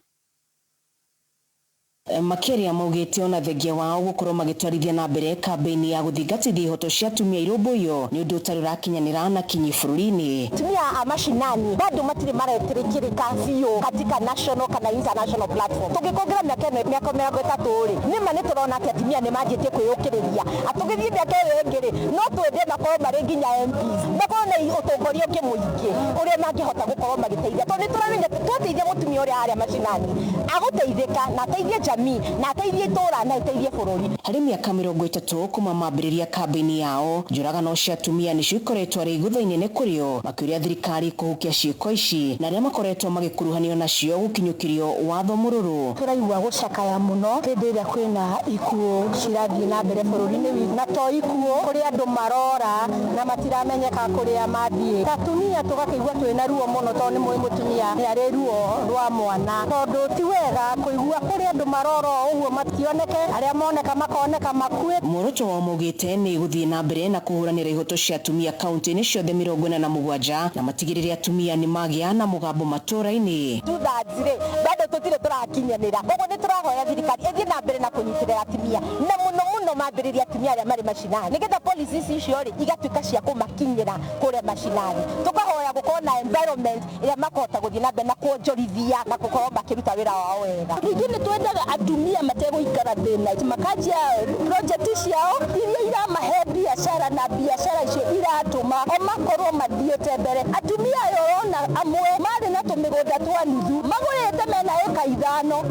Makĩria maugĩte ona thengia wao gũkorwo magĩtwarithia na mbere kambĩini ya gũthingatithia ihoto cia atumia irũmbũiyo nĩ ũndũ ũtarĩ ũrakinyanĩra na kinyi bũrũri-inĩ. Atumia a mashinani bado matirĩ maretĩkĩrĩka biũ katika national kana international platform. Tũngĩkongera mĩaka ĩno mĩaka 30 rĩ, nĩma nĩ tũrona atĩ atumia nĩ manjĩtie kwĩyũkĩrĩria. Atũgĩthiĩ mĩaka ĩyo ĩngĩ rĩ, no twende makorwo marĩ nginya MPs, makorwo na ũtongoria ũngĩ mũingĩ ũrĩa mangĩhota gũkorwo magĩteithia, tondũ nĩ tũramenya twateithia mũtumia ũrĩa arĩa mashinani agũteithĩka na ateithie jamii na ateithie itũra na ateithie bũrũri. Harĩ mĩaka 30 kuma mambĩrĩria kambĩini yao, njũragano cia atumia nĩcio ikoretwo arĩ igũtha inene kũrĩ o, makĩũria thirikari kũhukia ciĩko ici na arĩa makoretwo magĩkuruhanio nacio gũkinyũkĩrio watho mũrũrũ. Tũraigua gũcakaya mũno hĩndĩ ĩrĩa kwĩna ikuũ cirathiĩ na mbere bũrũri-inĩ witũ, na to ikuũ, kũrĩ andũ marora na matiramenyeka kũrĩa mathiĩ. Atumia tũgakĩigua twĩna ruo mũno tondũ nĩ mũĩ mũtumia nĩ arĩ ruo rwa mwana, tondũ ti wega kũigua kũrĩ andũ marora ũguo mationeke, arĩa moneka makoneka makue. Muoroto wao maugĩte nĩ gũthiĩ na mbere na kũhũranĩra ihoto cia atumia kaunti-inĩ ciothe 47 na matigĩrĩre atumia nĩ magĩa na mũgambo matũũra-inĩ. 2/3 rĩ bado tũtirĩ tũrakinyanĩra, koguo nĩ tũrahoya thirikari ĩthiĩ na mbere na kũnyitĩrĩra atumia na mũno mũno mambĩrĩrie atumia arĩa marĩ macinani, nĩgetha policies icio rĩ igatuĩka cia kũmakinyĩra kũrĩa macinani. Tũkahoya gũkorwo na environment ĩrĩa makũhota gũthiĩ na mbere na kuonjorithia na gũkorwo makĩruta wĩra wao wega. Ningĩ nĩ twendaga atumia mategũikara thĩna, makanjia project ciao iria iramahe biacara na biacara icio iratũma o makorwo mathiĩte mbere. Atumia aya ũrona amwe marĩ na tũmĩgũnda twa nuthu magũrĩte mena ĩka 5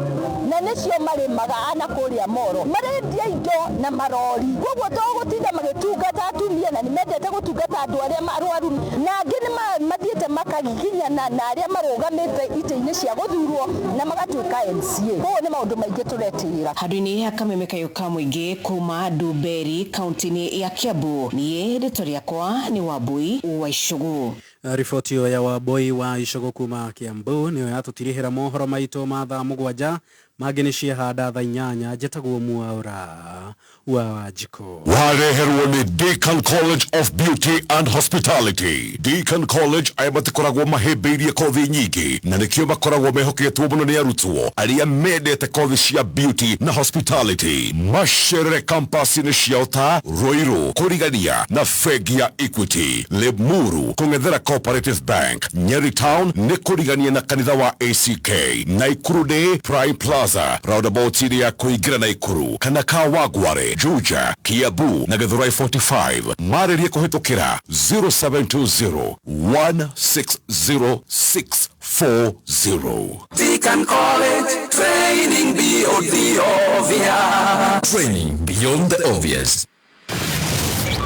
na nĩcio marĩmaga ana kũrĩa Moro, marendia indo na marori, koguo to gũtinda magĩtungata atumia na nĩmendete gũtungata andũ arĩa arwaru, na angĩ nĩ mathiĩte makagiginyana na arĩa marũgamĩte itĩ-inĩ cia gũthurwo na magatuĩka MCA. Koguo nĩ maũndũ maingĩ tũretĩĩra. Handũ-inĩ ha kameme kayũ ka mũingĩ kuma Ndumberi kaunti-inĩ ya Kiambu, niĩ rĩtwa rĩakwa nĩ Wambui wa Icũgũ. Riboti ĩyo ya Wambui wa Icũgũ kuma Kiambu nĩyo yatũtirihĩra mohoro maitũ ma thaa 7, mangĩ nĩ ciehanda thaa 8. Njĩtagwo Mwaũra wa Wanjikũ. Wareherwo nĩ Deacon College of Beauty and Hospitality. Deacon College aya matikoragwo mahĩmbĩirie kothi nyingĩ na nĩkĩo makoragwo mehoketwo mũno nĩ arutwo arĩa mendete kothi cia beauty na hospitality. Macerere campus-inĩ ciao ta Ruiru, kũrigania na bengi ya Equity, Limuru kũng'ethera Cooperative Bank, Nyeri Town nĩ kũrigania na kanitha wa ACK, Naikuru nĩ Prime Plaza roundabout-inĩ ya kũingĩra Naikuru kana Kawangware Nyeri, Juja, Kiambu na Githurai 45. Marĩrie kũhĩtũkĩra 0720 160 640. Deacon College, training beyond the obvious. Training beyond the obvious.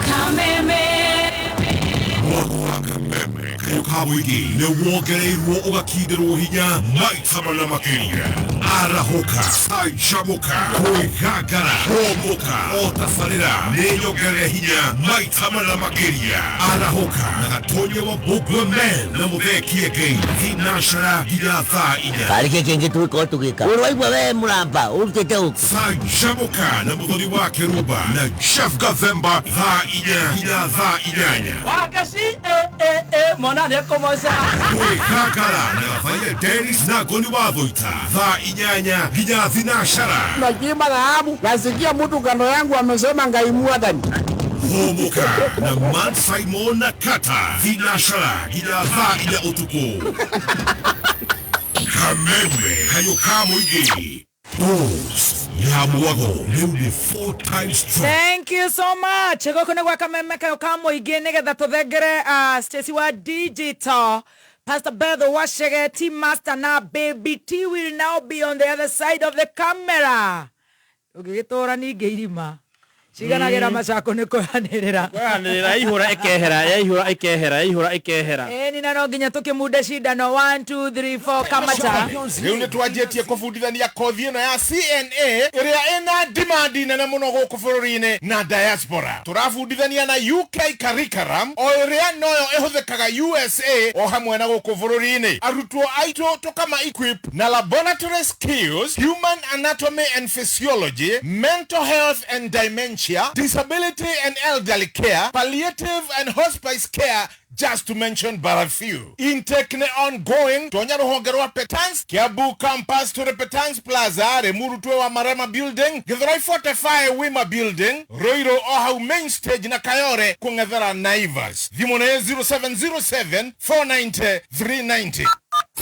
Kameme kayo ka mũingĩ nĩ wongereirwo ũgakindĩrwo hinya maita mana makĩria. Arahũka, canjamũka, kwĩgangara, hũmũka, o tabarĩra nĩ nyongerere hinya maita mana makĩria. Arahũka na Gatonya wa Bugla Man na Mũthee Kĩengei thinacara nginya thaa 4. Karĩ kĩ kĩngĩ tũgĩkorwo tũgĩka? Ũraigua we mũramba ũrutĩte ũkũ? Canjamũka na Mũthoni wa Kĩrumba na Jeff Gathemba thaa 4 nginya thaa 8. Wakaci eh eh eh mwana nĩekũmoca. Kwĩgangara na Gabaia Dennis na Ngoni wa Thũita thaa 8 nginya thinacara. Nakiimba dhahabu, nasikia mtu kando yangu amesema Ngai mwathani. Hũmũka na Man Simon na Kata thinacara nginya thaa 4 ũtukũ. Kameme kayo ka mũingĩ. Bulls ya mwago rĩu nĩ 4 times strong. Thank you so much. Gũkũ nĩ gwa Kameme kayo ka mũingĩ nĩgetha tũthengere Stacy wa digital, Pastor Beth Wachege, Team Master na Baby T will now be on the other side of the camera. Ũngĩgĩtũra ningĩ irima ciganagĩra macako nĩ kũyanĩrĩra. Kũyanĩrĩra yaihũra ĩkehera, yaihũra ĩkehera, yaihũra ĩkehera. Ĩni na no nginya tũkĩmunde cindano 1 2 3 4 kamata. Rĩu nĩ twanjĩtie kũbundithania kothi ĩno ya CNA ĩrĩa ĩna demand nene mũno gũkũ bũrũri-inĩ na diaspora. Tũrabundithania na UK curriculum o ĩrĩa noyo ĩhũthĩkaga USA o hamwe na gũkũ bũrũri-inĩ. Arutwo aitũ tũkama equip na laboratory skills, human anatomy and physiology, mental health and dementia, disability and elderly care, palliative and hospice care, just to mention but a few. Intake nĩ ongoing. Tonya rũhonge rwa Petans, Kiambu campus to the Petans Plaza, Limuru twe wa Marema Building, Githurai 45 Wima Building, Ruiru o hau main stage na Kayore kũng'ethera Naivas. Thimũ nĩ 0707 490 390.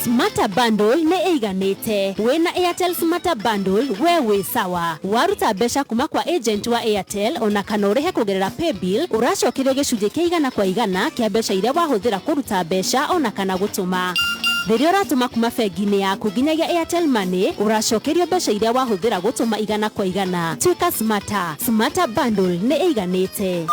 Smarter Bundle nĩ ĩiganĩte. Wĩna Airtel Smarter Bundle we wĩ sawa. Waruta mbeca kuma kwa agent wa Airtel ona kana ũrĩhe kũgerera paybill, ũracokerio gĩcunjĩ kĩa igana kwa igana kĩa mbeca iria wahũthĩra kũruta mbeca ona kana gũtũma. Rĩrĩa ũratũma kuma bengi-inĩ yaku nginyagia Airtel Money, ũracokerio mbeca iria wahũthĩra gũtũma igana kwa igana. Tuĩka smarter. Smarter Bundle nĩ ĩiganĩte.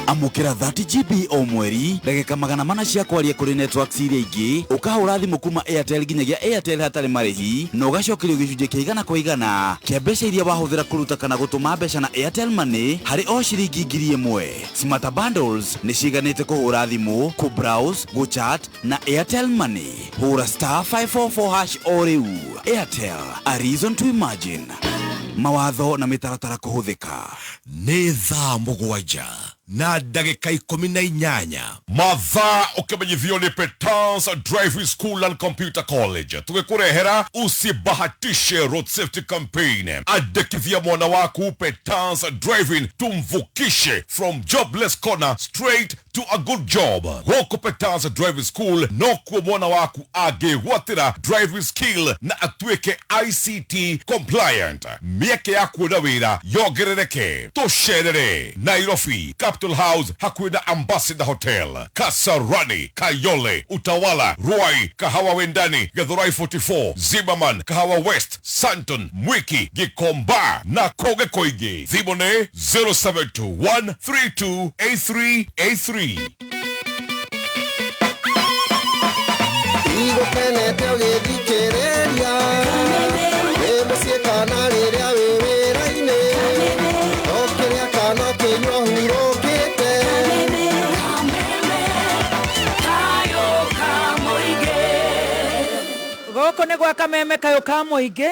Amũkĩra 30 GB o mweri, ndagĩka 400 cia kwaria kũrĩ networks iria ingĩ, ũkahũra thimũ kuma Airtel nginyagia Airtel hatarĩ marĩhi, na ũgacokerio gĩcunjĩ kĩa igana kwa igana kĩa mbeca iria wahũthĩra kũruta kana gũtũma mbeca na Airtel Money harĩ o ciringi 1000. Smarter Bundles nĩ ciiganĩte kũhũra thimũ, kũ-browse, gũ-chat na Airtel Money. Hũra star 544 hash o rĩu. Airtel, a reason to imagine. Mawatho na mĩtaratara kũhũthĩka. Nĩ thaa 7 na ndagĩka 18. Mathaa ũkĩmenyithio nĩ Petans Driving School and Computer College. Tũgĩkũrehera usibahatishe road safety campaign. Andĩkithia mwana waku Petans Driving, tumvukishe from jobless corner straight to a good job. Gũkũ Petans Driving School nokuo mwana waku angĩgwatĩra driving skill na atuĩke ICT compliant. Mĩeke ya kuona wĩra yongerereke. Tũcerere Nairobi, Capital House hakuhĩ na Ambassador Hotel, Kasarani, Kayole, Utawala, Ruai, Kahawa Wendani, Githurai 44, Zimmerman, Kahawa West, Santon, Mwiki, Gikomba na kũngĩ kũingĩ. Thimũ nĩ 0721 328383. Igũkenete ũgĩthikĩrĩria wĩ mũciĩ kana rĩrĩa wĩ wĩra-inĩ, ũkĩrĩa kana ũkĩnyua hurũkĩte. Gũkũ nĩ gwa Kameme kayo ka mũingĩ.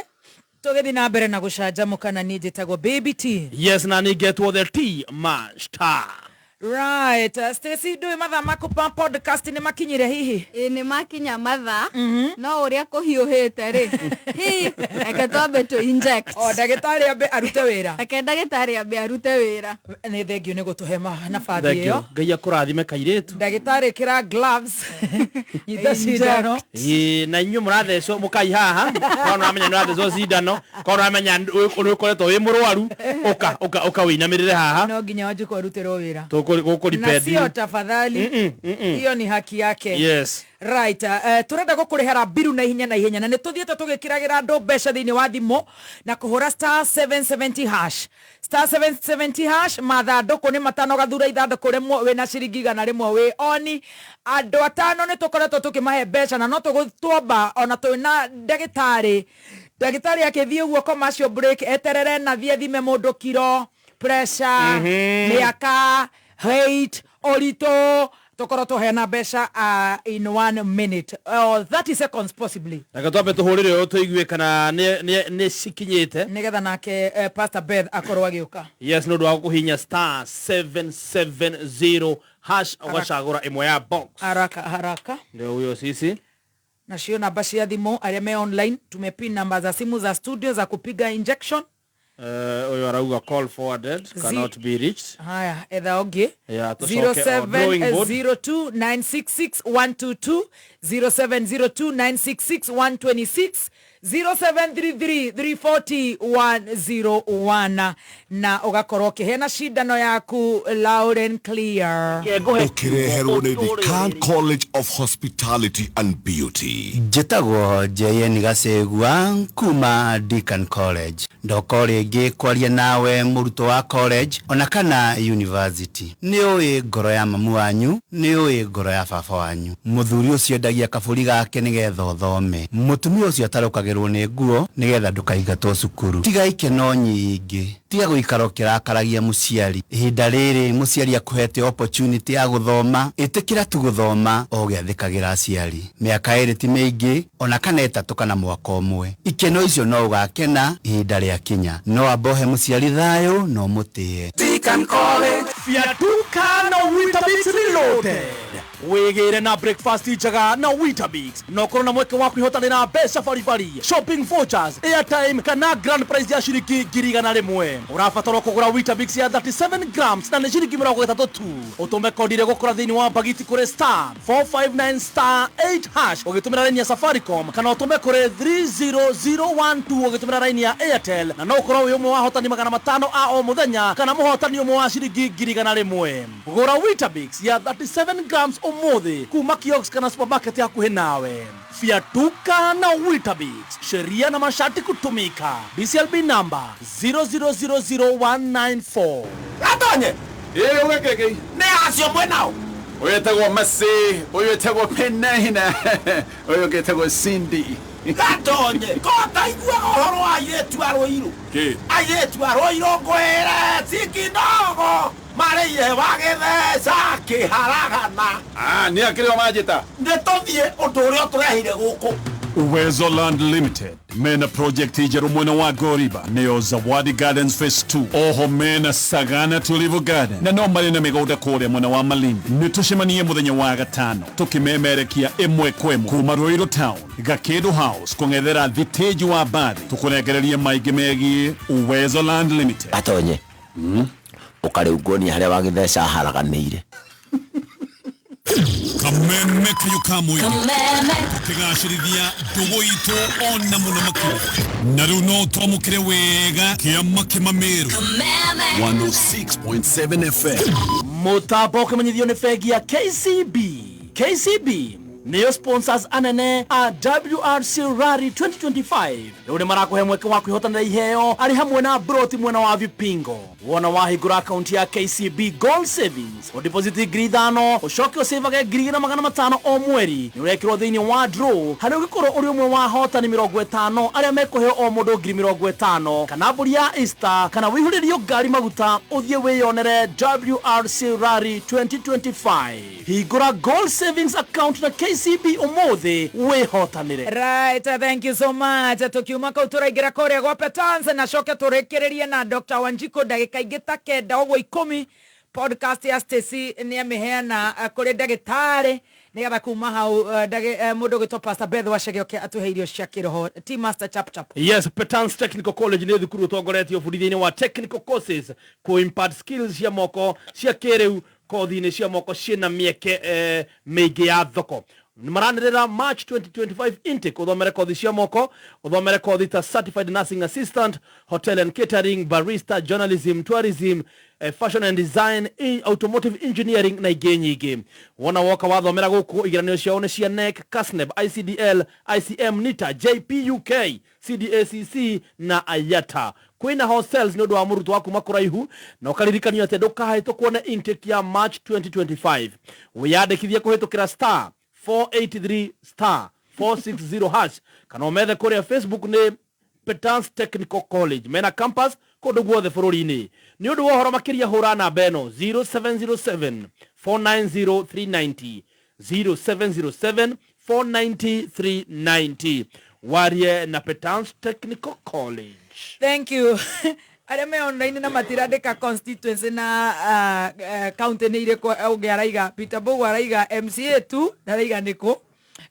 Tũgĩthiĩ na mbere na gũcanjamũka na niĩ njĩtagwo Baby T. Yes, na nĩ ngetwo the T Master. Right, Stacy, ndũĩ mathaa maku pa podcast nĩ makinyire hihi? Ĩ, nĩ makinya mathaa, no ũrĩa kũhiũhĩte rĩ, hi, reke twambe tũ inject. O ndagĩtarĩ ambe arute wĩra. Reke ndagĩtarĩ ambe arute wĩra. Nĩ thengio nĩ gũtũhe nabathi Thank you. ĩyo. Ngai akũrathime kairĩtu. Ndagĩtarĩ ĩkĩra gloves, nyita cindano. Ĩĩ, na inyuĩ mũrathecwo mũkai haha, korwo nĩũramenya nĩũrathecwo cindano, korwo nĩũramenya nĩ ũkoretwo wĩ mũrwaru, ũka ũka ũka wĩinamĩrĩre haha. No nginya Wanjikũ arutĩrwo wĩra. Tũkũripendi. Na sio tafadhali. Hiyo ni haki yake. Yes. Right, turenda gukurihera mbiru na ihenya na ihenya, na nĩ tũthiĩte tũgĩkĩragĩra andũ mbeca thĩinĩ wa thimũ na kũhũra star 770 hash, star 770 hash. Mathandũkũ nĩ matano, gathura ithandũkũ rĩmwe wĩna ciringi 100 wĩ oni. Andũ atano nĩ tũkoretwo tũkĩmahe mbeca, na no tũgũtuomba ona twĩna ndagĩtarĩ. Ndagĩtarĩ akĩthiĩ ũguo commercial break, eterere na thiĩ athime mũndũ kiro, pressure, mĩaka, height, ũritũ, tũkorwo tũheana mbeca in 1 minute or 30 seconds possibly. Reke twambe tũhũrĩre ũyũ tũigue kana nĩ cikinyĩte. Nĩgetha nake Pastor Beth akorwo agĩũka. Yes, nĩ ũndũ wa kũhihinya star 770 hash ũgacagũra ĩmwe ya box. Haraka haraka. Ndio huyo sisi. Nacio namba cia thimũ arĩa me online, tumepin namba za simu za studio za kupiga injection. Ũyũ arauga call forwarded cannot be reached. Haya, etha ũngĩ. Yeah, tũcoke o drawing board. 0702966122, 0702966126, 0733340101, na ũgakorwo ũkĩheana cindano yaku loud and clear. Ũkĩreherwo nĩ Decan College of Hospitality and Beauty. Njĩtagwo Jeyen Gacegua kuma Deacon College. Ndoka o rĩngĩ kwaria nawe mũrutwo wa college ona kana university. Nĩ ũĩ ngoro ya mamu wanyu, nĩ ũĩ ngoro ya baba wanyu. Mũthuri ũcio endagia kabũri gake nĩgetha ũthome. Mũtumia ũcio atarũkagĩrwo nĩ nguo nĩgetha ndũkaingatwo cukuru. Tiga ikeno nyingĩ, tiga gũikara ũkĩrakaragia mũciari. Ihinda rĩrĩ mũciari akũhete opportunity ya gũthoma, ĩtĩkĩra tu gũthoma o ũgĩathĩkagĩra aciari. Mĩaka 2 ti mĩingĩ, ona kana 3 kana mwaka ũmwe. Ikeno icio no ũgakena ihinda rĩakinya. No amba ũhe mũciari thayũ na ũmũtĩe. Deacon College. Fiatuka na Weetabix Reloaded. Wĩgĩre na breakfast njega na Weetabix, na ũkorwo na mweke wa kwĩhotanĩra mbeca baribari, shopping vouchers, airtime kana grand prize ya ciringi 100,000. Ũrabatarwo kũgũra Weetabix ya 37 grams na nĩ ciringi 30 tu. Ũtũme kodi ĩrĩa ĩgũkora thĩinĩ wa bagiti kũrĩ star 459 star 8 hash ũgĩtũmĩra raini ya Safaricom, kana ũtũme kũrĩ 30012 ũgĩtũmĩra raini ya Airtel, na no ũkorwo wĩ ũmwe wa ahotani 500 a o mũthenya kana mũhotani ũmwe wa ciringi 100,000. Gũra Weetabix ya 37 grams ũmũthĩ kuma kiosk kana supermarket hakuhĩ nawe. Fiatuka na Weetabix, sheria na masharti kutumika. BCLB number 0000194. Gatonye. Ĩ, ũgekĩkĩ? Nĩ acio mwenao. Ũyũ etagwo Mercy, ũyũ etagwo Penina, ũyũ ũngĩ etagwo Cindy. Gatonye, ko taiguaga ũhoro wa airĩtu a Rũirũ? Kĩ? Airĩtu a Rũirũ ngwĩre ti kidogo marĩire wagĩtheca kĩharagana. Ah, nĩ akĩrĩ o manjĩta. Nĩ tũthiĩ ũndũ ũrĩa ũtũrehire gũkũ. Uwezo Land Limited mena project njerũ mwena wa Goriba, nĩyo Zawadi Gardens Phase 2, oho mena Sagana Tulivu Garden, na no marĩ na mĩgũnda kũrĩa mwena wa Malindi. Nĩ tũcemanie mũthenya wa gatano tũkĩmemerekia ĩmwe kwa ĩmwe kuma Ruiru Town Gakĩndũ House kũng'ethera thitĩnji wa mbathi, tũkũrengererie maingĩ megiĩ Uwezo Land Limited. Gatonye, ũkarĩu nguonia harĩa wagĩtheca haraganĩire. Kameme kayo ka mũingĩ tũkĩgacĩrithia ndũgũ itũ ona mũno makĩria, na rĩu no twamũkĩre wega kĩama kĩmamĩrũ 106.7 FM. Mũtambo ũkĩmenyithio nĩ bengi ya KCB. KCB nĩyo sponsors anene a WRC Rally 2025. Rĩu nĩ marakũhe mweke wa kwĩhotanĩra iheo arĩ hamwe na broti mwena wa Vipingo. Wona wahingũra akaunti ya KCB Gold Savings, ũdeposit 5,000, ũcoke ũcĩvage 2,500 o mweri. Nĩ ũrekĩrwo thĩinĩ wa draw harĩa ũngĩkorwo ũrĩ ũmwe wa ahotani 50 arĩa mekũheo o mũndũ 50,000, kana mbũri ya Easter, kana wĩihũrĩrio ngari maguta ũthiĩ wĩyonere WRC Rally 2025. Hingũra Gold Savings account na KCB ũmũthĩ wĩhotanĩre. Right, thank you so much. Tukiuma kau tũraingĩra kũrĩa gwa Petans, na coke tũrĩkĩrĩrie na Dr. Wanjikũ ndagĩka ingĩ ta 9 ũguo 10. Podcast ya Stacy nĩ amĩheana kũrĩ ndagĩtarĩ nĩgetha kuma hau mũndũ ũgwĩtwo Pastor Beth Wacege oke atũhe irio cia kĩroho. T Master chap chap. Yes, Petans Technical College nĩ thukuru ũtongoretio bundithia-inĩ wa technical courses kũ impart skills cia moko cia kĩrĩu, kothi-inĩ cia moko ciĩna mĩeke mĩingĩ ya thoko. Maranĩrĩra March 2025 intake, ũthomere kothi cia moko, ũthomere kothi ta certified nursing assistant, hotel and catering, barista, journalism, tourism, fashion and design, automotive engineering na ingĩ nyingĩ. Wona woka wathomera gũkũ, igeranio ciao nĩ cia NEC, KASNEB, ICDL, ICM, NITA, JPUK, CDACC na IATA. Kwĩna hostels nĩ ũndũ wa mũrutwo wa kuma kũraihu, na ũkaririkanio atĩ ndũkahĩtũkwo nĩ intake ya March 2025. Wĩyandĩkithie kũhĩtũkĩra star 483 star 460 hash kana ũmethe kũrĩa Facebook nĩ Petans Technical College. Mena campus kũndũ guothe bũrũri-inĩ. Nĩ ũndũ wa ũhoro makĩria hũra namba ĩno 0707 490 390, 0707 490 390. Warie na Petans Technical College. Thank you. Arĩa me online na matirandĩka constituency na county nĩ irĩkũ, ũngĩ araiga Peter Mbũgũ araiga MCA 2, ndaraiga nĩkũ,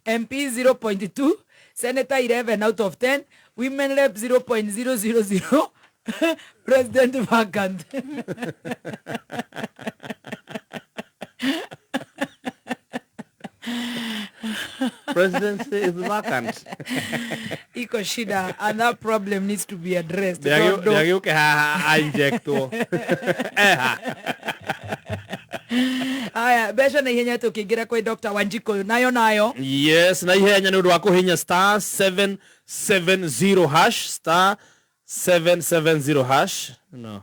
MP 0.2, Senator 11 out of 10, Women Rep 0.000, President vacant. Presidency is vacant. Iko shida and that problem needs to be addressed. Tondũ- Ndĩagĩũke haha injectwo eha. Aya, mbeca na ihenya tũkĩingĩra kwĩ Dr. Wanjikũ nayo. Yes, na ihenya nĩ ũndũ wa kũhinya star 770 hash, star 770 hash. No,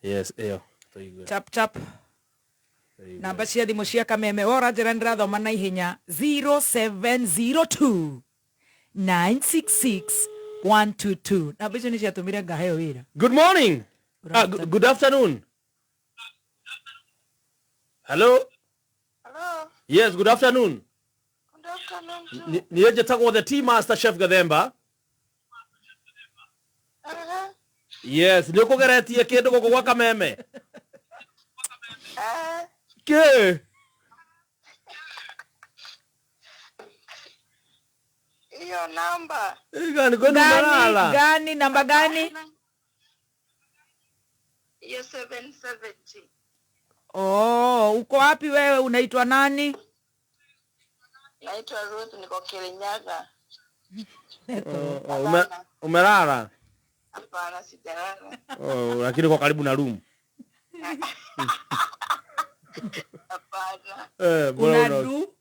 yes, ĩyo tũigue. Chap chap. Namba cia thimũ cia Kameme ora njĩra nĩrathoma na ihenya 0702 966 122. Namba icio nĩ ciatũmire ngaheo wĩra. Good morning. Good afternoon. Hello. Hello. Yes, good afternoon. Good afternoon. Niĩ njĩtagwo the Tea Master Chef Gathemba. Yes, nĩ ũkũgeretie kĩndũ gũkũ gwa Kameme? Kĩ? Hiyo namba. Gani kwenu Gani, mnalala? gani, namba gani? Hiyo 770. Oh, uko wapi wewe, unaitwa nani? Naitwa Ruth, niko Kirinyaga. Oh, umelala? Hapana, sijalala. Oh, lakini uko karibu na room. Hapana. Mbona Unadu?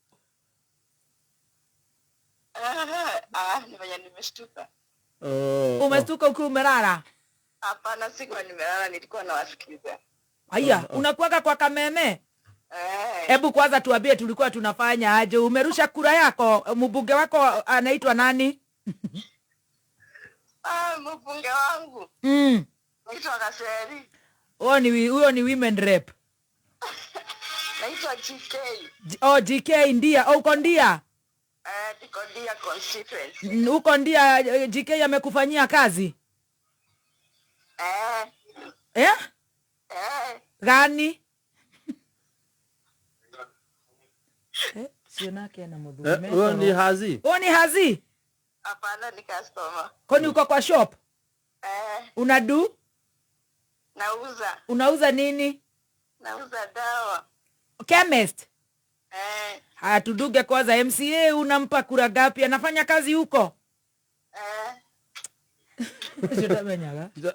Ni venye nimeshtuka. Oh, Umestuka ukiwa umelala? Hapana, sikuwa nimelala, nilikuwa nawasikiza. Haya, unakuwaga kwa Kameme? Hebu kwanza tuambie tulikuwa tunafanya aje. Umerusha kura yako, mbunge wako anaitwa nani? Mbunge wangu. Naitwa Kaseri. Huyo ni women rep. Naitwa GK. Oh, GK ndia. Oh, uko ndia? Niko Ndia constituency. Uko Ndia, GK amekufanyia kazi? Eh? Gani? Sionake na mudhume. Huyo ni Hazi. Huyo ni Hazi? Hapana, ni customer. Kwani uko kwa shop? Unadu? Nauza. Unauza nini? Nauza dawa. Chemist? Haya, tuduge kwanza. MCA unampa kura gapi? Anafanya kazi huko?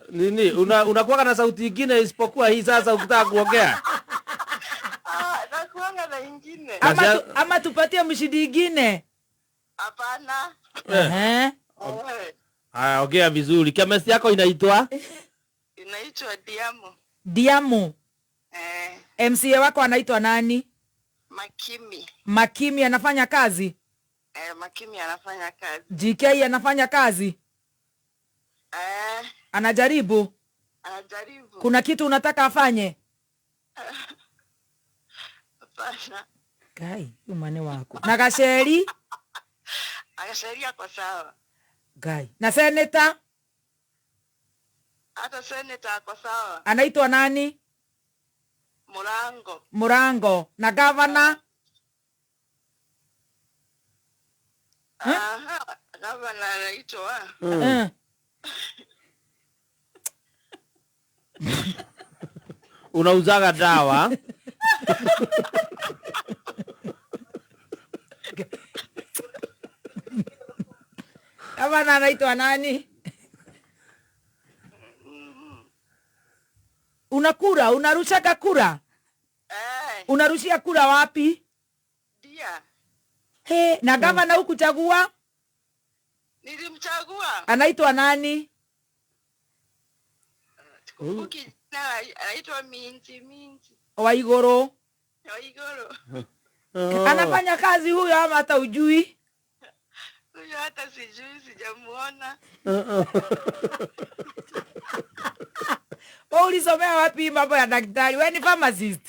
Nini? Unakuwa na sauti nyingine isipokuwa hii sasa ukitaka kuongea? Nakuanga na ingine. Ama tupatie mshindi ingine? Hapana. Haya, ongea vizuri. Chemist yako inaitwa? Inaitwa Diamu. Diamu. MCA wako anaitwa nani? Makimi. Makimi anafanya kazi? Makimi anafanya kazi. GK anafanya kazi? Anajaribu? Anajaribu. Kuna kitu unataka afanye? Hapana. Gai, umane wako. Na Gasheri? Gasheri ako sawa. Gai. Na senator? Hata senator ako sawa. Anaitwa nani? Murango. Murango. Na gavana? Aha, gavana anaitwa Unauzaga dawa? Gavana anaitwa nani? Unakura, unarushaga kura? Unarushia kura wapi? Dia. He, na gavana hukuchagua? Nilimchagua. Anaitwa nani? Kumbuki jina, anaitwa Minji Minji. Waiguru. Waiguru. Anafanya kazi huyo ama hata ujui? Huyo hata sijui, sijamuona. Wewe ulisomea wapi mambo ya daktari? Wewe ni pharmacist?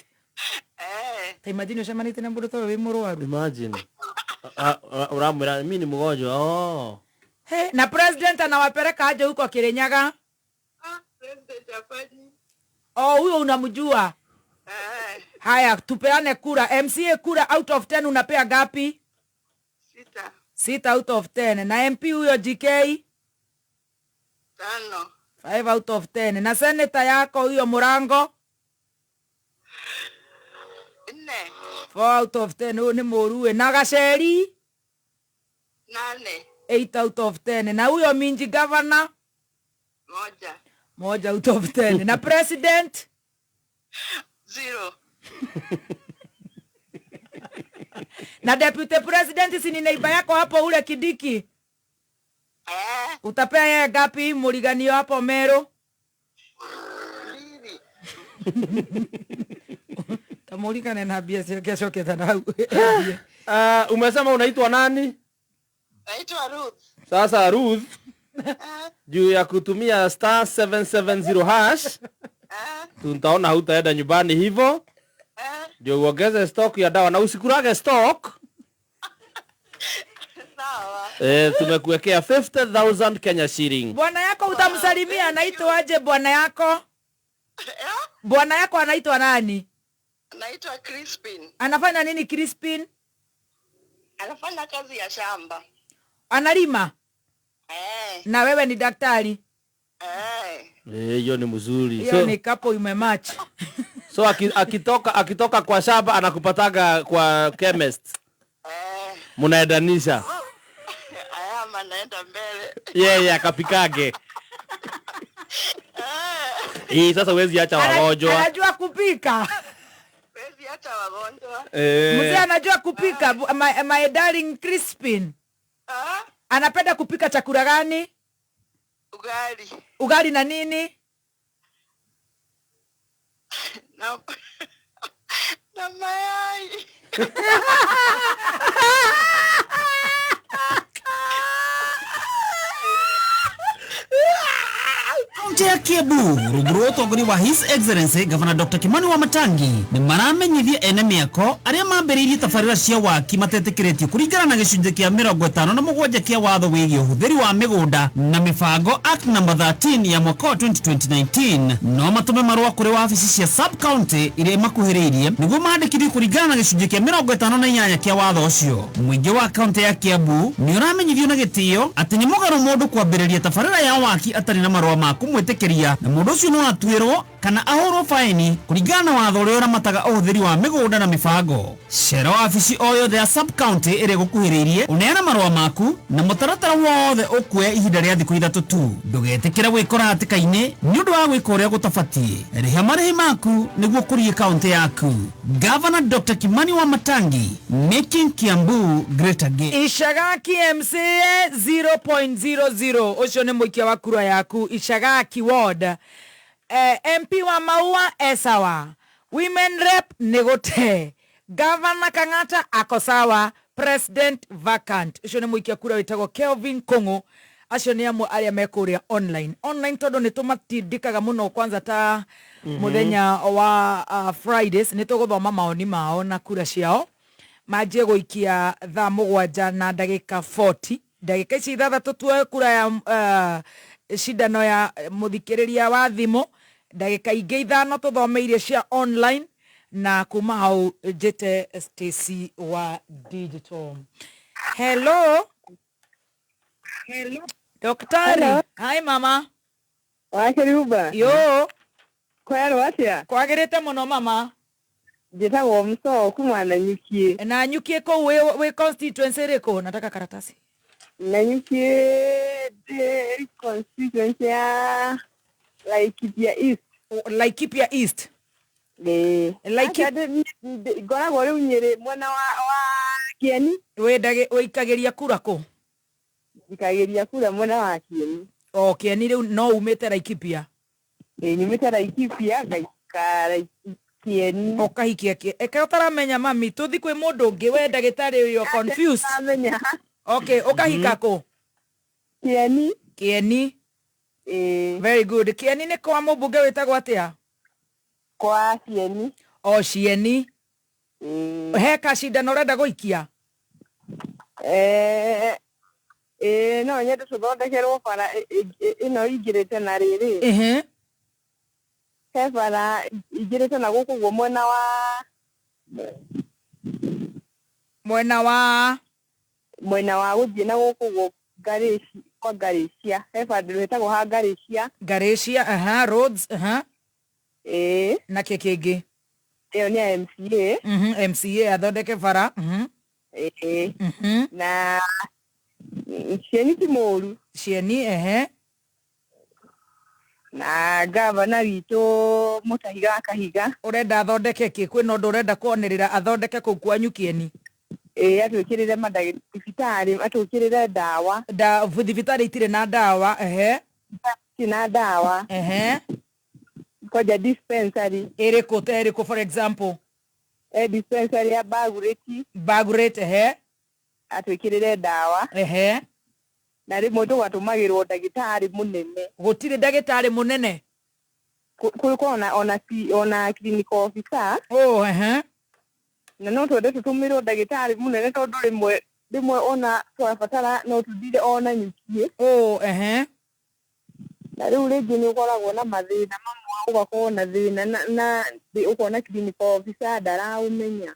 Ta imagine ucemanĩtie na mũndũ ta ũyũ wĩ mũrwaru. Imagine. Uramwĩra mimi ni mgonjwa. Oh. He, na president anawapeleka aje huko Kirinyaga? President hafanyi. Oh, huyo unamjua? Haya, tupeane kura. MCA kura out of 10 unapea gapi? 6. 6 out of 10. Na MP huyo GK? 5. 5 out of 10. Na senator yako huyo Murango? 4. 4 out of 10. Huyo ni mũruwe. Na Gaceri? 8. 8 out of 10. Na huyo Minji governor? 1. 1 out of 10. Na president? 0. Na deputy president si ni neighbor yako hapo ule Kidiki? Utapea yeye gapi muliganio hapo Meru? 2. Tamulikane na mbia ciake acokete na hau. Umesema unaitwa nani? Naitwa Ruth. Sasa Ruth, juu ya kutumia star 770 hash, tutaona hutaenda nyumbani hivyo. Ndio uongeze stock ya dawa na usikurage stock. Sawa. Tumekuwekea 50,000 Kenya shilling. Bwana yako utamsalimia, anaitwa aje bwana yako? Bwana yako anaitwa nani? Anaitwa Crispin. Anafanya nini Crispin? Anafanya kazi ya shamba. Analima? Na wewe ni daktari? Hiyo ni mzuri. Hiyo ni couple imematch. So akitoka kwa shamba anakupataga kwa chemist. Munaendanisha. Ayama anaenda mbele. Yeye akapikage. Sasa huwezi acha wagonjwa. Anajua kupika. Huwezi acha wagonjwa. Mzee anajua kupika. My darling Crispin. Anapenda kupika chakula gani? Ugali. Ugali na nini? Na mayai. Kaunti ya Kiambu rungu rwa ũtongoria wa His Excellency Governor Dr. Kimani Wamatangi nĩ maramenyithia ene mĩako arĩa mambĩrĩirie tabarĩra cia waki matetĩkĩrĩtio kũringana na gĩcunjĩ kĩa 57 kĩa watho wĩgiĩ ũhũthĩri wa mĩgũnda na mĩbango Act number 13 ya mwaka wa 2019 no matũme marũa kũrĩ wabici cia sub county iria imakuhĩrĩirie nĩguo mandĩkithio kũringana na gĩcunjĩ kĩa 58 kĩa watho ũcio. Mũingĩ wa kaunti ya Kiambu nĩ ũramenyithio na gĩtĩo atĩ nĩ mũgarũ mũndũ kwambĩrĩria tabarĩra ya waki atarĩ na marũa ma kũmwĩtĩkĩria na mũndũ ũcio no atuĩrwo kana ahũrwo faini kũringana na watho ũrĩa ũramataga ũhũthĩri wa mĩgũnda na mĩbango. Cera wabici o yothe ya sub county ĩrĩa ĩgũkuhĩrĩirie ũneana marũa maku na mũtaratara wothe ũkuoya ihinda rĩa thikũ 3 tu. Ndũgetĩkĩre gwĩkora hatĩka-inĩ nĩ ũndũ wa gwĩka ũrĩa gũtabatiĩ. Rĩha marĩhi maku nĩguo ũkũrie kaunti yaku. Governor Dr. Kimani Wamatangi, making Kiambu great again. Ishagaki MCA 0.00 ũcio nĩ mũikia wa kura yaku Ishagaki ward. MP wa Maua esawa, women rep negote, Governor Kang'ata ako sawa, president vacant. Ucio nĩ mũikia kura wĩtagwo Kelvin Kong'o. Acio nĩ amwe arĩa mekũrĩa online. Online tondũ nĩ tũmatindĩkaga mũno kwanza ta mũthenya wa Fridays nĩ tũgũthoma maoni mao na kura ciao. Manjie gũikia thaa 7 na ndagĩka 40. Ndagĩka ici 6 tuoe kura ya cindano ya mũthikĩrĩria wa thimũ. Ndagĩka ingĩ 5 tũthome iria cia online. Na kuma hau njĩte Stacy wa digital. Hello. Hello. Daktari. Hello. Hi mama. Wakĩrumba. Yo. Kwerwo atĩa? Kwagĩrĩte mũno mama. Njĩtagwo Mũcoo kuma Nanyukiĩ. Nanyukiĩ kũu wĩ constituency ĩrĩkũ? Nataka karatasi. Nanyukiĩ ndĩ constituency ya Laikipia East. Laikipia East. Ĩĩ. Ngoragwo rĩu Nyĩrĩ mwena wa Kĩeni. Wĩikagĩria kura kũ? Njikagĩria kura mwena wa Kĩeni. O Kĩeni rĩu no umĩte Laikipia? Ĩĩ nyumĩte Laikipia ngaikara Kĩeni. Ũkahikia Kĩeni. Eke ũtaramenya mami, tũthi kwĩ mũndũ ũngĩ we ndagĩtarĩ you're confused. Ndĩramenya. Okay, ũkahika kũ? Kĩeni. Kĩeni. Ĩĩ. Very good. Kĩeni nĩ kwa mũmbunge wĩtagwo atĩa? Kwa Cieni. O Cieni. Ĩĩ. He kacindano ũrenda gũikia? Ĩĩ no nyende tũthondekerwo bara ĩno ingĩrĩte na rĩrĩ. Ehe. He bara ingĩrĩte na gũkũ ũguo mwena wa mwena wa gũthiĩ na gũkũ ũguo Ngarĩci kwa Ngarĩcia. He bandũ hetagwo ha Ngarĩcia. Ngarĩcia, aha, roads, aha. Ĩĩ. Na kĩ kĩngĩ? Ĩyo nĩ ya MCA. MCA athondeke bara. Ĩĩ. Na Cieni ti mũru. Cieni, ehe. Na gavana witũ Mũtahiga wa Kahiga. Ũrenda athondeke kĩ? Kwĩna ũndũ ũrenda kuonĩrĩra athondeke kũu kwanyu Kĩeni? Ĩĩ atwĩkĩrĩre thibitarĩ, atwĩkĩrĩre ndawa. Thibitarĩ itirĩ na ndawa, ehe. Itirĩ na ndawa. Ehe. Kwanja dispensary. Ĩrĩkũ ta ĩrĩkũ for example? Dispensary ya Bagureti. Bagureti, ehe. Atwĩkĩrĩre ndawa. Ehe. Na rĩmwe tũgatũmagĩrwo ndagĩtarĩ mũnene. Gũtirĩ ndagĩtarĩ mũnene? Kũrĩ ona clinical officer. Oh, ehe. Na no twende tũtũmĩrwo ndagĩtarĩ mũnene tondũ rĩmwe ona twabatara no tũthire ona Nyukiĩ. Oh, ehe. Na rĩu rĩngĩ nĩ ũkoragwo na mathĩna mamwe ũgakorwo na thĩna na ũkona clinical officer ndaraũmenya.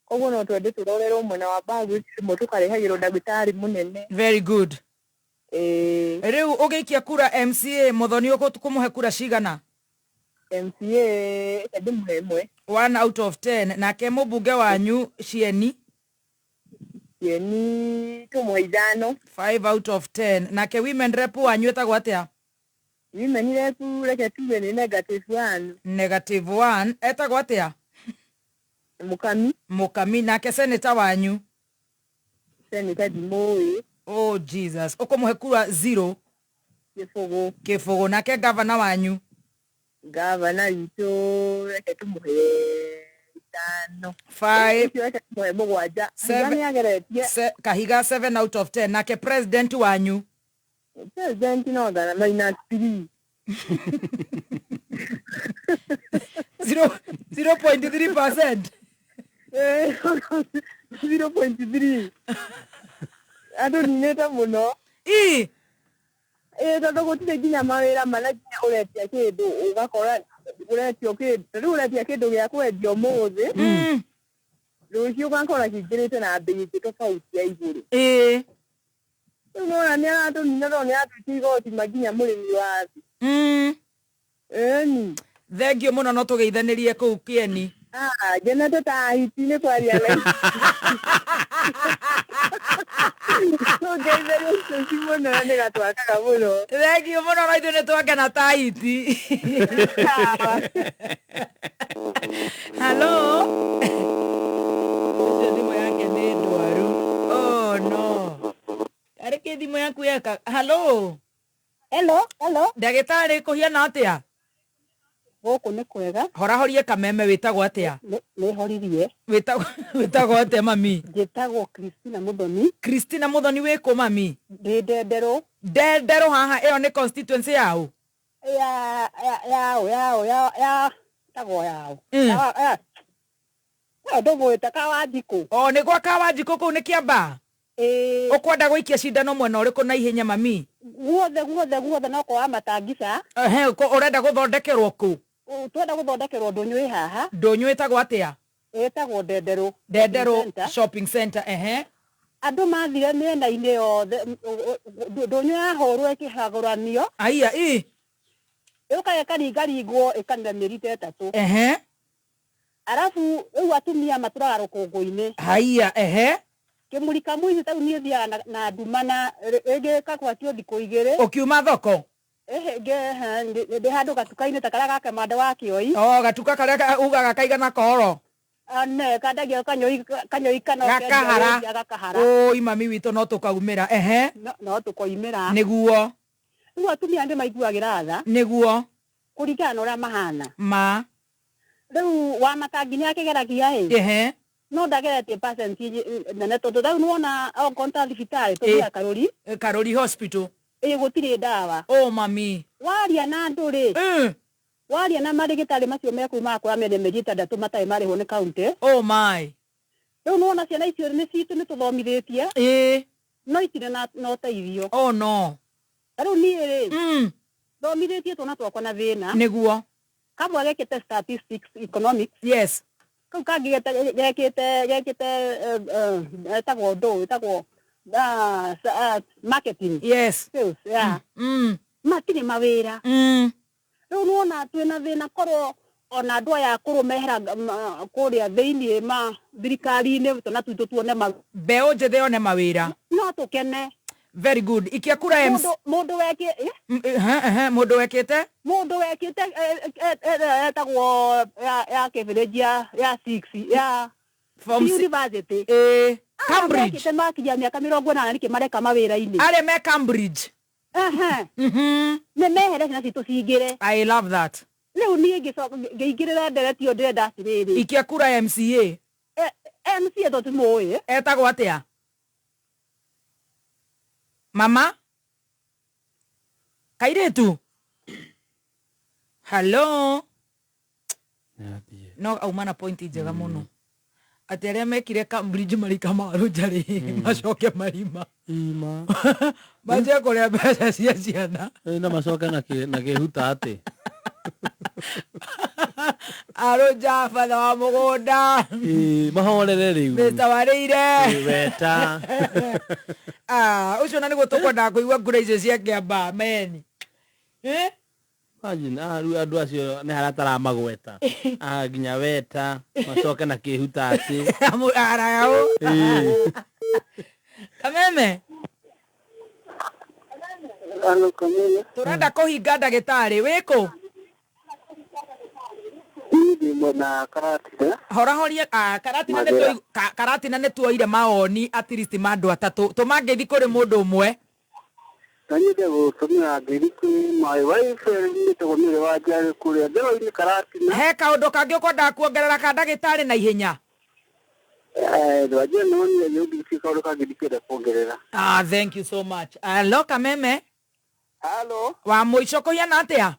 Koguo no twende tũrorerwo mwena wa Bagweti rĩmwe tũkarehagĩrwo ndagĩtarĩ mũnene. Very good. Ĩĩ. Rĩu ũgĩikia kura MCA Muthoni ũkũmũhe kura cigana? MCA ndĩmũhe ĩmwe. 1 out of 10. Nake mũmbunge wanyu Cieni? Cieni tũmũhe 5. 5 out of 10. Nake women rep wanyu etagwo atĩa? Women rep reke tuge nĩ -1. -1. Etagwo atĩa? Mukami. Mukami. Nake senator wanyu? Senator ndimũĩ. Oh Jesus. Ũkũmũhe kura 0. 0. 0. Nake gavana wanyu? Gavana witũ reke tũmũhe 5. 5. Reke tũmũhe 7. Kahiga nĩageretie. Kahiga 7 out of 10. Nake president wanyu? President no ngana -3. 0.3%. 0.3. Andũ ninĩte mũno. Ii. Ĩĩ tondũ gũtirĩ nginya mawĩra mana nginya ũretia kĩndũ ũgakora ũretio kĩndũ rĩu ũretia kĩndũ gĩa kwendia ũmũthĩ rũciũ ũgakora kĩingĩrĩte na mbei ĩngĩ tofauti ya igũrũ. Ĩĩ. Rĩu nĩwona nĩaratũnina tondũ nĩaratuĩtia igoti nginya mũrĩmi wa thĩ. Ĩni. Thengiũ mũno no tũgeithanĩrie kũu Kĩeni. Ah, ngenete ta hiti nĩ kwaria na Tũgeithĩrie Stacy mũno nĩ gatwakaga mũno. Thengiũ mũno na ithuĩ nĩ twakena ta hiti. Hello. Ũcio thimũ yake nĩ ndwaru. Oh no. Arĩ kĩ thimũ yaku yeka? Hello. Hello, hello. Ndagĩtarĩ kũhiana atĩa? Gũkũ nĩ kwega. Horahorie kameme wĩtagwo atĩa? Nĩ horirie. Wĩtagwo atĩa mami? Njĩtagwo Christina Muthoni. Christina Muthoni wĩ kũ mami? Ndĩ Ndenderũ. Ndenderũ haha ĩyo nĩ constituency yaũ? Ya yaũ ya ya tagwo yaũ. Ndũmwĩta Kawanjikũ. O nĩ gwa Kawanjikũ kũu nĩ Kĩambaa? Ĩĩ. Ũkwenda gũikia cindano mwena ũrĩkũ na ihenya mami? Guothe guothe guothe no kwa Matangica. Ehe, ũrenda gũthondekerwo kũ? Twenda gũthondekerwo ndũnyũ ĩ haha. Ndũnyũ ĩtagwo atĩa? Ĩtagwo Ndenderũ. Ndenderũ shopping center, ehe. Andũ mathire mĩena-inĩ yothe, ndũnyũ yahũrwo ĩkĩhagũranio. Aya, ĩ. Ĩũkaga ĩkaringaringwo ĩkanina mĩeri ta 3. Ehe. Arabu rĩu atumia matũraga rũkũngũ-inĩ. Haiya, ehe. Kĩmũrika mũici ta rĩu niĩ thiaga na nduma na rĩngĩ ĩkagwatio thikũ 2. Ũkiuma thoko? Ehe, ndĩ handũ gatuka-inĩ ta karĩa ga Kĩmanda wa Kĩoi. Oh, gatuka karĩa ugaga kaigana kohoro. Ne, kandagia kanyoi kana gakahara. Gakahara. Oi mami witũ no tũkaumĩra, ehe. No tũkoimĩra. Nĩguo. Rĩu atumia nĩ maiguagĩra tha. Nĩguo. Kũringana na ũrĩa mahana. Ma. Rĩu wa matangi nĩ akĩgeragia ĩ. Ehe. No ndageretie percent nene tondũ rĩu nĩwona okorwo ta thibitarĩ tũthiaga Karũri. Karũri hospital. Ĩ gũtirĩ ndawa. Oh mami. Waria na andũ rĩ. Waria na marĩgĩtarĩ macio mekũu magakora mena mĩeri 6 matarĩ marĩhwo nĩ county. Oh my. Rĩu nĩwona ciana icio nĩ citũ nĩ tũthomithĩtie. Ĩ. No itirĩ na ũteithio. Oh no. Rĩu niĩ rĩ. Thomithĩtie twana twakwa na thĩna. Nĩguo. Kamwe gekĩte statistics economics. Yes. Kau kangĩ gekĩte etagwo ndũ etagwo marketing. Yes. Sales, yeah. Matirĩ mawĩra. Rĩu nĩwona twĩna thĩna korwo ona andũ aya akũrũ mehera kũrĩa thĩiniĩ ma thirikari-inĩ twana twitũ tuone mbeũ njĩthĩ yone mawĩra. No tũkene. Very good. Ikia kura MC. Mũndũ wekĩte. Mũndũ wekĩte? Mũndũ wekĩte etagwo ya kĩbĩrĩnji ya 6 ya university. Cambridge. Wekĩte makinyia mĩaka 80 nĩkĩ mareka mawĩra-inĩ. Arĩa me Cambridge. Ehe. Nĩ mehere ciana citũ cingĩre. I love that. Rĩu niĩ ngĩingĩrĩra ndereti ĩyo ndĩrenda atĩrĩrĩ. Ikia kura MCA. MCA tũtimũĩ. Etagwo atĩa? Mama? Kairĩtu? Hello? No auma na pointi njega mũno. Atĩ arĩa mekire Cambridge marika marũnja rĩ, macoke marima. Ima. Manjie kũrĩa mbeca cia ciana. Na macoke na kĩhuta atĩ. Arũnja batha wa mũgũnda. Mahorere rĩu. Mr. Warĩire. Weta. Ũcio na nĩguo tũkwendaga kũigua ngura icio cia Kĩambaa meni. Imagine, rĩu andũ acio nĩ harĩa taramagweta. Nginya weta, macoke na kĩhuta atĩ. Arayau. Kameme. Tũrenda kũhinga ndagĩtarĩ wĩkũ? Mwena Karatina. Horahoria Karatina nĩ Karatina nĩ tuoire maoni at least ma andũ atatũ. Tũma ngeithi kũrĩ mũndũ ũmwe. Nanyende gũtũmĩra ngeithi kwĩ my wife nĩtagwo Mary wa Njeri kũrĩa Ndero-inĩ Karatina. He kaũndũ kangĩ ũkwendaga kuongerera ka ndagĩtarĩ na ihenya? Ndwajia nonire rĩu ndirĩ kaũndũ kangĩ ndikĩenda kuongerera. Thank you so much. Hello Kameme. Hello. Wa mũico kũhiana atĩa?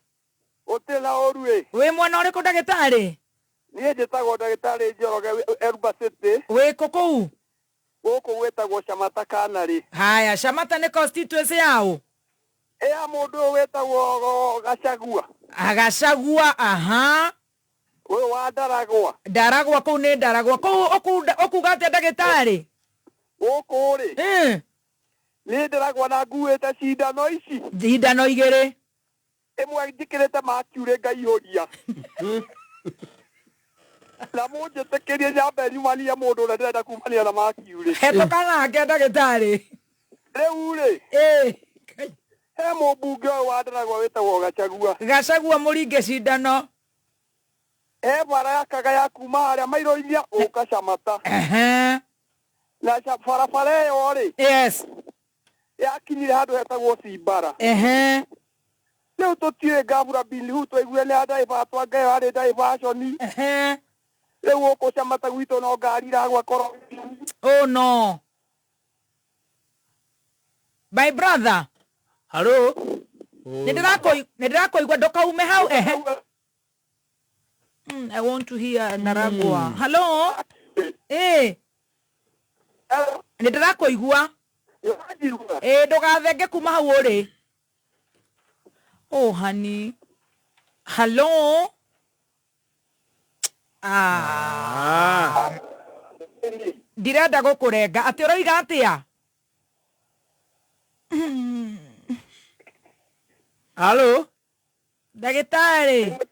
Ũtirĩ na ũru ĩ. Wĩ mwena ũrĩkũ ndagĩtarĩ? Niĩ njĩtagwo ndagĩtarĩ Njoroge Eruba City. Wĩ kũ kũu? Gũkũ gwĩtagwo Shamata Kanarĩ. Haya, Shamata nĩ constituency yaũ? Ya mũndũ ũyũ wĩtagwo Gachagua. Gachagua, aha. Ũyũ wa Ndaragwa. Ndaragwa kũu nĩ Ndaragwa. Kũu ũkuga atĩa ndagĩtarĩ? Gũkũ rĩ. Niĩ ndĩragwa na nguĩte cindano ici. Cindano 2. Ĩmwe njĩkĩrĩte mercury ngaihũria. Na mũnjĩtĩkĩrie nyambe nyumanie mũndũ ũrĩa ndĩrenda kumania na mercury. Hetũka nake ndagĩtarĩ. Rĩu rĩ. He mũmbunge ũyũ wa Ndaragwa wĩtagwo Gachagua. Gachagua mũringe cindano. He bara yakaga ya kuma harĩa Mairũ-inĩ gũka Shamata. Na barabara ĩyo rĩ. Yes. Yakinyire handũ hetagwo Cimbara. Rĩu tũtiũĩ ngabura bini hu twaiguire nĩ andaiba twangayo harĩ diversion. Rĩu gũkũ Shamata gwitũ no ngari iragwa koro. Oh no. My brother. Hello. Nĩ ndĩrakũigua ndũkaume hau ehe. I want to hear Ndaragwa. Hello. Nĩ ndĩrakũigua. Ndũgathenge kuma hau ũrĩ. Oh honey. Hello. Ah. Ndirenda gũkũrenga atĩ ũroiga atĩa? Halo? Ndagĩtarĩ.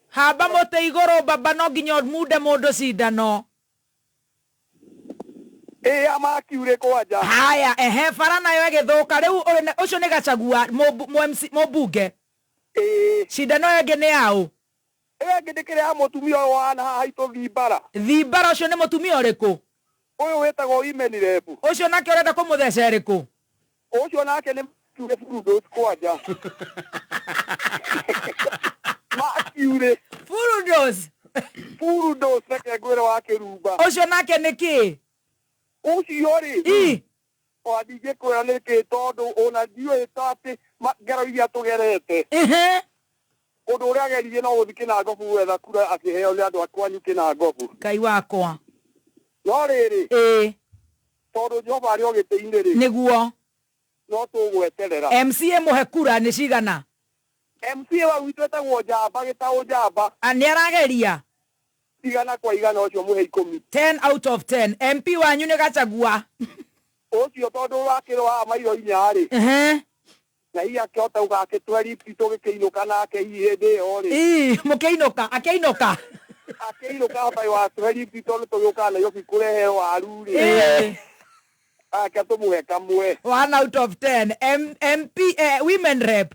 Hamba mũtĩ igũrũ baba no nginya ũmunde mũndũ cindano. Ĩ ya makiurĩ kwanja. Haya, ehe, bara nayo ĩgĩthũka rĩu ũcio nĩ Gachagua mũmbunge. Cindano ĩyo ĩngĩ nĩ yaũ? Ĩyo ĩngĩ ndĩkĩrĩ ya mũtumia ũyũ wa haha haitũ Thimbara. Thimbara ũcio nĩ mũtumia ũrĩkũ? Ũyũ wĩtagwo women rep. Ũcio nake ũrenda kũmũtheca ĩrĩkũ? Ũcio nake nĩ makiurĩ bulldoze kwanja. Makiurĩ. Bulldoze. Bulldoze reke ngwĩre wa Kĩrumba. Ũcio nake nĩ kĩ? Ũcio rĩ. Ona ndingĩkwĩra nĩ kĩ tondũ ona ndiũĩ ta atĩ ngero iria tũgerete. Ũndũ ũrĩa ageririe no gũthiĩ Kĩnangobu gwetha kura akĩheo nĩ andũ a kwanyu Kĩnangobu. Ngai wakwa. No rĩrĩ. Ĩĩ. Tondũ Jehova arĩ o gĩtĩ-inĩ rĩ. Nĩguo. No tũgweterera. MCA mũhe kura nĩ cigana? MCA wa gwitũ etagwo Njamba, gĩtaũ Njamba. Nĩ arageria? 100 kwa 100 ũcio mũhe 10. 10 out of 10. MP wanyu nĩ Gachagua. Ũcio tondũ wakĩrwo mairo inya rĩ. Na hihi akĩhota gũgakĩtũhe lift tũgĩkĩinũka nake hihi hĩndĩ ĩyo rĩ. Ii, mũkĩinũka, akĩinũka. Akĩinũka hota watũhe lift tondũ tũgĩũkaga Nairobi kũrehe waru rĩ. Ake tũmũhe kamwe. 1 out of 10. MP women rep.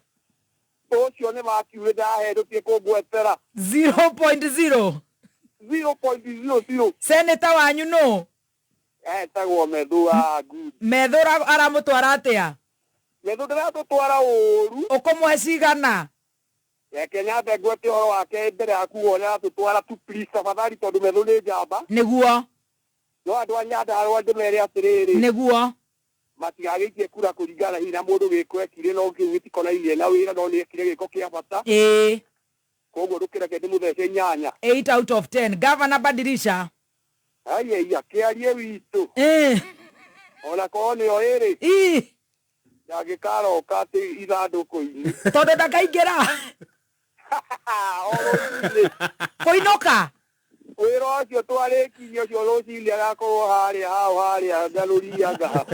Ũcio nĩ makiurĩ ndahe ndũtige kũngwetera. 0.0. 0.00. Senator wanyu nũ? Etagwo Methu wa good. Methu aramũtwara atĩa? Methu ndĩratũtwara ũru. Ũkũmũhe cigana? Reke nyambe ngwete ũhoro wake mbere yaku wone aratũtwara tu please tafadhali tondũ Methu nĩ njamba. Nĩguo. No andũ a Nyandarũa ndĩmere atĩrĩrĩ. Nĩguo. Matigagĩikie kura kũringana hihi na mũndũ gĩko ekire no kĩu gĩtikonainie na wĩra no nĩ ekire gĩko kĩa bata. Ĩĩ. Koguo ndũkĩreke ndĩmũthece 8. 8 out of 10. Governor Badilisha. Aiya kĩarie witũ. Ona korwo nĩyo ĩrĩ. Ii. Ndangĩkaroka atĩ ithandũkũ-inĩ. Tondũ ndakaingĩra. Kũinũka. Wĩra ũcio twarĩkirie ũcio rũcinĩ agakorwo harĩa hau harĩa ngarũria ngaha.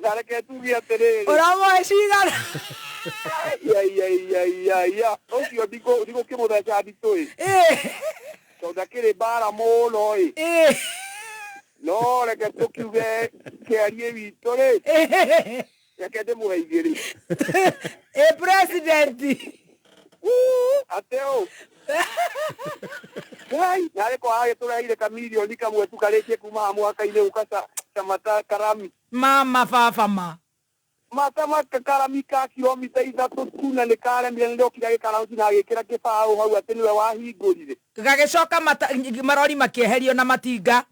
Na reke tuge atĩrĩrĩ. Ũramũhe cigana? Ia. Ũcio ndigũkĩmũtheca nditũ ĩ. Tondũ ndakĩrĩ mbara mũno ĩ. No reke tũkiuge kĩarie witũ rĩ. Reke ndĩmũhe 2. Ĩ president. Atĩ ũ. Ngai, narĩ kwa agĩtũreheire kamirioni kamwe tu karĩkie kuma haha mũhaka-inĩ gũka Camata Karami. Mama baba ma. Matama karami ka kilomita 3 tu na nĩ karemire nĩ ndokire agĩkaraũci na agĩkĩra kĩbaũ hau atĩ nĩwe wahingũrire. Gagĩcoka marori makĩeherio na matinga.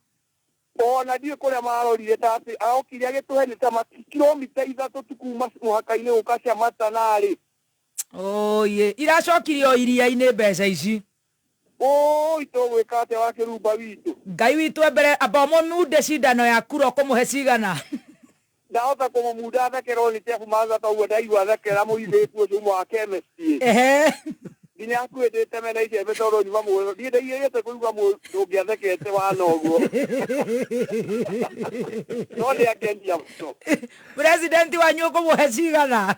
Ona ndiũĩ kũrĩa marorire ta atĩ okire agĩtũhe nĩ ta kilomita 3 tu kuma mũhaka-inĩ gũka Camata narĩ. Oye, iracokirio iria-inĩ mbeca ici. Oi, tũgwĩka atĩa wa Kĩrumba witũ? Ngai witũ mbere amba ũmũmunde cindano ya kura ũkũmũhe cigana? Ndahota kũmũmunda thekerwo nĩ Jeff Maza ta ũguo ndaigua thekera mũirĩtu ũcio ũmwe wa chemistry. Nginya hakuhĩ ndĩteme na icembe tondũ nyuma mũno. Niĩ ndaigĩrĩte kũigua mũndũ ũngĩathekete wana ũguo. No nĩangenia mũno. President wanyu ũkũmũhe cigana?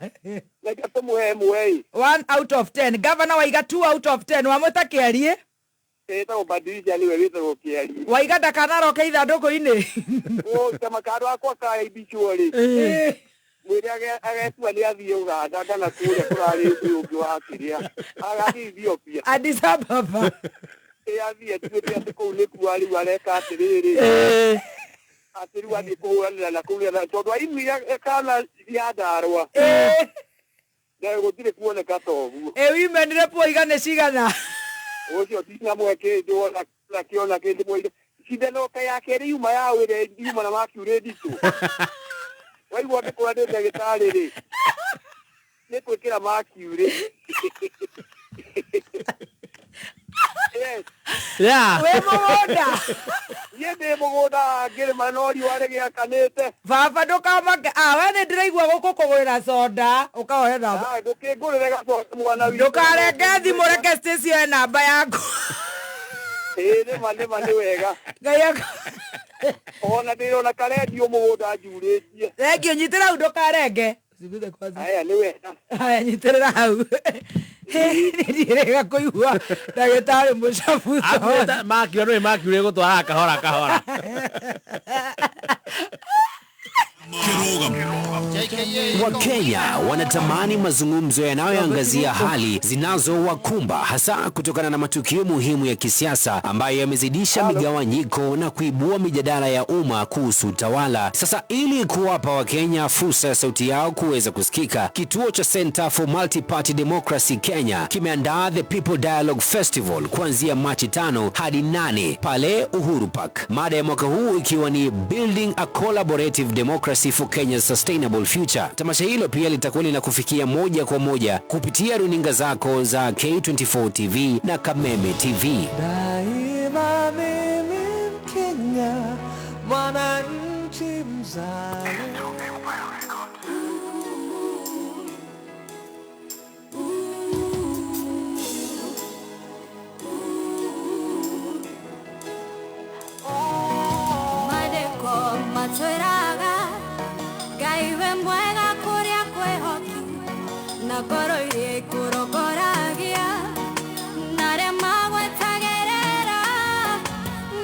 Reke tũmũhe 1. 1 out of 10. Governor waiga 2 out of 10. Wamwĩta Kĩarie? Ĩtagwo Badilisha nĩwe wĩtagwo Kĩarie. Waiga ndakanaroke ithandũkũ-inĩ. Ũũ kandũ gakwa ka ibicwo rĩ. Mwĩre agetua nĩ athiĩ Uganda kana kũrĩa kũrarĩ ũndũ ũngĩ wa kĩrĩa. Agathiĩ Ethiopia. Addis Ababa. Ĩ athiĩ atuĩke atĩ kũu nĩkuo rĩu areka atĩrĩrĩ. Atĩ rĩu athiĩ kũhũranĩra na kũu tondũ aimire kana Nyandarũa. Na gũtirĩ kuoneka ta ũguo. Ĩ women rep waiga nĩ cigana? Ũcio ndinamũhe kĩndũ ona kĩona kĩndũ mwĩre. Cindano ya kerĩ yuma ya wĩra yuma na makiurĩ nditũ. Waigua ngĩkũra ndĩ ndagĩtarĩ rĩ. Nĩ gwĩkĩra makiurĩ. Yes. Yeah. Wĩ mũgũnda. Niĩ ndĩ Ndĩ mũgũnda ngĩrĩma no riũa rĩgĩakanĩte. Baba ndũkamake. Ah, we nĩ ndĩraigua gũkũ kũgũrĩra soda, ũkaoya namba. Ah, ndũkĩngũrĩre gacoda mwana witũ. Ndũkarenge thimũ, reke Stacy oe namba yaku. Ĩĩ nĩma nĩma nĩ wega. Ngai aku. Ona ndĩrona karendio mũgũnda njurĩtie. Thengiũ, nyitĩra hau ndũkarenge. Aya nĩ wega. Haya, nyitĩrĩra hau. Ndirĩga kũigua ndagĩtarĩ mũcabu. Makiura nĩ makiura ĩgũtwaraga kahora kahora. Wakenya wanatamani mazungumzo yanayoangazia hali zinazowakumba hasa kutokana na matukio muhimu ya kisiasa ambayo yamezidisha migawanyiko na kuibua mijadala ya umma kuhusu utawala. Sasa ili kuwapa Wakenya fursa ya sauti yao kuweza kusikika, kituo cha Center for Multi-Party Democracy Kenya kimeandaa The People Dialogue Festival kuanzia Machi 5 hadi 8 pale Uhuru Park. Mada ya mwaka huu ikiwa ni Building a Collaborative Democracy for Kenya's Sustainable Future. Tamasha hilo pia litakuwa linakufikia moja kwa moja kupitia runinga zako za K24 TV na Kameme TV. Daima mimi Mkenya, mwananchi mzalendo. Madeko matwĩraga Ngai we mwega kũrĩa kwĩhoki na ngoro iria ikũrongoragia na arĩa magwetagĩrĩra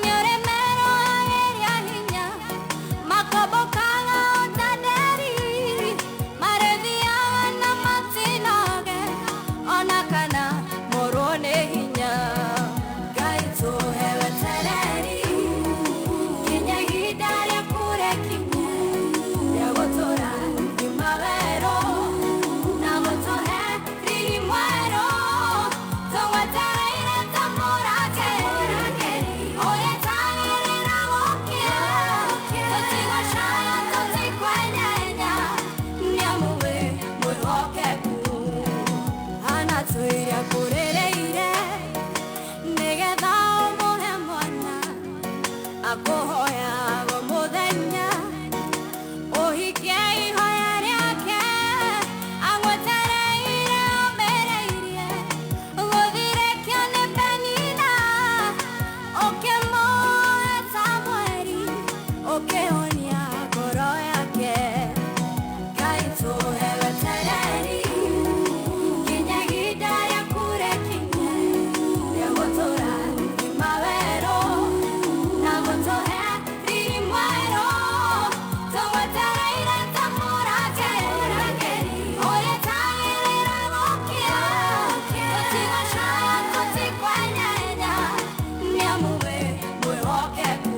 nĩ ũrĩ merohagĩria hinya makombokaga o ta nderi marĩthiaga na matinoge ona kana morwo nĩ hinya. Ngai tũhe wetereri nginya ihinda rĩaku rĩkinye rĩa gũtũũra ngima werũ na gũtũhe riri mwerũ tũgwetereire ta mũrangĩri ũrĩa etagĩrĩra gũkĩa tũtigũcaya tũtikwenyenya nĩamu wĩ mwĩhokeku anatwĩire kũrĩrĩire nĩgetha ũmũhe mwana akũhoyaga mũthenya ũhikie ihoya rĩake agwetereire ũmĩrĩirie gũthirĩkio nĩ Penina ũkĩmuoya Samueli ũkĩhonia ngoro yake. Ngai tũhe wetereri nginya ihinda rĩaku rĩkinye rĩa gũtũũra ngima werũ na gũtũhe riri mwerũ tũgwetereire ta mũrangĩri ũrĩa etagĩrĩra gũkĩa tũtigũcaya tũtikwenyenya nĩamu wĩ mwĩhokeku.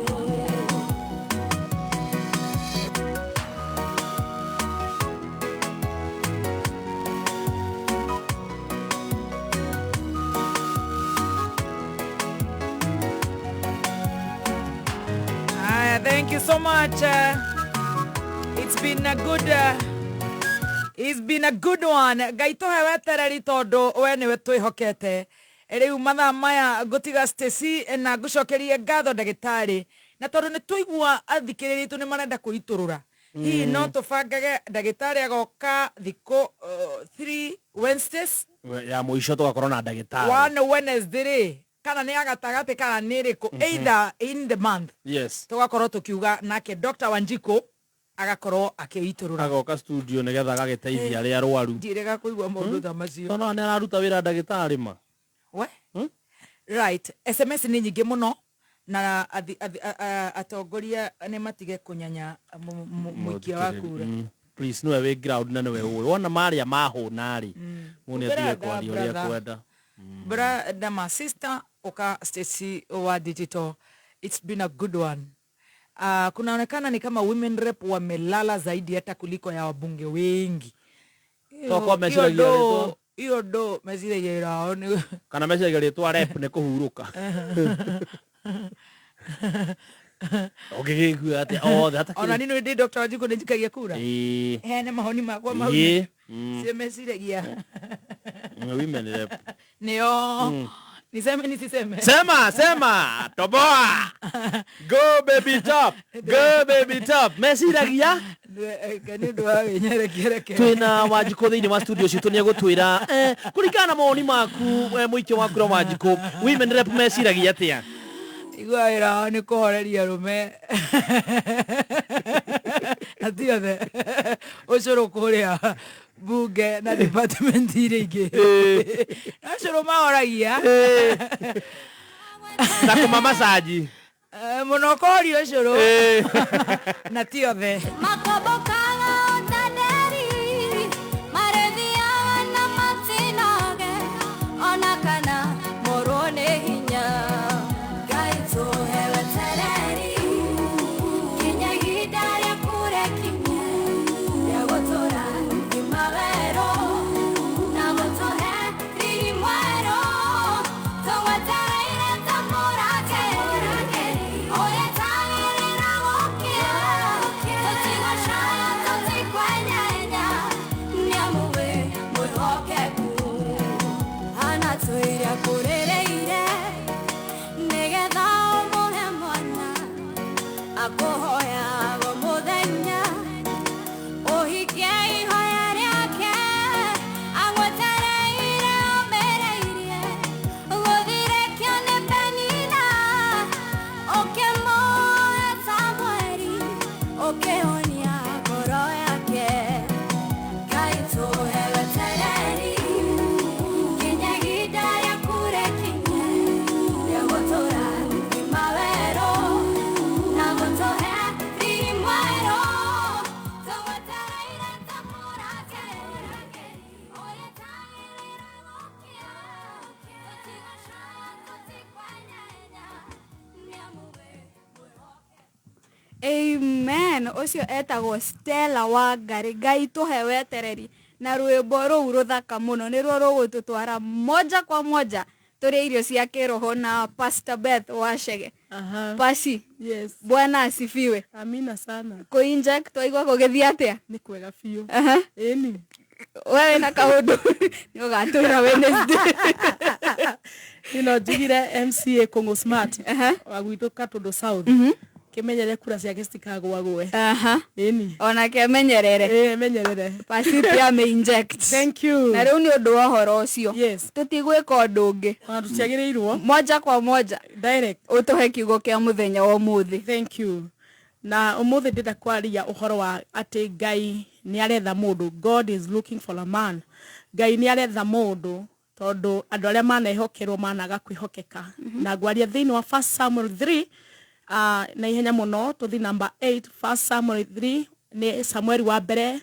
Aya, thank you so much. It's been a good it's been a good one. Ngai tũhe wetereri tondũ we nĩwe twĩhokete. Rĩu mathaa maya ngũtiga Stacy na ngũcokerie ngatho ndagĩtarĩ na tondũ nĩ twaigua athikĩrĩria aitũ nĩ marenda kũitũrũra hihi no tũbangage ndagĩtarĩ agoka thikũ 3 Wednesdays Ya mũico tũgakorwo na ndagĩtarĩ. One Wednesday rĩ kana nĩ ya gatagatĩ kana nĩ ĩrĩkũ, either in the month. Yes. Tũgakorwo tũkiuga nake Dr. Wanjiko agakorwo akĩitũrũra. Agoka studio nĩgetha agagĩteithia arĩa arwaru. Ndirega kũigua maũndũ ta macio. Tondũ nĩ araruta wĩra ndagĩtarĩ ma. We? Right. SMS nĩ nyingĩ mũno na atongoria nĩ matige kũnyanya mũikia wa kura. Please nĩwe wĩ ground na nĩwe ũĩ. Wona marĩa mahũna rĩ, mũndũ nĩ atige kwaria ũrĩa Brother. ekwenda. Brother, my sister, uka Stacy wa digital. It's been a good one. Kunaonekana ni kama women rep wamelala zaidi hata kuliko ya wabunge wengi. Tokorwo meciragia rĩtwa. Hiyo do meciragia rao ni Kana meciragia rĩtwa rep nĩ kũhurũka. Ũngĩgĩigua atĩa othe hatakĩrĩ. Ona nini ndi Dr. Wanjikũ nĩ njikagia kura. Ĩĩ. Hene mahoni makwa mau. Ĩĩ. Cio meciragia. Women rep. Nĩo. Niseme nisiseme? Sema, sema, toboa. Go baby top, go baby top. Meciragia nĩ ũndũ wa wĩnyerekia. Twina Wanjikũ thĩinĩ wa studio citũ, nĩ egũtwĩra kũringana na mawoni maku, mũikia wa kura Wanjikũ, women rep meciragia atĩa? Igua wĩra wao nĩ kũhoreria arũme na ti othe, ũcũrũ kũrĩa bunge na department iria ingĩ no cũrũ mahoragia. Na kũmamacaji. Mũno kũhoria ũcũrũ na ti othe. Makobokaga ota nderi, marethiaga na matinoge, ona kana morwo nĩ hinya. Ngai tũhe wetereri, kinya ihinda rĩaku rĩkinye, rĩa gũtũra ngima werũ, na gũtũhe riri mwerũ. Tũgwetereire ta mũrangĩri, ũrĩa tagĩrĩra gũkira. Tũtigũcaya, tũtikwenyenya, nĩamu wĩ mwĩhokeku. Anatwĩire kũrĩrĩire, nĩgetha ũmũhe mwana, akũhoyaga mũthenya, ũhikie ihoya rĩake, agwetereire ũmĩrĩirie, gũthirĩkio nĩ Penina, ũkĩmuoya Samueli, ũkĩhonia ngoro yake. Ngai tũhe wetereri, kinya ihinda rĩaku rĩkinye, rĩa gũtũra ngima werũ, na gũtũhe riri mwerũ. Tũgwetereire ta mũrangĩri, ũrĩa tagĩrĩra gũkira. Tũtigũcaya, tũtikwenyenya, nĩamu wĩ Amen. Ũcio etagwo Stella Wangari. Ngai tũhe wetereri na rwĩmbo rũu rũthaka mũno nĩruo rũgũtũtwara moja kwa moja tũrĩe irio cia kĩroho na Pastor Beth Wachege. Pasi. Yes. Bwana asifiwe. Amina sana. Kũinject twaigua gũgĩthiĩ atĩa? Nĩ kwega biũ. Ĩni. Wewe na kaũndũ nĩ ũgatwĩra Wednesday. Ĩno njugire MCA Kũng'ũ Smart wa gwitũ Katũndũ South. Kĩmenyere kura ciake citikagwagwe. Ĩni. Onake menyerere. Ĩĩ menyerere. Pasi pia me inject. Thank you. Na rĩu nĩ ũndũ wa ũhoro ũcio. Yes. Tũtigwĩka ũndũ ũngĩ. Ona tũtiagĩrĩirwo. Moja kwa moja. Direct. Ũtũhe kiugo kĩa mũthenya wa ũmũthĩ. Thank you. Na ũmũthĩ ndĩrenda kwaria ũhoro wa atĩ Ngai nĩ aretha mũndũ. God is looking for a man. Ngai nĩ aretha mũndũ tondũ andũ arĩa manehokerwo managa kwĩhokeka. Na ngwaria thĩinĩ wa 1 Samuel 3 na ihenya mũno tũthi number 8. 1 Samuel 3 nĩ Samueli wa mbere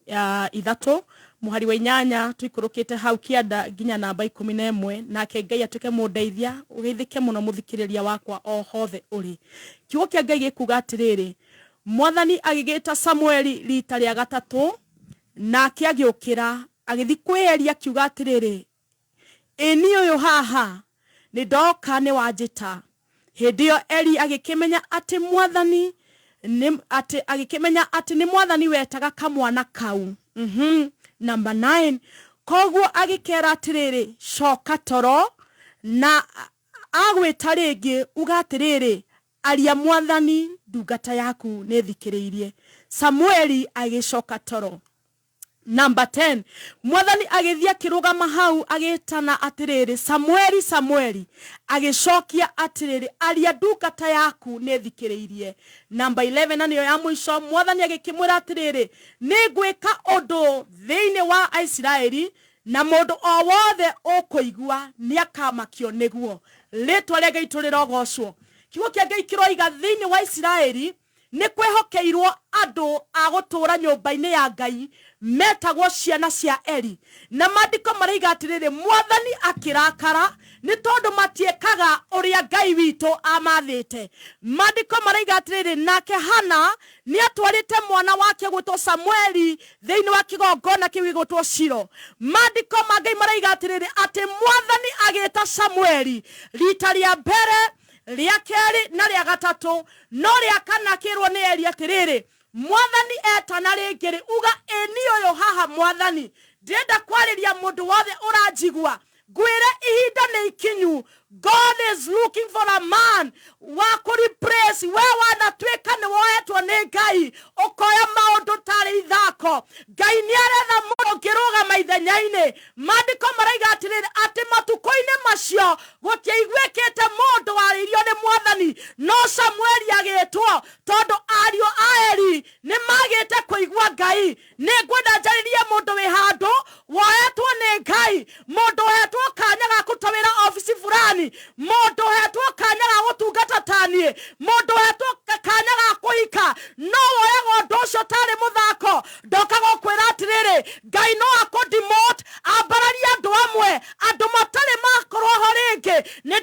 3 mũhari wa 8 tũikũrũkĩte hau kĩanda nginya namba 11. Nake Ngai atuĩke mũndeithia, ũgeithĩke mũno mũthikĩrĩria wakwa o hothe ũrĩ. Kiugo kĩa Ngai gĩkuga atĩrĩrĩ, Mwathani agĩgĩta Samueli rita rĩa gatatũ, nake agĩũkĩra agĩthiĩ kwĩ Eli akiuga atĩrĩrĩ, ĩ niĩ ũyũ haha nĩ ndoka nĩ wanjĩta. Hĩndĩ ĩyo Eli agĩkĩmenya atĩ Mwathani nĩ atĩ agĩkĩmenya atĩ nĩ Mwathani wetaga kamwana kau. Number 9, koguo agĩkera atĩrĩrĩ, coka toro, na agwĩta rĩngĩ uga atĩrĩrĩ, aria Mwathani, ndungata yaku nĩ thikĩrĩirie. Samueli agĩcoka toro. Number 10, Mwathani agĩthiĩ akĩrũgama hau agĩtana atĩrĩrĩ, Samueli, Samueli. Agĩcokia atĩrĩrĩ, aria ndungata yaku nĩ thikĩrĩirie. Number 11, na nĩyo ya mũico, Mwathani agĩkĩmwĩra atĩrĩrĩ, nĩ ngwĩka ũndũ thĩinĩ wa Aisiraeli, na mũndũ o wothe ũkũigua nĩ akamakio nĩguo. Rĩtwa rĩa Ngai tũrĩrogocwo. Kiugo kĩa Ngai kĩroiga thĩinĩ wa Isiraeli nĩ kwĩhokeirwo andũ a gũtũũra nyũmba-inĩ ya Ngai metagwo ciana cia Eli. Na maandĩko maraiga atĩrĩrĩ, Mwathani akĩrakara nĩ tondũ matiĩkaga ũrĩa Ngai witũ amathĩte. Maandĩko maraiga atĩrĩrĩ, nake Hana nĩ atwarĩte mwana wake gwĩtwo Samueli thĩinĩ wa kĩgongona kĩu gĩgwĩtwo Shilo. Maandĩko ma Ngai maraiga atĩrĩrĩ, atĩ Mwathani agĩta Samueli rita rĩa mbere, rĩa kerĩ na rĩa gatatũ, no rĩa kana akĩrwo nĩ Eli atĩrĩrĩ, Mwathani etana rĩngĩ rĩ, uga ĩ niĩ ũyũ haha Mwathani, ndĩrenda kwarĩria mũndũ wothe ũranjigua. Ngwĩre ihinda nĩ ikinyu. God is looking for a man wa kũreplace we wanatuĩka nĩ woetwo nĩ Ngai ũkoya maũndũ tarĩ ithako. Ngai nĩ aretha mũndũ ũngĩrũgama ithenya-inĩ. Maandĩko maraiga atĩrĩrĩ, atĩ matukũ-inĩ macio gũtiaiguĩkĩte mũndũ warĩirio nĩ Mwathani, no Samueli agĩtwo tondũ ariũ a Eli nĩ magĩte kũigua Ngai. Nĩ ngwenda njarĩrie mũndũ wĩ handũ woetwo nĩ Ngai, mũndũ ũhetwo kanya ga kũruta wĩra obici fulani, mũndũ ũhetwo kanya ga gũtungata ta niĩ, mũndũ ũhetwo kanya ga kũhika, no woyaga ũndũ ũcio tarĩ mũthako. Ndoka gũkwĩra atĩrĩrĩ, Ngai no akũ-demote ambararie andũ amwe, andũ matarĩ makorwo ho rĩngĩ. Nĩ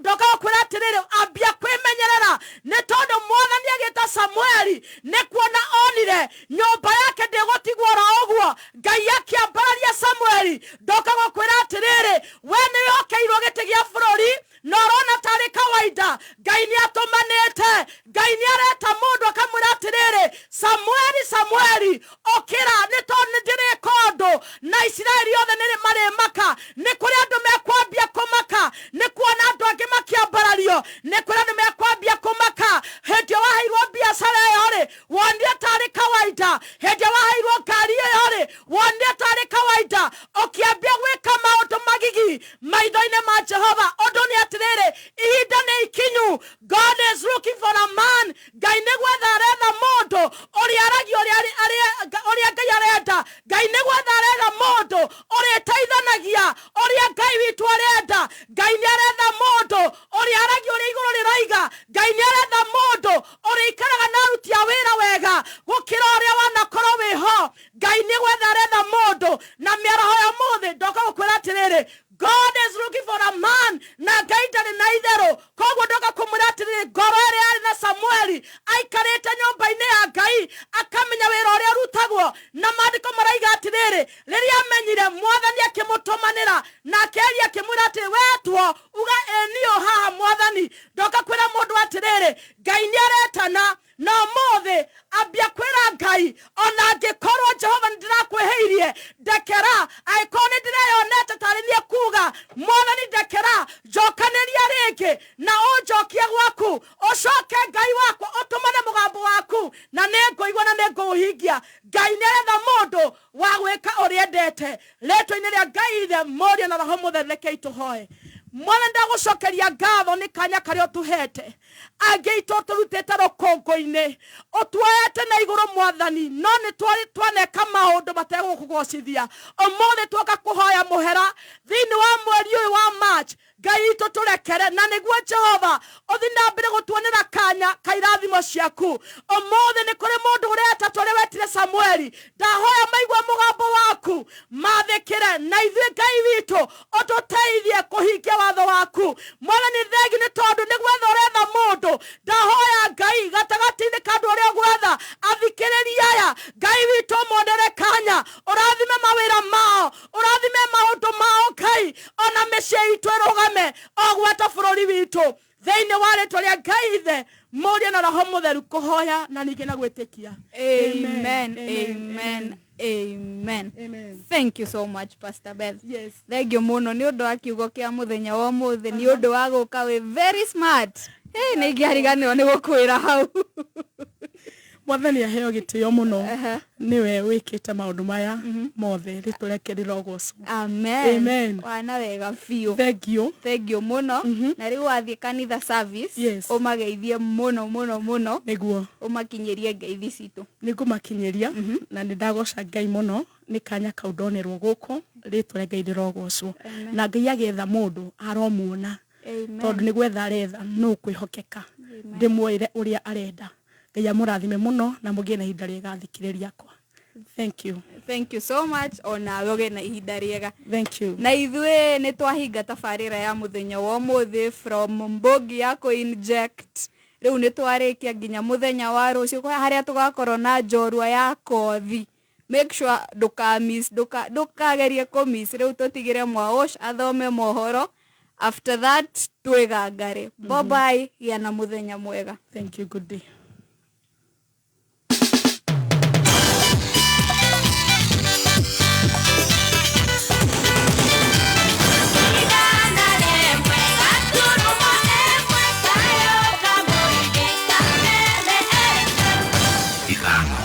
ndoka gũkwĩra atĩrĩrĩ, ambia kwĩmenyerera, nĩ tondũ Mwathani agĩta Samueli nĩ kuona onire nyũmba yake ndĩgũtigwo oro ũguo. Ngai akĩambararia Samueli. Ndoka gũkwĩra atĩrĩrĩ, we nĩ wĩhokeirwo gĩtĩ gĩa bũrũri na ũrona tarĩ kawaida. Ngai nĩ atũmanĩte, Ngai nĩ areta mũndũ akamwĩra atĩrĩrĩ, Samueli, Samueli, ũkĩra, nĩ tondũ nĩ ndĩrĩka ũndũ na Isiraeli othe nĩ marĩmaka. Nĩ kũrĩ andũ mekwambia kũmaka nĩ kuona andũ angĩ makĩambarario, nĩ kũrĩ andũ mekwambia kũmaka. Hĩndĩ ĩyo waheirwo biacara ĩyo rĩ, wonire tarĩ kawaida. Hĩndĩ ĩyo waheirwo ngari ĩyo rĩ, wonire tarĩ kawaida. Ũkĩambia gwĩka maũndũ magigi maitho-inĩ ma Jehova. Ũndũ nĩ atĩrĩrĩ, ihinda nĩ ikinyu. God is looking for a man. Ngai nĩ gwetha aretha mũndũ ũrĩa aragia ũrĩa Ngai arenda. Ngai nĩ gwetha aretha mũndũ ũrĩteithanagia ũrĩa Ngai witũ arenda. Ngai nĩ aretha mũndũ ũrĩa aragia ũrĩa igũrũ rĩroiga. Ngai nĩ aretha mũndũ ũrĩikaraga na aruti a wĩra wega gũkĩra ũrĩa wanakorwo wĩho. Ngai nĩ gwetha aretha mũndũ. Na mĩaraho ya ũmũthĩ ndoka gũkwĩra atĩrĩrĩ, God is looking for a man, na Ngai ndarĩ na itherũ. Koguo ndoka kũmwĩra atĩrĩrĩ, ngoro ĩrĩa yarĩ na Samueli aikarĩte nyũmba-inĩ ya Ngai akamenya wĩra ũrĩa ũrutagwo, na maandĩko maraiga atĩrĩrĩ, rĩrĩa amenyire Mwathani akĩmũtũmanĩra, nake Eli akĩmwĩra atĩrĩ, wetwo uga ĩ niĩ haha Mwathani. Ndoka kwĩra mũndũ atĩrĩrĩ, Ngai nĩ aretana na ũmũthĩ ambia kwĩra Ngai, ona angĩkorwo Jehova nĩ ndĩrakwĩhĩirie, ndekera. Angĩkorwo nĩ ndĩreyonete tarĩ niĩ kuga, Mwathani ndekera, njokanĩria rĩngĩ na ũnjokie gwaku, ũcoke Ngai wakwa ũtũmane mũgambo waku, na nĩ ngũigua na nĩ ngũũhingia. Ngai nĩ aretha mũndũ wa gwĩka ũrĩa endete. Rĩtwa-inĩ rĩa Ngai Ithe, Mũriũ na Roho Mũtheru, rekei tũhoe. Mwathani, ndagũcokeria ngatho nĩ kanya karĩa ũtũhete. Angĩ aitũ ũtũrutĩte rũkũngũ-inĩ, ũtuoete na igũrũ Mwathani, no nĩ twaneka maũndũ mategũkũgocithia. Ũmũthĩ tuoka kũhoya mũhera thĩinĩ wa mweri ũyũ wa March. Ngai witũ tũrekere, na nĩguo Jehova ũthiĩ na mbere gũtuonera kanya ka irathimo ciaku. Ũmũthĩ nĩ kũrĩ mũndũ ũreta tũrĩ wetire Samueli, ndahoya maigua mũgambo waku mathĩkĩre, na ithuĩ Ngai witũ ũtũteithie kũhingia watho waku. Mwathani, thengi nĩ tondũ nĩ gwetha ũretha mũndũ. Ndahoya Ngai gatagatĩ-inĩ ka andũ arĩa ũgwetha athikĩrĩria aya, Ngai witũ ũmonere kanya, ũrathime mawĩra mao, ũrathime maũndũ mao Ngai, ona mĩciĩ itũ ĩrũgame o gwata bũrũri witũ. Thĩinĩ wa rĩtwa rĩa Ngai Ithe, Mũriũ na Roho Mũtheru, kũhoya na ningĩ na gwĩtĩkia. Amen, amen, amen. Thank you so much, Pastor Beth. Yes. Thank you mũno nĩ ũndũ wa kiugo kĩa mũthenya wa ũmũthĩ, nĩ ũndũ wa gũka wĩ very smart. Hey, nĩ ingĩariganĩrwo nĩ gũkwĩra hau. Mwathani aheo gĩtĩo mũno, nĩwe wĩkĩte maũndũ maya mothe, rĩtwa rĩake rĩrogocwo. Amen. Amen. Wana wega biũ. Thank you. Thank you mũno. Na rĩu wathiĩ kanitha service, Yes. ũmageithie mũno mũno mũno. Nĩguo. Ũmakinyĩrie ngeithi citũ. Nĩ ngũmakinyĩria, na nĩ ndagoca Ngai mũno nĩ kanya kau ndonerwo gũkũ, rĩtwa rĩa Ngai rĩrogocwo. Amen. Na Ngai agĩetha mũndũ aromuona, Amen. tondũ nĩ gwetha aretha nũ kwĩhokeka, ndĩmwĩre ũrĩa arenda. Ngai amũrathime mũno na mũgĩe na ihinda rĩega athikĩrĩria akwa. Thank you. Thank you so much. Onawe ũgĩe na ihinda rĩega. Thank you. Na ithuĩ nĩ twahinga tabarĩra ya mũthenya wa ũmũthĩ from Mbogi ya kũ-inject. Rĩu nĩ twarĩkia nginya mũthenya wa rũciũ harĩa tũgakorwo na njorua ya kothi. Make sure ndũka miss, ndũkagerie kũ-miss. Rĩu tũtigĩre Mwaũsh athome mohoro. After that twĩgangare. Bye bye, gĩa na mũthenya mwega. Thank you, good day. Ithano.